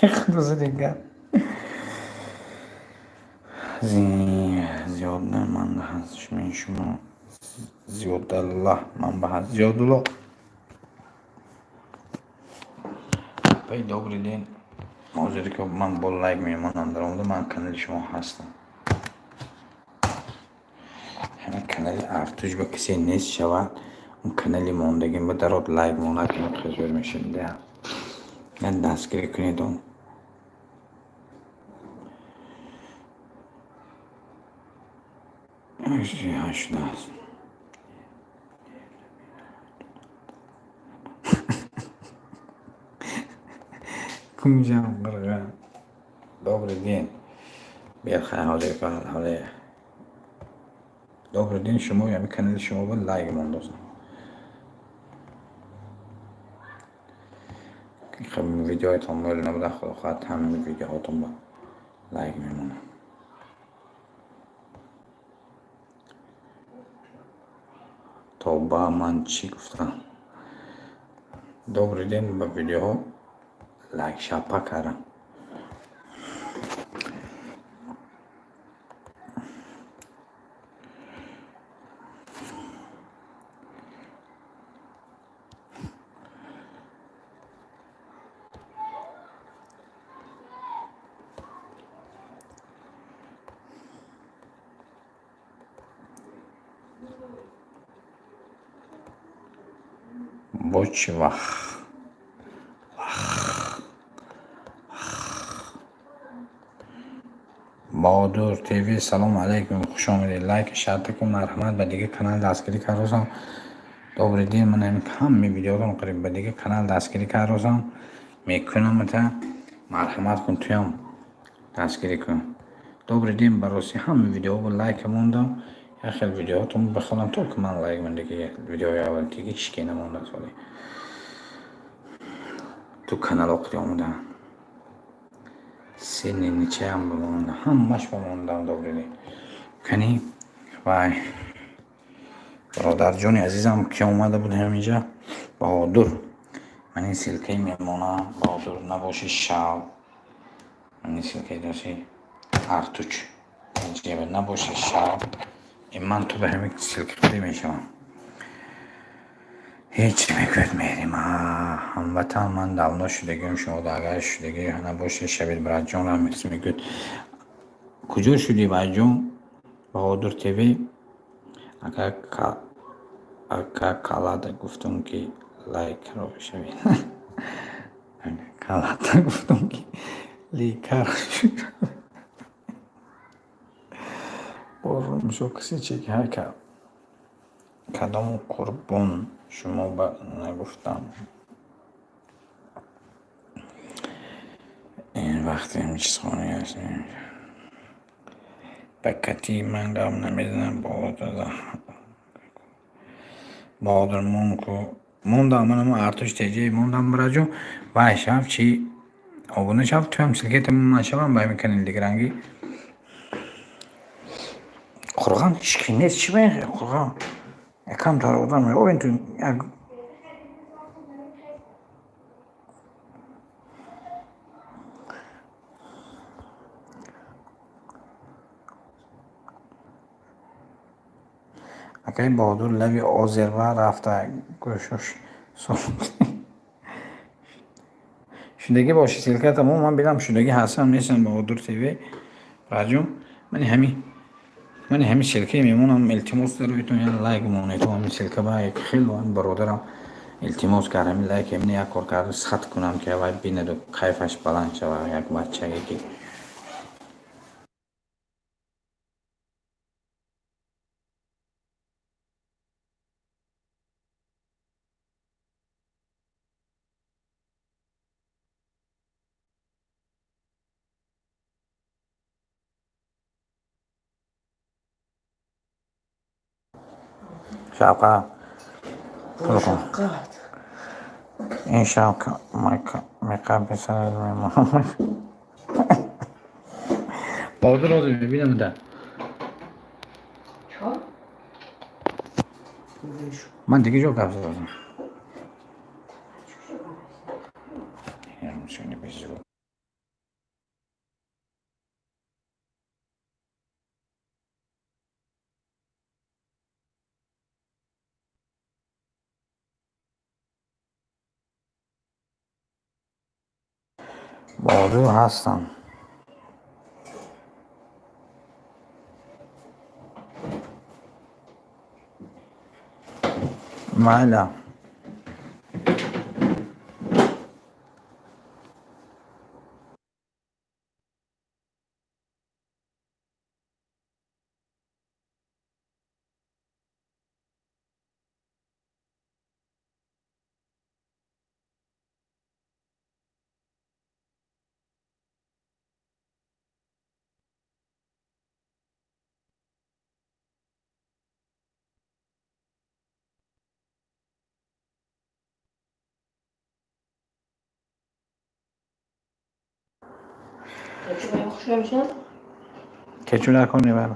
Худо дигар. Зиёда ман ҳаст шумо Зиёдаллоҳ ман ба ҳаст Зиёдулло. Апай, добрый день. Ҳозир ки ман бо лайк мемонам, даромада ман канали шумо ҳастам. Ҳамин канали Артуш ба касе нест шавад, он канали мондагим ба дарод лайк монад, ки хизур мешавад. Як дастгирӣ кунед он. Шудааст. Кунҷам қирға. Добрый день. Биёд хай ҳозир ҳоле. Добрый день, шумо ҳамин канали шумо ба лайк мондозам. Хуб, видеоятон мӯл набуда, худо хоҳад ҳамин видеоҳотон ба лайк мемонам. То ба ман чӣ гуфтам? Добрый день, ба видеоҳо лайк шапа кардам. Бо чӣ вах? Вах. Баҳодур ТВ, салом алайкум, хуш омадед. Лайк шарта кун, марҳамат, ба дигар канал дастгирӣ кардосам. Добрый день, ман ҳамин ҳамаи видеоҳоро қариб ба дигар канал дастгирӣ кардосам. Мекунамата, марҳамат кун, туям дастгирӣ кун. Добрый день, ба рости ҳамаи видеоҳо лайк мондам. Як хел видеоҳотон бихонам, только ман лайк мондаги видеои аввал дига ҳеч ки намондааст вале. Ту канал оқиди омадаам. Сени ничаям бимонда, ҳамаш бимондам, добрый день. Кани вай бародарҷони азизам ки омада буд ҳаминҷа, Баҳодур. Ман ин ссылка и мемонам, Баҳодур набоши шав. Ман ин ссылка и доси Артуч. Инҷа набоши шав. Ин ман ту ба ҳамин ссылка қадӣ мешавам. Ҳеҷ мегӯяд Меҳрима. Ҳамватан, ман давно шудагиам, шумо агар шудагӣ набошед, шавед, братҷон мегӯяд. Куҷо шудӣ, баҷон? Баҳодур ТВ. Ака калада гуфтум ки лайкро шавед. Калада гуфтум ки лайкаро. Бо Мисол касе чеки ҳай Кадом қурбон шумо ба нагуфтам. Ин вақти чизхони аст. Ба кати ман гап намезанам. Баҳодур мон ку мондам, манам Артуш теҷи мондам, бираҷон. Вай шав чи обуна шав, туям ссылкета ман шавам ба ҳамин канали дигаранги. Қурған ҳеч ки нест, чӣ ба қурған? Якам тар одам меовен ту як. Акаи Баҳодур лаби озерва рафта гӯшош шудагӣ боши, ссылката мо ман бинам, шудагӣ ҳастам нестам. Баҳодур ТВ, бираҷон, мани ҳамин ссылкаи мемонам. Илтимос дароитон, як лайк монед ҳамин ссылка ба. Хело бародарам илтимос кард, ҳамин лайк ҳамин як кор кард, сад кунам, ки вай бинаду кайфаш баланд шавад, як бачае ки. Шавқа. Шавқат. Ин шавқа меқаб писарат мемонам. Баҳодур, ҳозир мебинам да. Чё? Вижу. Ман дига ҷо гап задам. Баҳодур ҳастам. Майла. Кетчуп хушрӯ мешавад? Кетчуп накунӣ бар.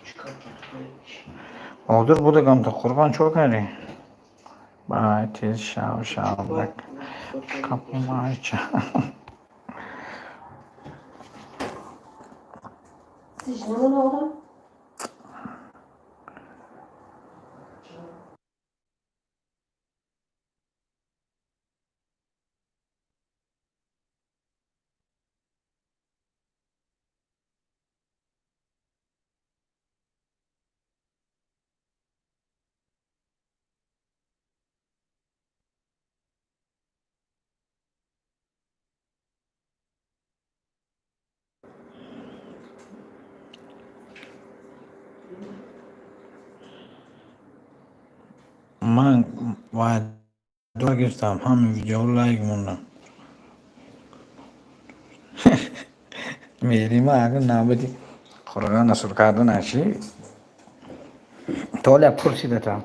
Чикор кардам? Баҳодур будагам, ту қурбон чор кардӣ? Бай, тез шав, шав. Капумайча. Намона одам? Ман ваъда гирифтам, ҳамин видеоро лайк мондам. Меҳрима, агар навбати қурғана сур карданаш чӣ? Толя пурсидатам.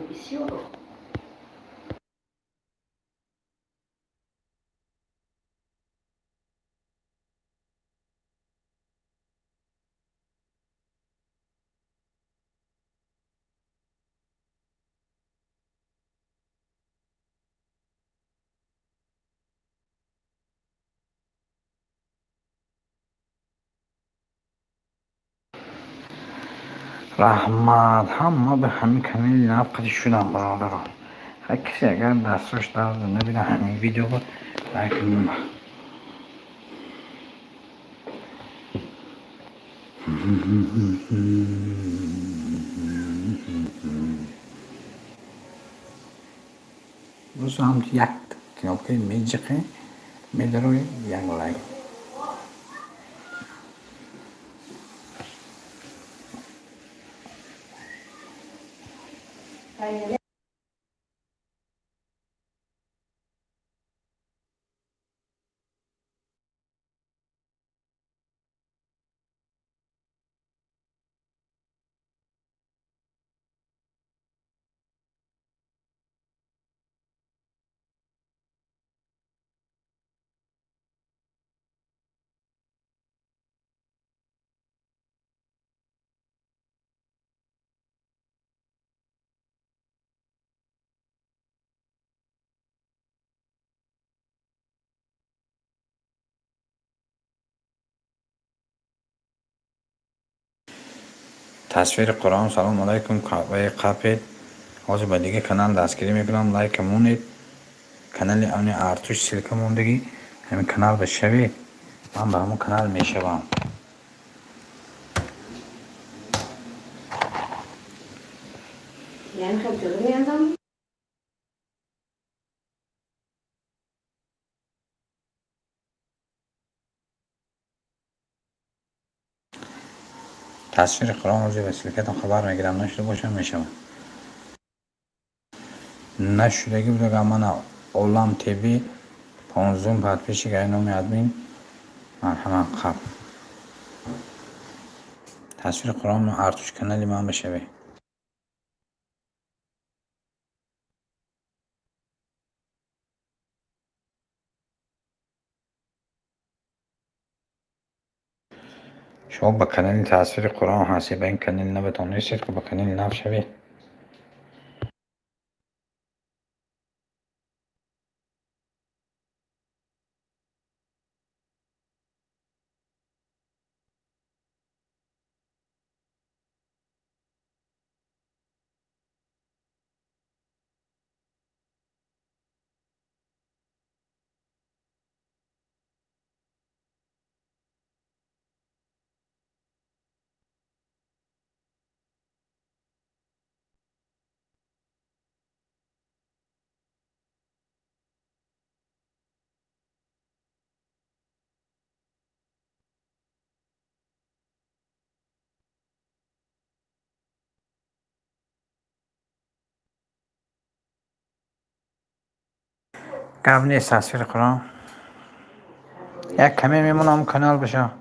Бисёр. Раҳмат, ҳама ба ҳамин канали нав қади шудам, бародарон. Ҳар касе агар дастрош дард набина, ҳамин видео лайк монда. Просто ҳам як кнопкаи меҷиқе, медарои, як лайк. Тасвири Қуръон. Салому алайкум, қаҳваи қапед. Ҳозир ба дига канал дастгирӣ мекунам, лайка монед. Канали ани Артуш ссылка мондагӣ, ҳамин канал ба шавед, ман ба ҳамон канал мешавам. Яъне хел ҷудо меандам? Тасвири Қуръон, ҳозир ба ссылкатон хабар мегирам, нашуда бошам мешавам. Нашудагӣ буда, мана Олам ТВ 15 подписчик, ай номи админ, марҳамат қаб. Тасвири Қуръон, Артуш канали ман бишавед. Шумо ба канали Тасвири Қуръон ҳастед, ба ин канали наватон нестед, ки ба канали нав шавед. Гап нест, Тасвири Қуръон. Як каме мемонам, канал бошам.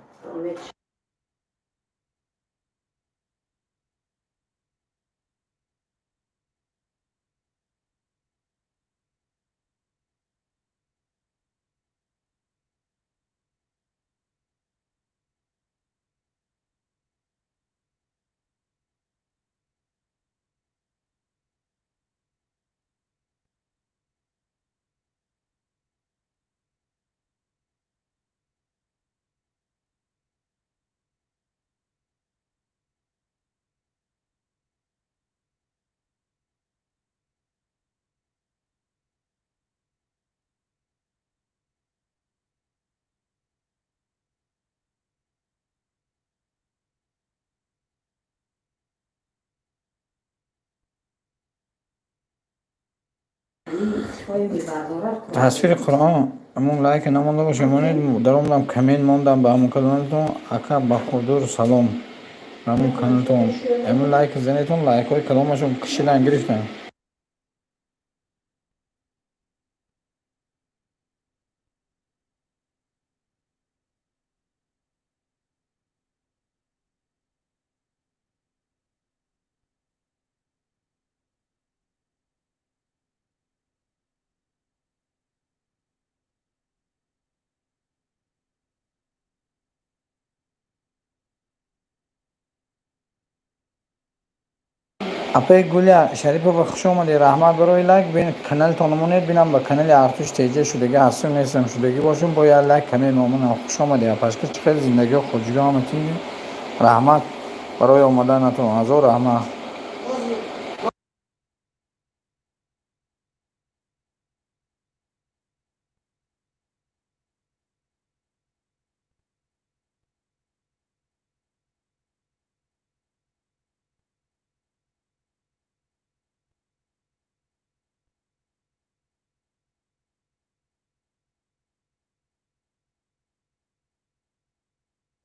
Тасвири Қуръон, ҳамон лайк намонда боша, монед, даромадам, коммент мондам ба ҳамон каналтон, ака Баҳодур салом. Ба ҳамон каналтон. Ҳамон лайк занетон, лайкҳои каломашон кишидан гирифтан. Апаи Гуля Шарипова, хуш омадед, раҳмат барои лайк. Бин каналтон монед, бинам ба канали Артуш теҷа шудагӣ ҳасту нестам, шудагӣ бошум, бо як лайк каме мемонам. Хуш омадед, апашка, чӣ хел зиндагиҳо, хоҷига ҳама тинҷ? Раҳмат барои омаданатон, ҳазор раҳмат.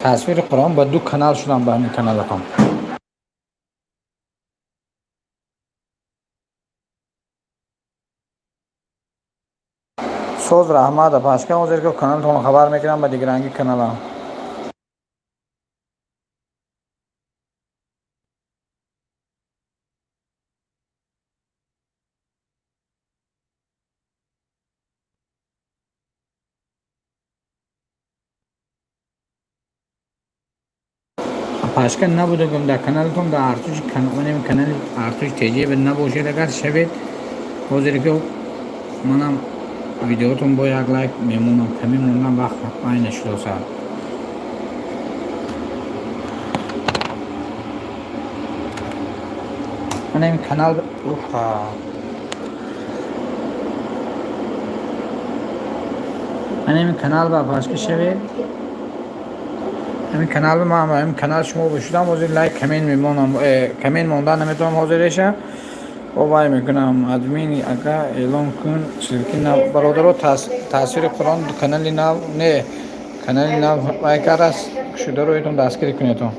Тасвири Қуръон ба ду канал шудам, ба ҳамин каналатон. Соз, раҳмат, апашка. Ҳозир ки каналтон хабар мекунам ба дигаранги каналам. Апашка, набудагум дар каналатон, дар Артуш онем, канали Артуш ТЖ набошед. Агар шавед, ҳозир ки манам видеотон бо як лайк мемонам, каме мондам, вақт ай нашудоса. Манам канал, уха, манам канал ба апашка шавед. Ҳамин канал ман, ҳамин канал шумо бошудам. Ҳозир лайк, коммент мемонам, коммент мондан наметавонам. Ҳозиреша о вай мекунам. Админ ака, эълон кун ссылки нав. Бародаро, таъсири Қуръон канали нав, не, канали нав вай кардаст, шуда рӯятон дастгирӣ кунедон.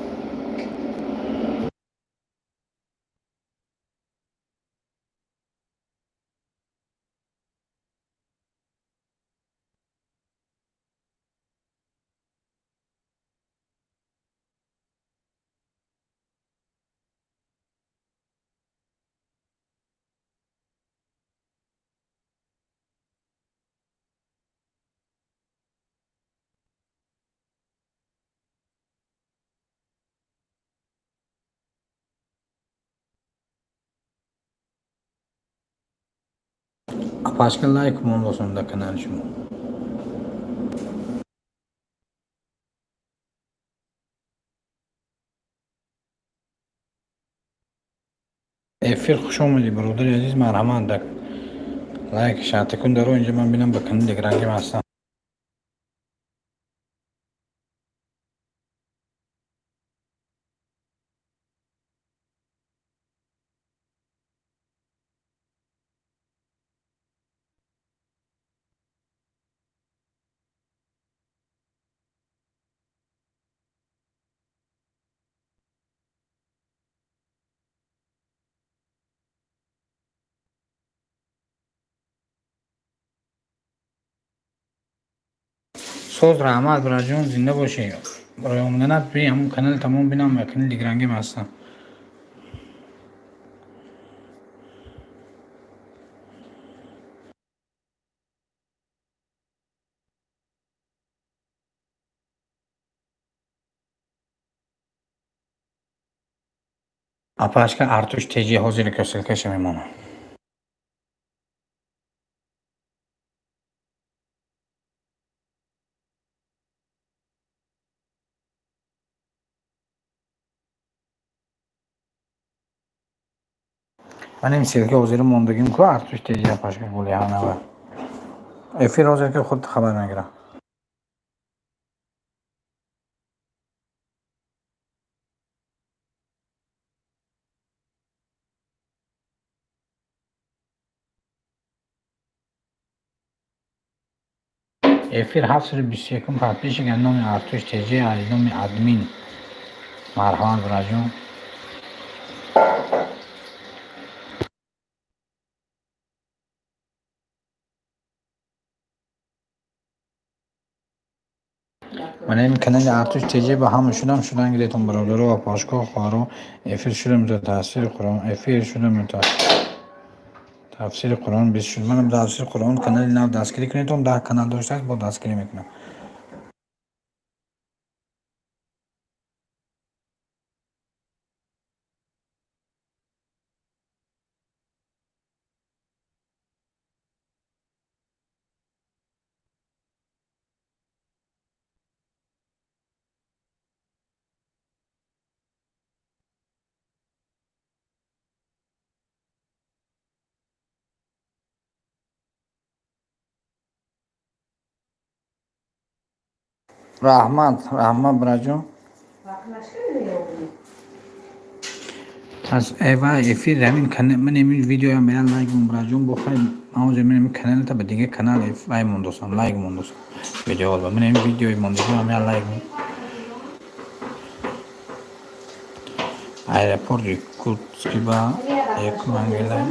Апашка, лайк мондосам дар канали шумо. Эфир хуш омадӣ, бародари азиз, марҳамат, дар лайк шартакун даро. Инҷа ман бинам, ба канали дигарангим ҳастам. Соз, раҳмат, бародарҷон, зинда бошӣ. Барои омаданат. Би, ҳамун канали тамом бинам, ба канали дигарангим ҳастам. Апашка, Артуш ТЖ, ҳозир ки ссылкаша мемонам. Манем ссылка ҳозири мондагим ку, Артуш ТЖ, апашка Гулиҳанава. Эфир ҳозир ки худ хабар мегирам. Эфир 721-ум подписчик аз номи Артуш ТЖ, аз номи админ. Марҳамат, бародарҷон. Манем канали Артуш ТЖ ба ҳама шудам, шудан гиретон, бародаро ва пошко, хоҳаро. Эфир шудам то таъсири Қуръон, эфир шудам то тафсири Қуръон бист шуд. Манам тафсири Қуръон канали нав дастгирӣ кунедон, 10 канал доштааст, бо дастгирӣ мекунам. Раҳмат, раҳмат, бираҷон. Пас эва эфир ҳамин ман ҳамин видеоям меян лайк мон, бираҷон. Бо хай, ман ҳозир ман ҳамин каналата ба дигар канал вай мондосам, лайк мондосам видеоҳо. Ман ҳамин видеои мондагиам меян лайк мон. Аэропорт Иркутский ба як мангила.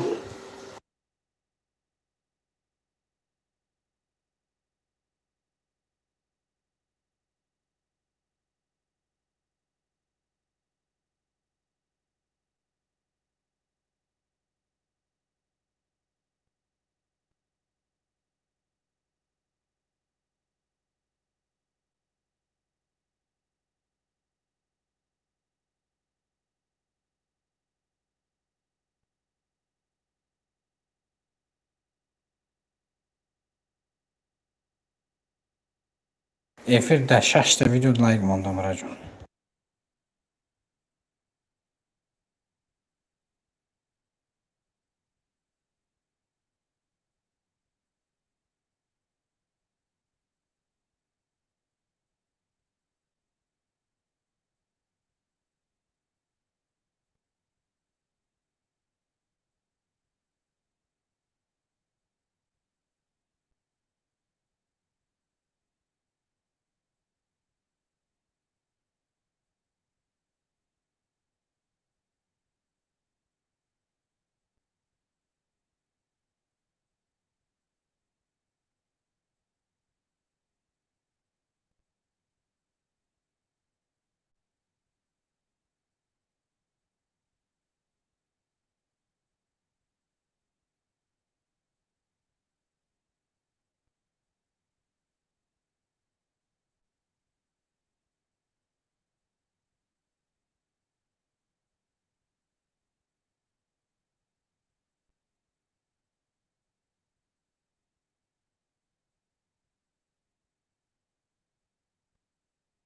Эфир дар шашта видео лайк мондам, раҷон.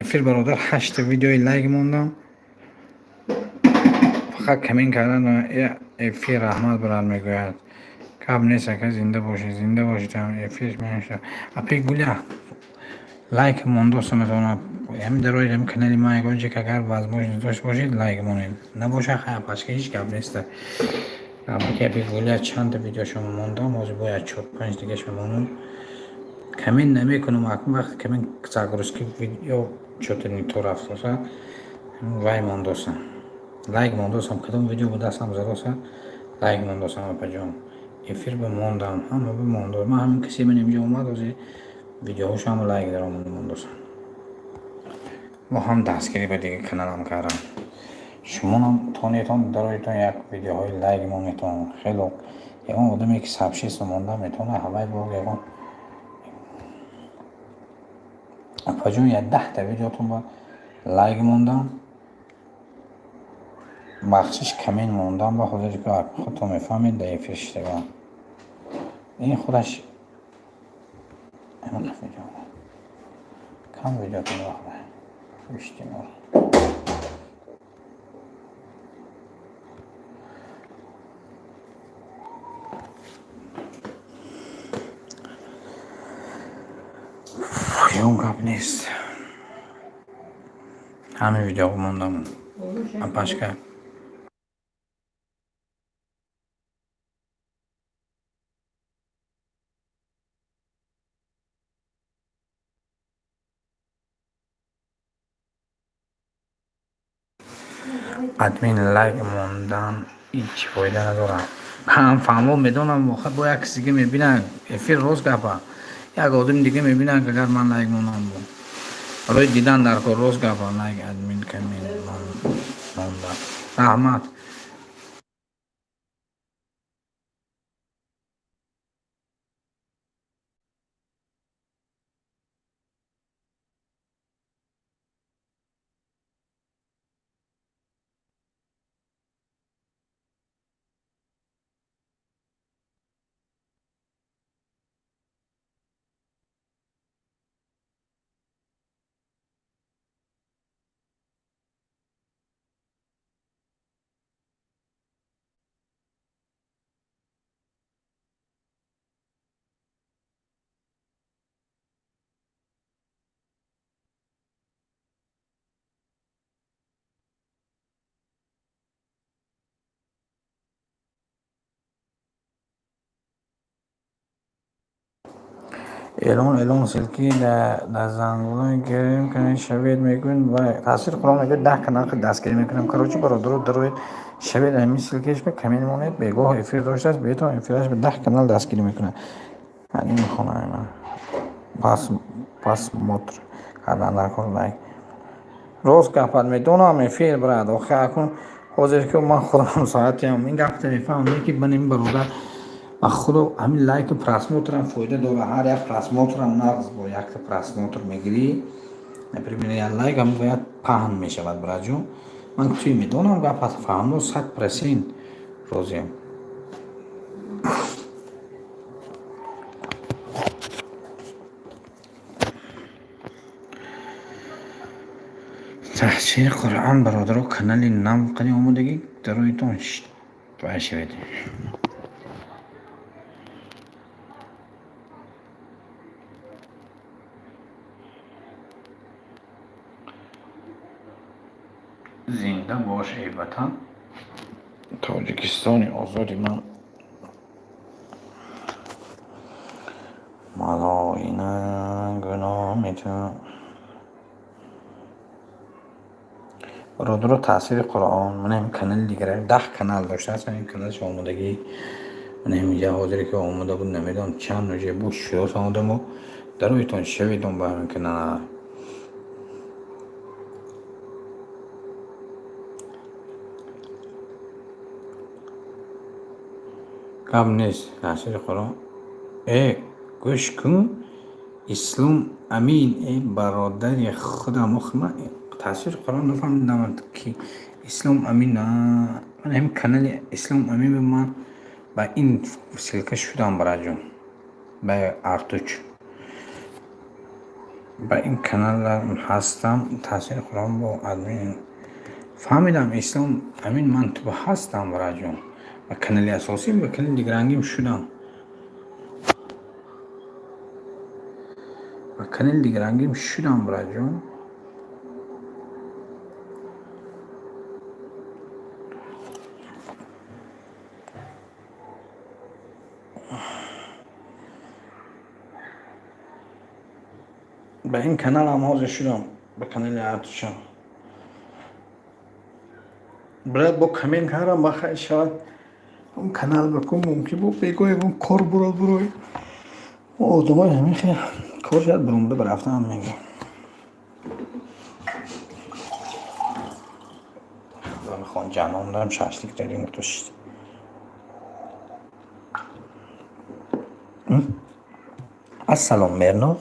Эфир, бародар, ҳашта видеои лайк мондам. Фақат коммент кардан эфир раҳмат барад мегӯяд. Гап нест, ака, зинда бошед, зинда бошед. Эфир меша. Апи Гуля лайк мондоста метавонад. Ҳамин дарои ҳамин канали ман ягон чи агар возможность дошта бошед, лайк монед. Набошад, хай, пашка ҳеҷ гап нест. Апи Гуля чанда видеошо мондам, ҳозир бояд чор панҷ дигаш мемонам. Коммент намекунам, акнун вақте коммент загрузки видео чё-то не то рафтоса, вай мондосам. Лайк мондосам, кадом видео ба дастам задоса, лайк мондосам, апаҷон. Эфир ба мондам, ҳама ба мондо. Ман ҳамин касе ман инҷо омад, ҳозир видеоҳошо ҳама лайк даромада мондосам. Мо ҳам дастгирӣ ба дига каналам кардам. Шумонам тонетон дароитон як видеоҳои лайк монетон. Хело ягон одаме ки сабшист монда метавонад ҳавай бо ягон апаҷон як даҳта видеотон ба лайк мондам. Бахшиш коммент мондам ба ҳозир ки худтон мефаҳмед дар эфир шидагон. Ин худаш ҳамин видео. Кам видеотон вақт. Иштимол. Ягон гап нест. Ҳамин видео мондам. Апашка. Админ лайк мондан ҳеҷ фоида надорад. Ҳам фаҳмо медонам, охир бо як каси дига мебинад, эфир рост гапа. Як одами дига мебинад, агар ман лайк монам бо. Барои дидан дар кор рост гапа, лайк админ коммент монда. Раҳмат. Эълон, эълон, ссылки дар зангулаи гирем кунед, шавед мегӯед ва таъсири Қуръон мегӯяд, 10 канал дастгирӣ мекунем. Короче, бародаро, дароед, шавед, ҳамин ссылкаш ба коммент монед, бегоҳ эфир доштааст, бетон эфираш ба 10 канал дастгирӣ мекунад. Ҳамин мехонаи ман. Просмотр кардан дар кор лайк. Рост гапат, медонам эфир, брат, охи акун ҳозир ки ман худам соатиам ин гапта мефаҳмам, ки ман ин бародар ба худо ҳамин лайку просмотрам фоида дора. Ҳар як просмотрам нағз, бо якта просмотр мегирӣ, например, як лайк ҳам бояд паҳн мешавад, братҷон. Ман туи медонам, гапат фаҳмдо, 100% розиам. Таҳсири Қуръон, бародаро, канали нав қади омодагӣ, дароитон вай шавед. Зинда бош, эй ватан, Тоҷикистони озоди ман. Малоина гуноҳи ту. Бародаро, таъсири Қуръон, ман ҳамин канали дигар 10 канал доштааст, ҳамин каналаш омодагӣ. Ман ҳаминҷа ҳозире ки омода буд, намедонам чанд уже буд шудост одамо. Дароитон, шаведон ба ҳамин канал. Гап нест, таъсири Қуръон. Э, гӯш кун, Ислом Амин, э бародари худам, охи ман таъсири Қуръон нафаҳмидам ки Ислом Амин. Ман ҳамин канали Ислом Амин ба ман ба ин ссылка шудам, братҷон. Ба Артуч. Ба ин канал ҳастам, таъсири Қуръон бо админ. Фаҳмидам, Ислом Амин, ман ту ҳастам, братҷон. Ба канали асосӣ, ба канали дигарангим шудам. Ба канали дигарангим шудам, братҷон. Ба ин каналам ҳозир шудам, ба канали Артушам. Брат, бо коммент кардам, ба хайр шавад. Он канал ба кун мумкин бу бегоҳ ягон кор бурод бурой. Одамои ҳамин хел кор шояд буромада ба рафтаам мегӯям. Мехоҳам ҷанон дорам, шашлик дорем гуфто шид. Ассалом, Мерноз.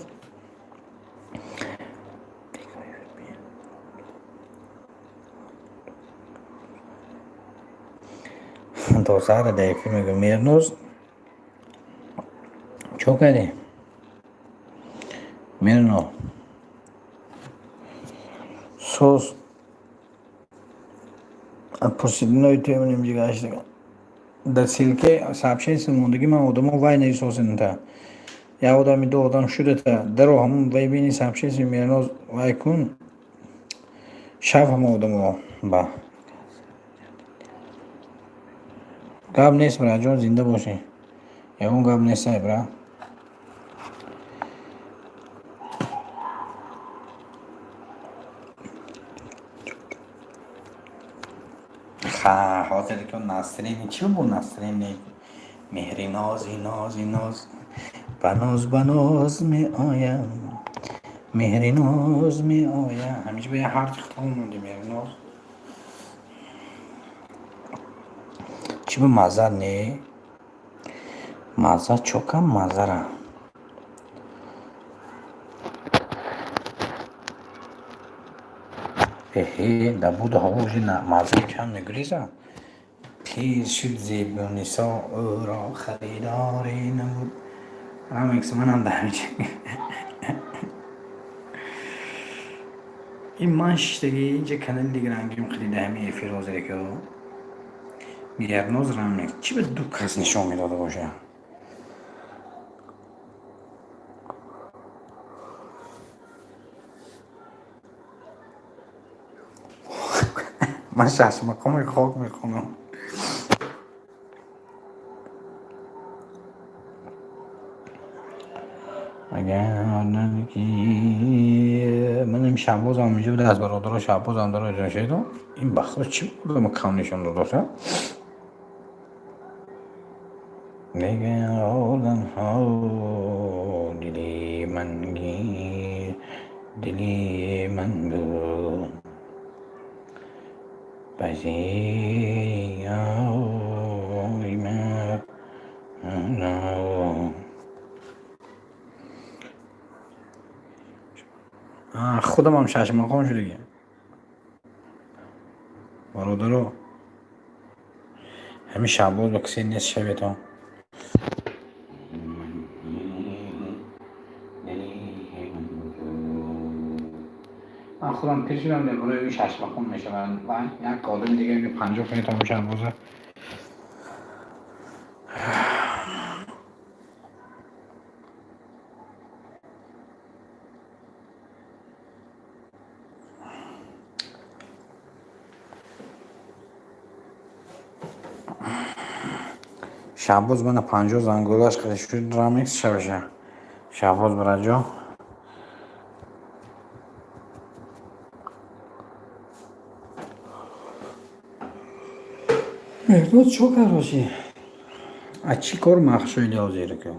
То саҳара дар эфир мегӯям, Мерноз, чо кардӣ? Мерно. Соз пурсидинои туя менем ҷигаштага. Дар ссылке сообщение мондагӣ ман одамо вай нависосента. Як одами ду одам шудата даро ҳамон вай бини сообщение Мерноз вай кун. Шав ҳама одамо ба. Гап нест, братҷон, зинда бошӣ. Ягон гап нест, ай бра. Ха, ҳозир ки Насрини чӣ буд, Насрини меҳри нози нози ноз ба ноз ба ноз меоям, меҳри ноз меоям. Ҳаминҷа ба як ҳарфи хато монди, Меҳриноз. Чӣ ба мазза не? Мазза чокам маззара. Эҳе, дар буду ҳаво уже мазза чанд мегурезад. Пир шуд Зебунисо, ӯро харидорӣ набуд. Рамикс манам дар ҳаминҷа. Ин ман шиштагӣ инҷа канали дигарангим қиди ҳамин эфир ҳозире ки Меҳрноз Рамикс. Чӣ ба ду кас нишон медода бошад? Ман шашмақоми хок мехонам. Агар ки манам Шаҳбозам инҷо буда, аз бародаро Шаҳбозам дора ҷоншедо. Ин ба худо чӣ одама кам нишон додоса? Дигар одамҳо дили ман гир, дили ман буд. Ба зери ман. Худамам шашмақом шудагӣ. Бародаро, ҳамин Шаҳбоз ба касе нест шаветон. Ман худам пир шудам, дар бораи ӯ шашмақом мешавад. Ва як одами дига 50 кунед Шаҳбоза. Шаҳбоз мана 50 занголаш қади шуд, рамикс шаваша. Шаҳбоз бираҷо. Меҳрнод чо кард? Аз чӣ кор махшӯиди ҳозир ку?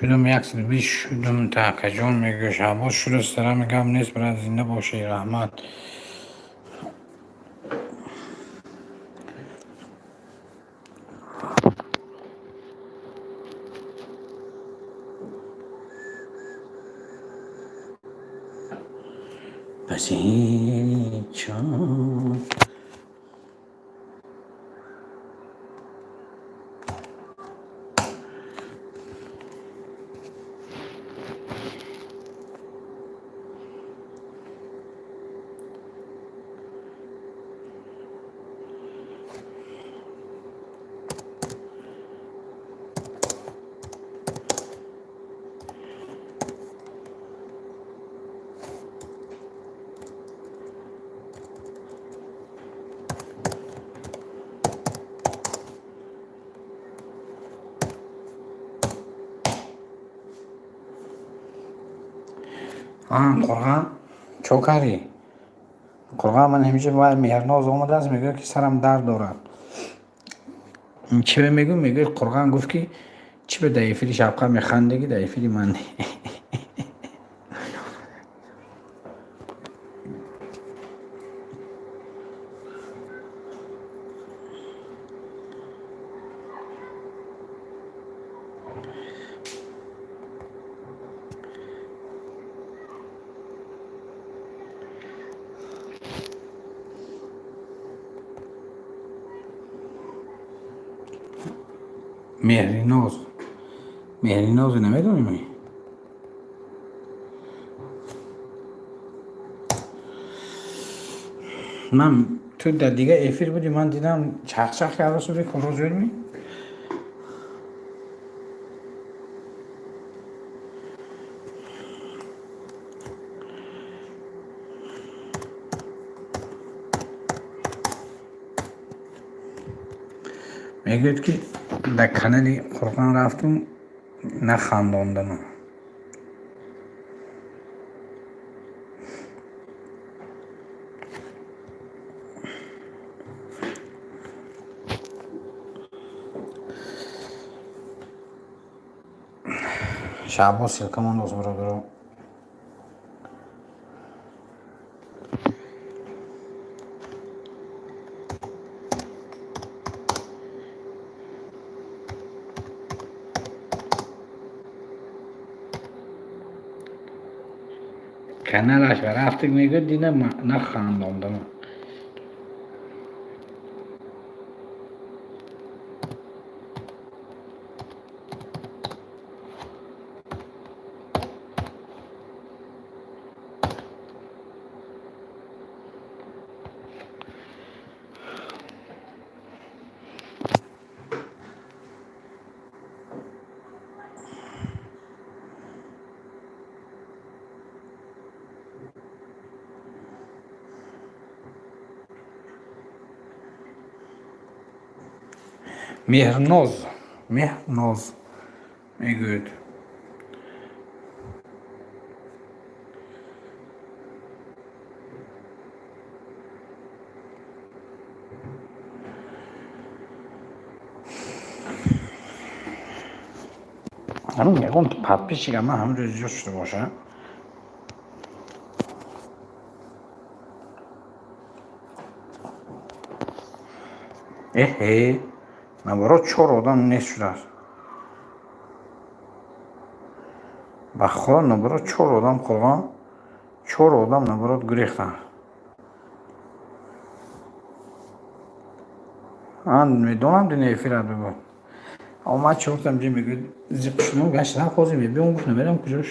Шудам 120 шудам, таакаҷон мегӯ Шаҳбоз шуда сара мегам нест, брат, зинда бошӣ, раҳмат. Пасичон. Қурған чо кардӣ? Қурған ман ҳамеша вай Меҳрноз омадааст, мегӯяд ки сарам дард дорад. Чӣ мегӯ? Мегӯяд Қурған гуфт ки чӣ ба дар эфири шабқа механдагӣ, дар эфири ман не. Меҳриноз. Меҳринозе намедонӣ? Ман ту дар дигар эфир будӣ, ман дидам чахчах карда шуди, куро ҷӯрмӣ? Мегӯяд ки дар канали Қурғон рафтум, нахандондамам. Шаҳбоз ссылка мондааст, бародаро. Каналаш рафтик мегӯяд, дина нахандондам. Меҳрноз, Меҳрноз мегӯяд. Ҳамин ягон подписчик ама ҳамин рӯз зиёд шуда боша. Эҳе, наоборот, чор одам нест шудааст. Ба худо, наоборот, чор одам қурғон, чор одам наоборот гурехтанд. Ман медонам, дина эфират бибуд. Омад, чортам ҷи мегӯяд, зиқ шудам, гаштам, ҳозир мебиём, гуфт, намедонам куҷош.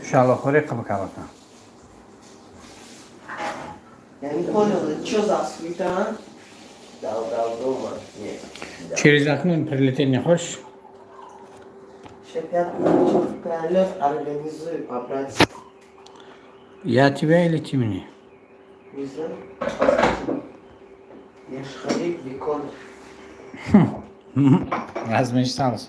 Шалохӯрӣ қаб кардам. Я не понял, это что за свита, а? Дал, дал дома. Нет. Да. Через окно прилететь не хочешь? Сейчас пролет организую по-братски. Я тебя или ты меня? Не знаю. Посмотрим. Я ж халиф Бекон. Размечтался.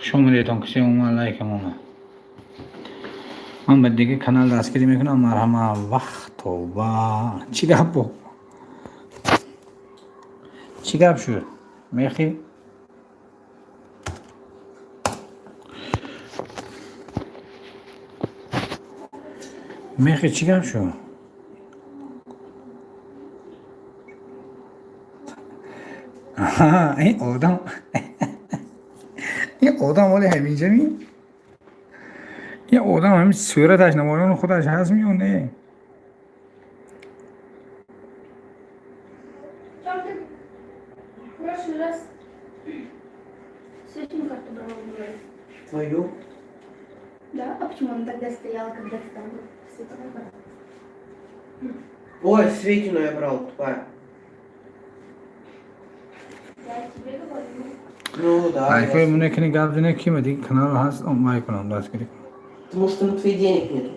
Хуш омадедон, кисе омад, лайка монад. Ман ба дига канал дастгирӣ мекунам, марҳама. Вақт тоба, чӣ гап бо, чӣ гап шуд, мехӣ? Мехи, чӣ гап шуд? Ин одам, ин одам оли ҳаминҷа ми, ин одам ҳамин сураташ намоёни худаш ҳаст ми ё не? Тём, ты в прошлый раз Светину карту брала вроде. Твою? Да? А почему она тогда стояла, когда ты там был? Светина карта. Ой, Светину я брал, тупая. Я тебе говорю. Ну да. Лайкҳои муне кини, гап зане, кима дига канал ҳаст, вай кунам, дастгирӣ кунам. Потому что на твоих денег нету.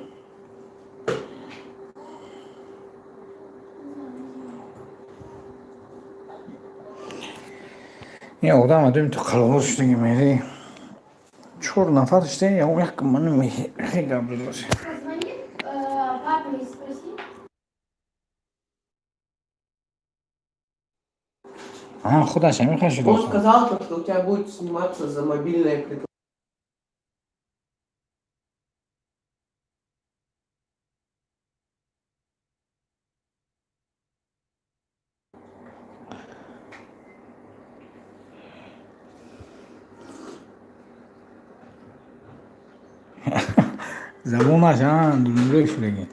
Ин одам адоми ту қаловор шудаги, мери, чор нафар шуда, як ман мехи гап задоси. Позвони папе и спроси. А худаш ҳамин шуда. Он сказал, то, что у тебя будет сниматься за мобильное приложение. Забонаш дунёи шудаги.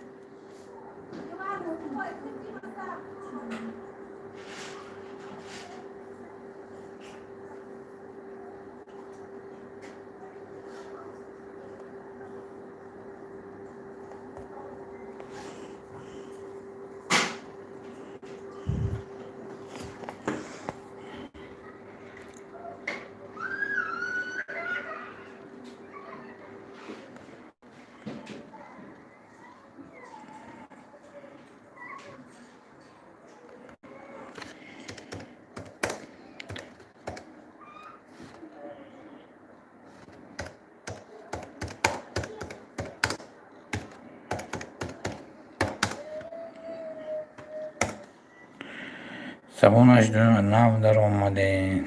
Забонаш нав даромаден.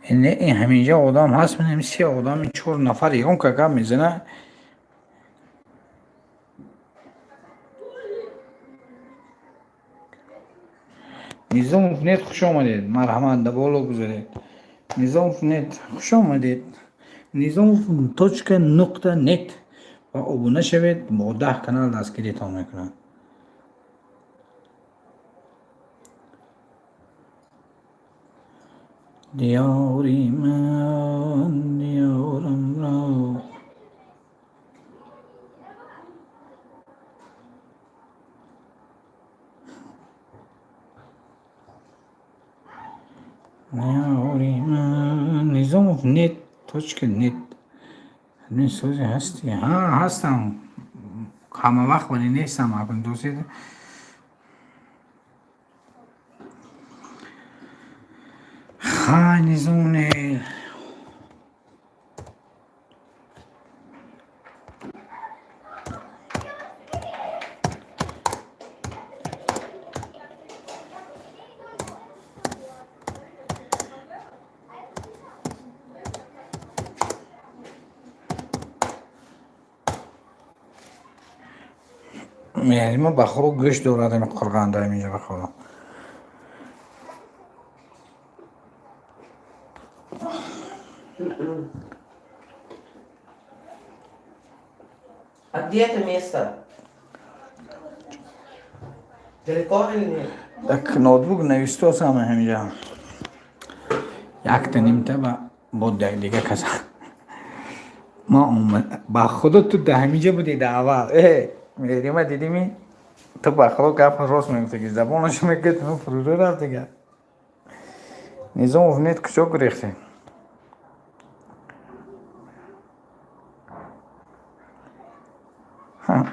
Ин ҳаминҷа одам ҳаст, менам, се одам, чор нафар, ягон ка гап мезана. Низомов нет, хуш омадед, марҳамат, да боло гузаред. Низомов нет, хуш омадед. Низомов точка нуқта нет ва обуна шавед, бо 10 канал дастгиритон мекунад. Диёри ман, диёрамро. Диёри ман. Низомов нет точка нет. Ҳамин сози ҳасти? Ҳа, ҳастам ҳама вақт, вале нестам акун, дӯстед. Хай, Низом нет. Ма ба худо гӯшт дорад ами қурғанда инҷа, ба худо. М-м. А где это место? Далеко или нет? Так, ноутбук навистосам ҳаминҷа. Якта нимта ба бо дига каса. Ма омад, ба худо, ту да ҳаминҷа будӣ да аввал. Э, Меҳрима, дидими? Ту ба худо гап рост мегуфти, забонашо мекард, ну фурӯ рафт дига. Низомов нет куҷо гурехтӣ? Ҳа.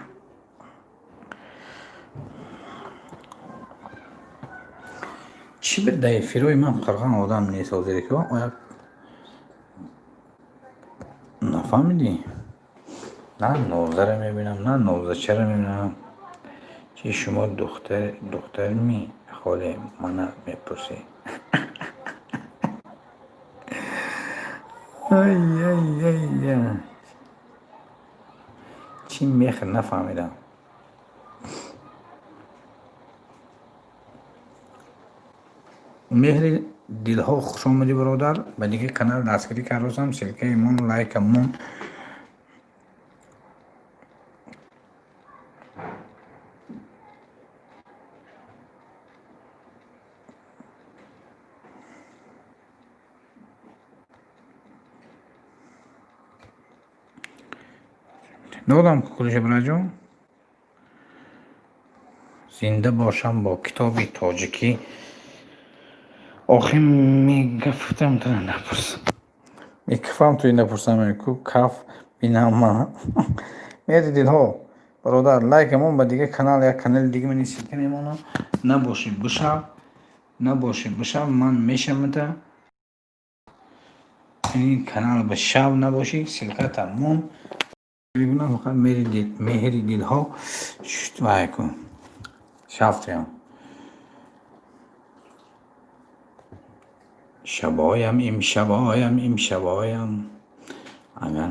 Чӣ бир дар эфирҳои ман қирған одам нест ҳозире ки оя. Нафаҳмидӣ? На нозара мебинам, на нозачара мебинам. Чи шумо духтарми, холе мана мепурсӣ? Ай-ай-ай. Чӣ мехр нафаҳмидам. Меҳри дилҳо, хушомадӣ, бародар. Ба дигар канал дастгирӣ кардосам, ссылкаи мон, лайка мон. Додам кулиша, бираҷон. Зинда бошам бо китоби тоҷикӣ. Охир мегафтам, тура напурсам. Мекафам, туи напурсам, ку каф бинам ман. Меҳри дилҳо, бародар, лайкамон ба дигар канал, як канали дига мани ссылка мемонам. Набошӣ бишав, набошӣ бишав, ман мешавамта. Ин канал ба шав набошӣ, ссылката мон. Мегӯям фақат меҳри дилҳо вай кун. Шав туям. Шабоям, имшабоям, имшабоям. Агар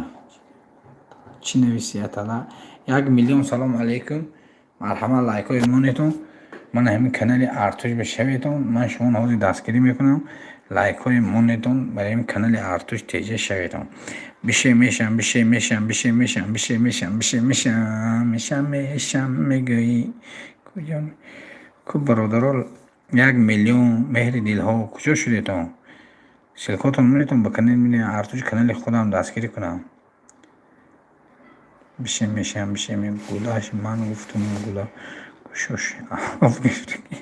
чӣ нависӣ, атала? 1 миллион салом алейкум. Марҳамат, лайкҳои монетон. Ман ҳамин канали Артуш бишаведон. Ман шуморо ҳозир дастгирӣ мекунам. Лайкҳои монетон, барои ҳамин канали Артуш теҷа шаведон. Бише мешам, бише мешам, бише мешам, бише мешам, бише мешам, мешам, мешам мегӯӣ. Куҷо? Ку бародаро, 1 миллион меҳри дилҳо куҷо шудетон? Ссылкотон монетон ба канали Артуш, канали худам дастгирӣ кунам. Бише мешам, бише гулаш ман гуфтум гула гӯшош об гирифтагӣ.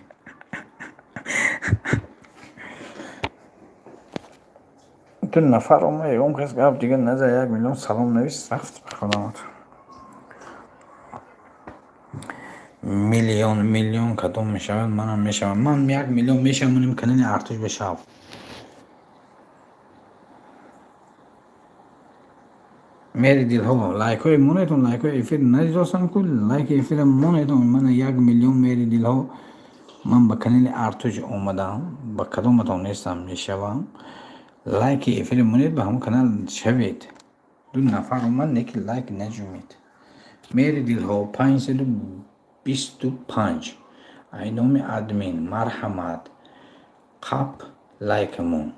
Ду нафар омад, ягон кас гап дигар назад, 1 миллион салом навис, рафт ба худомат. Миллион, миллион кадом мешавад, манам мешавам. Ман 1 миллион мешавам, маним канали Артуш бишав. Меҳри дилҳо, лайкҳои монетон, лайкҳои эфир надидостам ку, лайки эфира монетон. Мана 1 миллион меҳри дилҳо, ман ба канали Артуш омадам, ба кадоматон нестам, мешавам. Лайки эфири монед, ба ҳамон канал шавед. Ду нафар омад, не ки лайк наҷумед. Меҳри дилҳо, 525. Ай номи админ, марҳамат, қап лайкамон.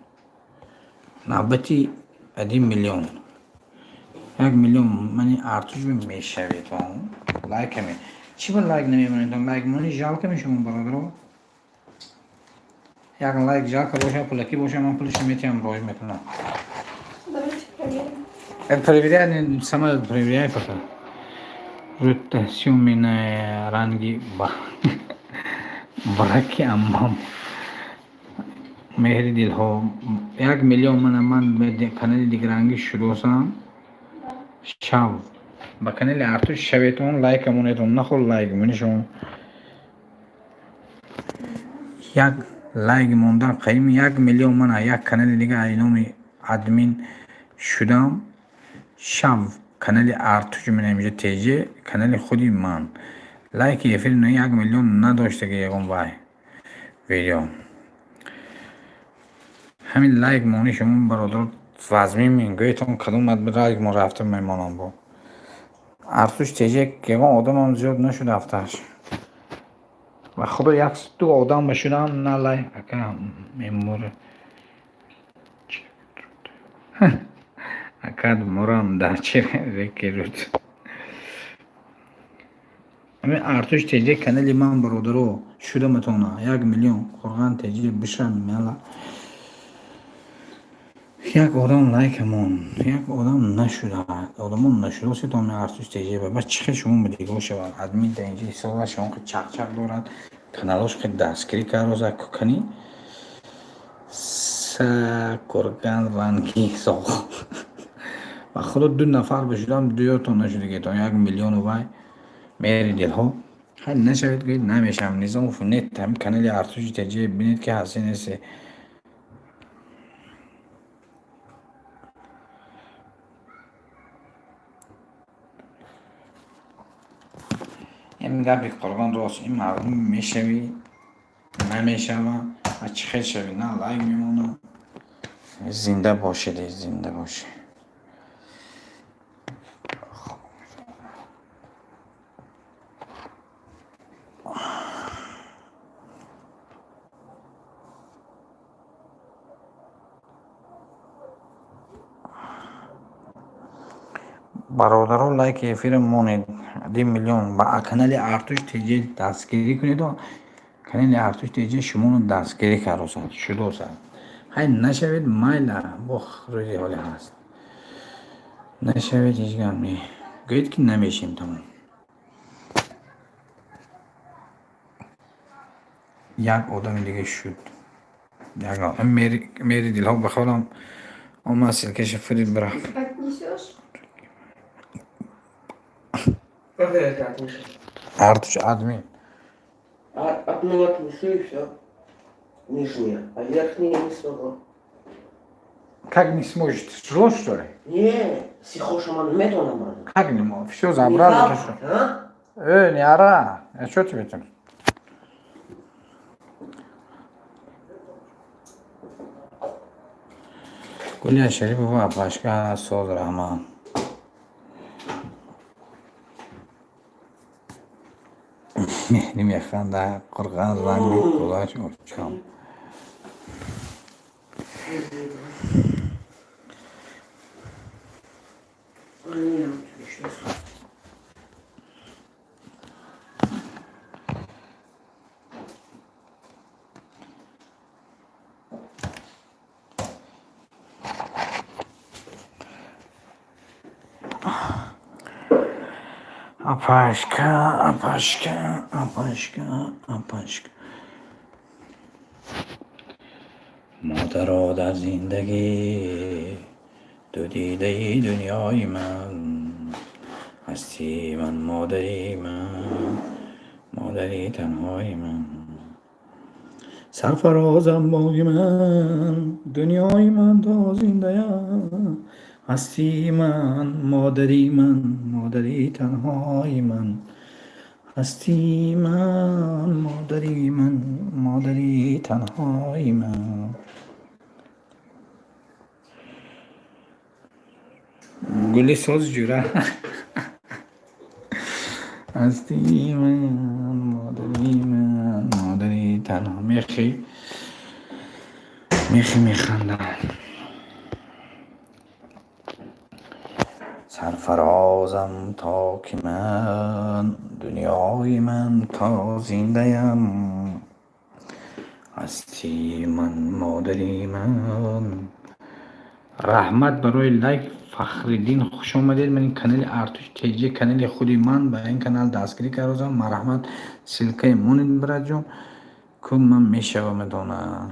Навбати 1 миллион. 1 миллион мани Артуш мешавед. Лайкаме. Чӣ ба лайк намемонедон? Лайк мони жалко мешавам, бародаро. Як лайк жалко боша, пулакӣ боша, ман пулашо метиҳам, роҳӣ мекунам. Давайте проверим. Это проверяй, сама проверяй пока. Рутасюмина ранги ба бараки аммам. Меҳри дилҳо, 1 миллион мана ман ба канали дигаранги шудосам. Шав. Ба канали Артуш шаветон, лайка монетон, нахол лайк мони шумо. Як лайк мондан қайми 1 миллион мана як канали дига ай номи админ шудам. Шав канали Артуш мана инҷа теҷе, канали худи ман. Лайки эфири на 1 миллион надоштаги ягон вай видео. Ҳамин лайк мони шумо, бародаро, вазмин гӯетон кадом лайк мо рафта мемонам бо. Артуш теҷе ягон одамам зиёд нашуд ҳафтааш. Ва худо як ду одам башудам на лайк ака мемур. Акад мурам дар чирекерут. Ҳамин Артуш теҷе канали ман, бародаро, шуда метавона 1 миллион қурған теҷе биша мела. Як одам лайкамон, як одам нашуда, одамон нашудосед ҳамин Артуш теҷе ба чӣ хел шумо ба дигаҳо шавад. Админ дар инҷа ҳисобаш он чақчақ дорад, каналош хел дастгирӣ кароза кукани са курган ранги соғ. Ба худо ду нафар бишудам, дуётон нашудагетон 1 миллиону вай меҳри дилҳо. Хай нашавед, гӯед намешавам. Низомов нет, ҳамин канали Артуши теҷе бинед ки ҳасти несте. Ин гапи Қурбон рост. Ин мардум мешавӣ, намешава, ва чӣ хел шавӣ, на лайк мемонад. Зинда бошед, зинда бошед. Бародаро, лайки эфира монед, 2 миллион. Ба канали Артуш ТЖ дастгирӣ кунеду, канали Артуш ТЖ шуморо дастгирӣ кардосад, шудосад. Ҳай, нашавед, майла, бо рӯзи ҳоле ҳаст. Нашавед, ҳеҷ гап не, гӯед ки намешем, тамом. Як одами дига шуд, мери дилҳо ба холам омад, ссылка ша фирид, бирафт. Отнесешь? Как я это отнесу? Артуш админ. А, одну отнесу, и все. Нижнее. А верхнее не смогу. Как не сможешь? Ты зло, что ли? Не, сихошаман метонаман. Как не мог? Все забрали, ты что? А? Эй, не ора! А что тебе там? Гулия Шарипова, апашка, соз, раҳмат. Меҳри механда, қурған ранги гулаш очам. А, не, у тебя сейчас. Апашка, апашка, апашка, апашка. Модаро, дар зиндагӣ ту дидаи дунёи ман ҳастӣ, ман модари ман, модари танҳои ман, сарфарозам боги ман, дунёи ман, то зиндаям ҳастӣ, ман модари ман, модари танҳои ман ҳастӣ, ман модари ман, модари танҳои ман. Гули соз, ҷура ҳастӣ, ман модари ман, модари танҳо. Мехи, мехи, механдам. Сарфарозам то ки ман, дунёи ман, то зиндаям ҳастӣ, ман модари ман. Раҳмат барои лайк, Фахриддин, хуш омадед. Ман ин канали Артуш ТЖ, канали худи ман, ба ин канал дастгирӣ кардозам. Марҳамат, ссылка и монед, братҷон, ку ман мешавам дона.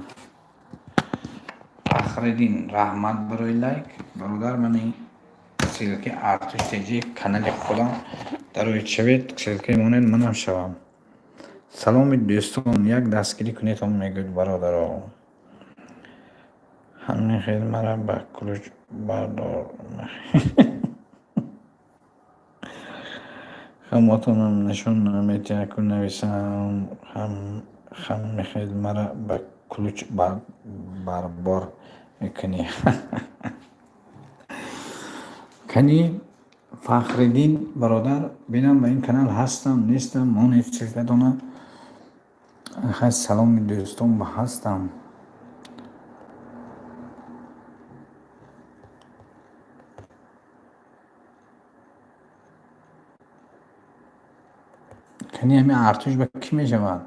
Фахриддин, раҳмат барои лайк, бародар. Ман ин ссылка и Артуш ТЖ, канали худам, дароед, шавед, ссылка и монед, манам шавам. Саломи дӯстон, як дастгирӣ кунедон, мегӯяд бародаро. Ҳамин хел мара ба ключ бардор, хамотонам нишон наметиҳад, ку нависам. Ҳамихел мара ба ключ барбор мекунӣ. Кани, Фахриддин бародар, бинам, ба ин канал ҳастам, нестам, монед ссылка дона. Хай, саломи дӯстон, ба ҳастам. Кани, ҳамин Артуш ба кӣ мешавад?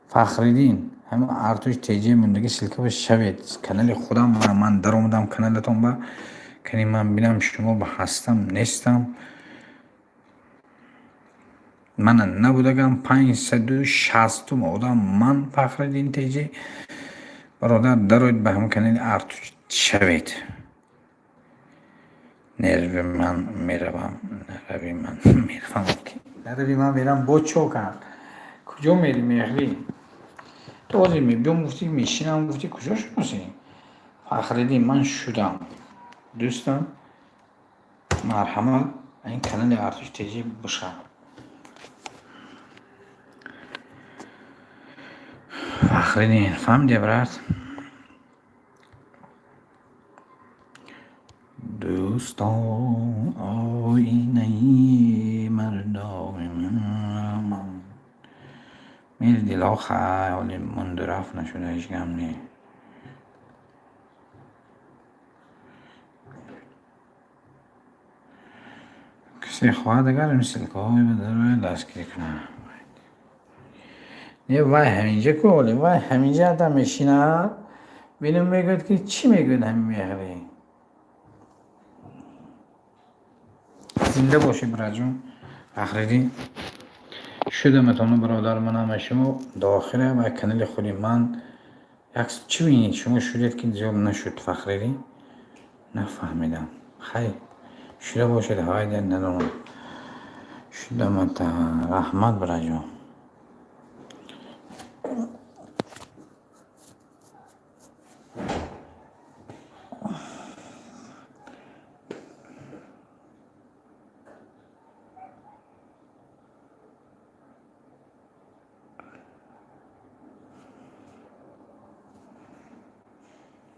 Фахриддин, ҳамин Артуш ТЖ мондагӣ, ссылка ба шавед, канали худам. Ман даромадам каналатон ба. Кани, ман бинам, шумо ба ҳастам, нестам. Мана набудагам 560-ум одам ман, Фахриддин ТЖ бародар, дароед, ба ҳамин канали Артуш шавед. Нерви ман меравам, нарави, ман меравам, нарави, ман мерам. Бо чо кард? Куҷо мери, Меҳрӣ? Ту ҳозир мебиём гуфтӣ, мешинам гуфтӣ, куҷо шуносӣ? Фахриддин, ман шудам дӯстам, марҳамат, ин канали Артуш ТЖ бошад. Фахриддин, фаҳмидӣ, брат? Дӯстон, оинаи мардоми ман. Мери дилҳо хай, ҳоли монду рафт нашуда, ҳеҷ гап не. Касе хоҳад, агар ин ссылкаҳои бадарояд, дастгирӣ кунад. Не, вай ҳаминҷа ку ҳоли, вай ҳаминҷа ҳатта мешинад, бинам мегӯяд, ки чӣ мегӯяд ҳамин меҳрӣ. Зинда бошӣ, братҷон. Фахриддин, шудаматону бародар, ман ҳама шумо дохила ва канали худи ман як чӣ бинед, шумо шудед, ки зиёд нашуд. Фахриддин, нафаҳмидам. Хай, шуда бошед, ҳавайда надонам. Шудамата, раҳмат, братҷон.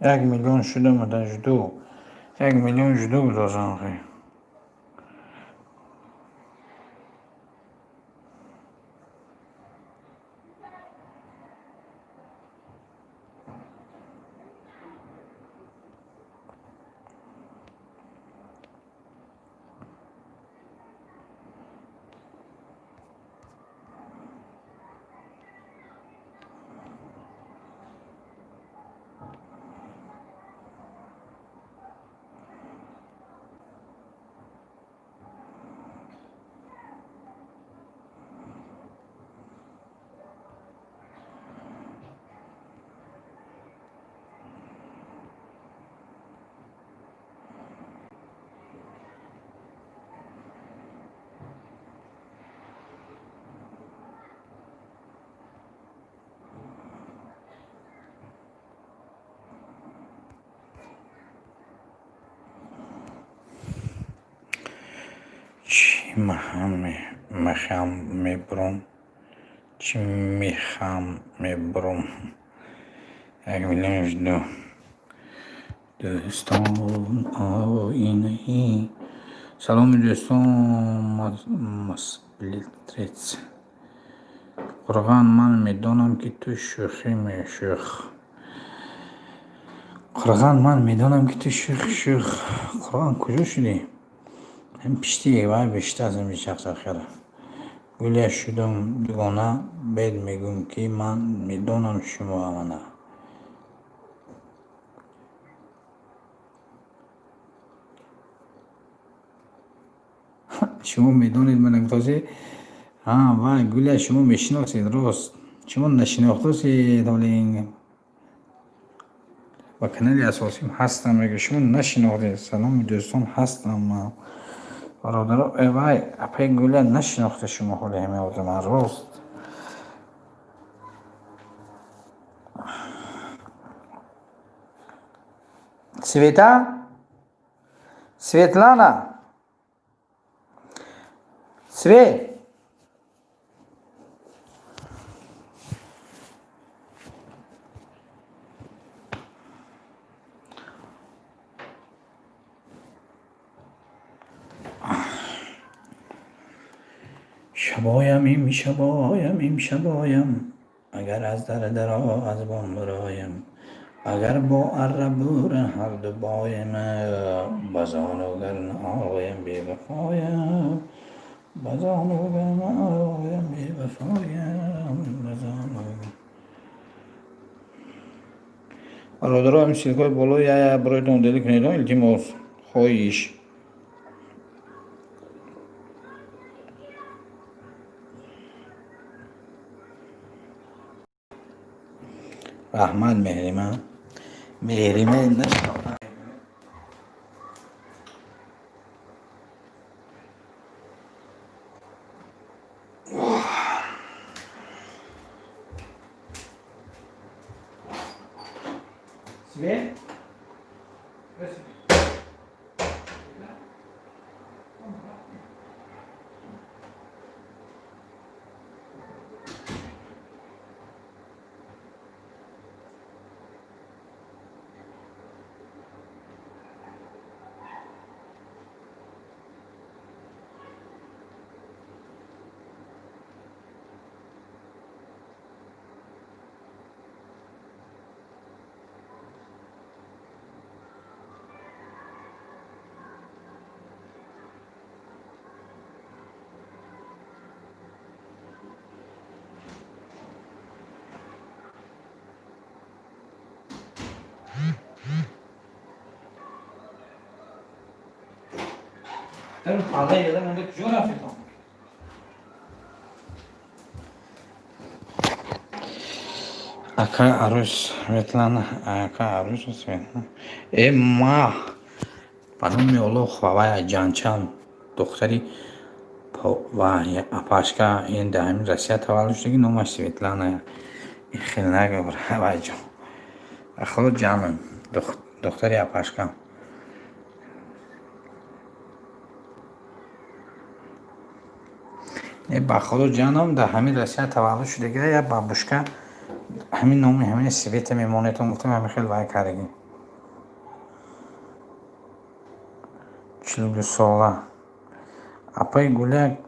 1 миллион шудамата, жду. 1 миллион жду, будозам. Чӣ мехам мебурам, чӣ мехам мебурам. 1 миллион жду. Дӯстон, оинаи. Саломи дӯстон, масблитрец. Қурған, ман медонам, ки ту шӯхӣ мешӯх. Қурған, ман медонам, ки ту шӯх шӯх. Қурған, куҷо шудӣ? Ҳам пишти вай бешта аст ҳами чақчақхера. Гулия шудам, дугона, бед мегӯм, ки ман медонам шумо мана. Шумо медонед мана гуфтаси? Ҳа, вай Гулия, шумо мешиносед, рост. Шумо нашинохтасед ҳоли ба канали асосим ҳастам, мега, шумо нашинохтед. Саломи дӯстон, ҳастам ман. Бародаро, э вай, апаи Гулия нашинохта шумо ҳоли ҳамин ҳозир ман, рост. Света? Светлана? Свет? Шабоям, имшабоям, имшабоям, агар аз дар даро, аз бом бароям, агар бо арра бура ҳарду боям, ба зону гар наоям, бевафоям, ба зону гар наоям, бевафоям, ба зону. Бародаро, ҳамин ссылкаҳои боло я бароятон делӣ кунед, илтимос, хоҳиш. Раҳмат, Меҳрима. Меҳрима нашинохтам. Свет? Дару парда яла монда куҷо рафтетон? Ака арӯс Светлана, ака арӯс Светлана. Э ма ба номи Аллоҳ вавая ҷанчам духтари ва апашка ин дар ҳамин Россия таваллуд шудаги, номаш Светлана. Ин хел нагӯ, вайҷон. Ба худо ҷанам духтари апашка. Не, ба худо ҷанам дар ҳамин Россия таваллуд шудаги, я бабушка ҳамин номи ҳамин Света мемонетон гуфтам, ҳамин хел вай кардагӣ. 42 сола. Апаи Гуля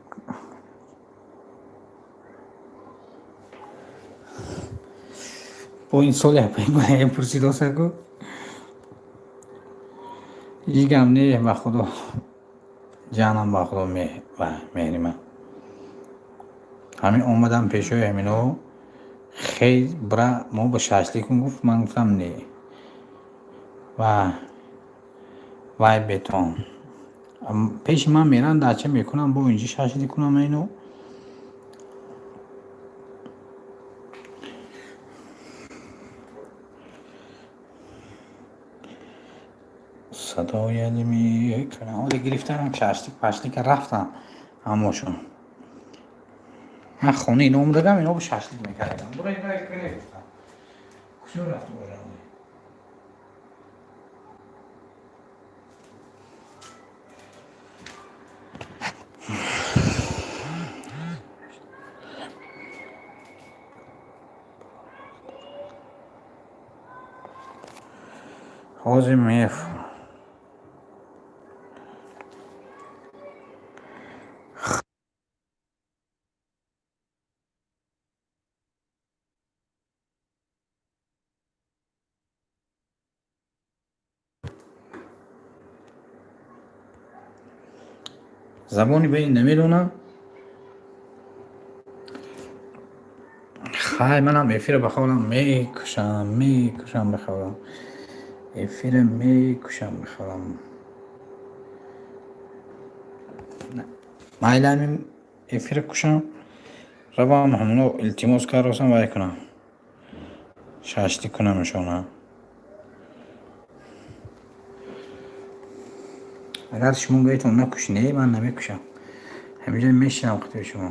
бо ин соли апаи Гуля пурсидосаку. Ҳеҷ гап не, ба худо ҷанам, ба худо меҳрима. Ҳамин омадам пешои ҳамино, хел бира мо ба шашлик кун гуфт, ман гуфтам не. Ва вай бетон. Пеши ман меран дача мекунам, бо инҷи шашлик кунам ино. Садоя намекунам. Ҳоле гирифтам шашлик пашлика рафтам ҳамошон. Ман хона ино омадагам, ино шашлик мекардам. Бура ино гуфтам. Куҷо рафта бошам? Ҳозир меф забони ба ин намедонам. Хай, манам эфира ба хавлам мекушам, мекушам ба хавлам. Эфира мекушам ба хавлам. Майли, ҳамин эфира кушам, равам ҳамоно илтимос кардосам, вай кунам. Шашлик кунамшона. Агар шумо гӯетон накушӣ, не, ман намекушам. Ҳаминҷо мешинам қитои шумо.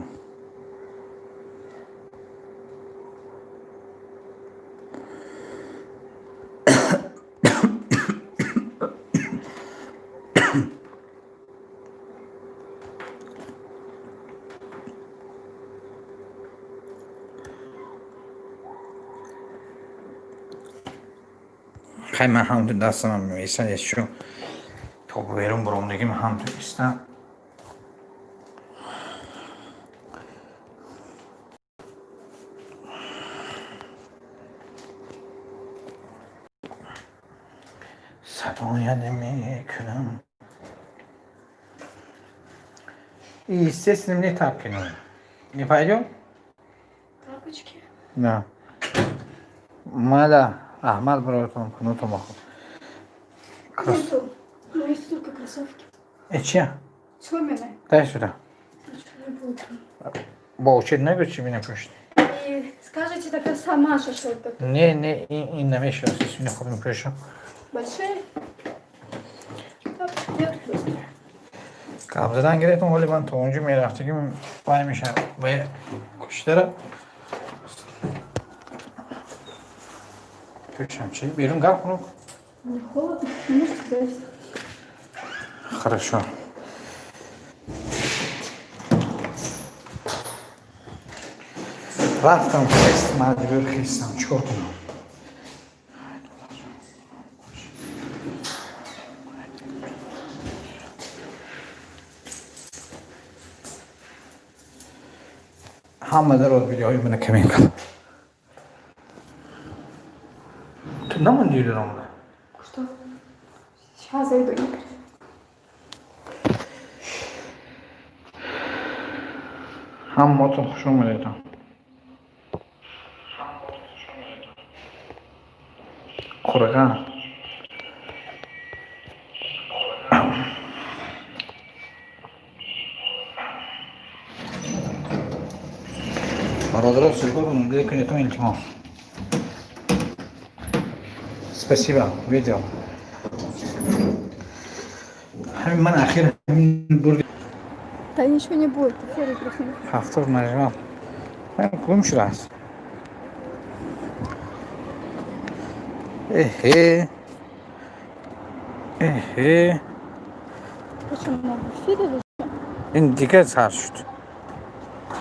Хай, ман ҳамту дастамам меиса ещё то берун буромдагим, ҳамту иста. Садоя намекунам. И, естественно, мне тапки нужны. Не пойдем? Тапочки? Да. Мада, Ахмад баротон, кунуту маху. Кросс. Нету. У меня есть только кроссовки. Э, чья? Тёмины. Дай сюда. Ничего не буду. Бо чӣ нагӯ, чӣ бинапӯшт. И скажите тогда сама, что это. Не, не, ин намешиносӣ, сюни хуб мепӯшам. Большие? Тапочки нет просто. Гап задан гирифтам, вале ман то онҷо мерафтагим вай мешавад. Вай куштара. Пӯшам чӣ? Берун гап кунам. Мне холодно. Не можете дать? Хорошо. Рафтам хест, маҷбур хестам, чикор кунам? Ҳама дароз видеоҳои мана коммент кунам. Ту намонди даромада? Что? Сейчас зайду, не переживай. Ҳамаатон хуш омадедон. Қурға. Бародаро, ссылкотон монда кунед, илтимос. Спасибо, видел. Ҳамин ман ахир ҳамин бурди. Да ничего не будет, ты серый просто. Повтор нажимал. Гум шудааст. Эҳе. Эҳе. Почему? В эфире или что? Ин дигар сар шуд.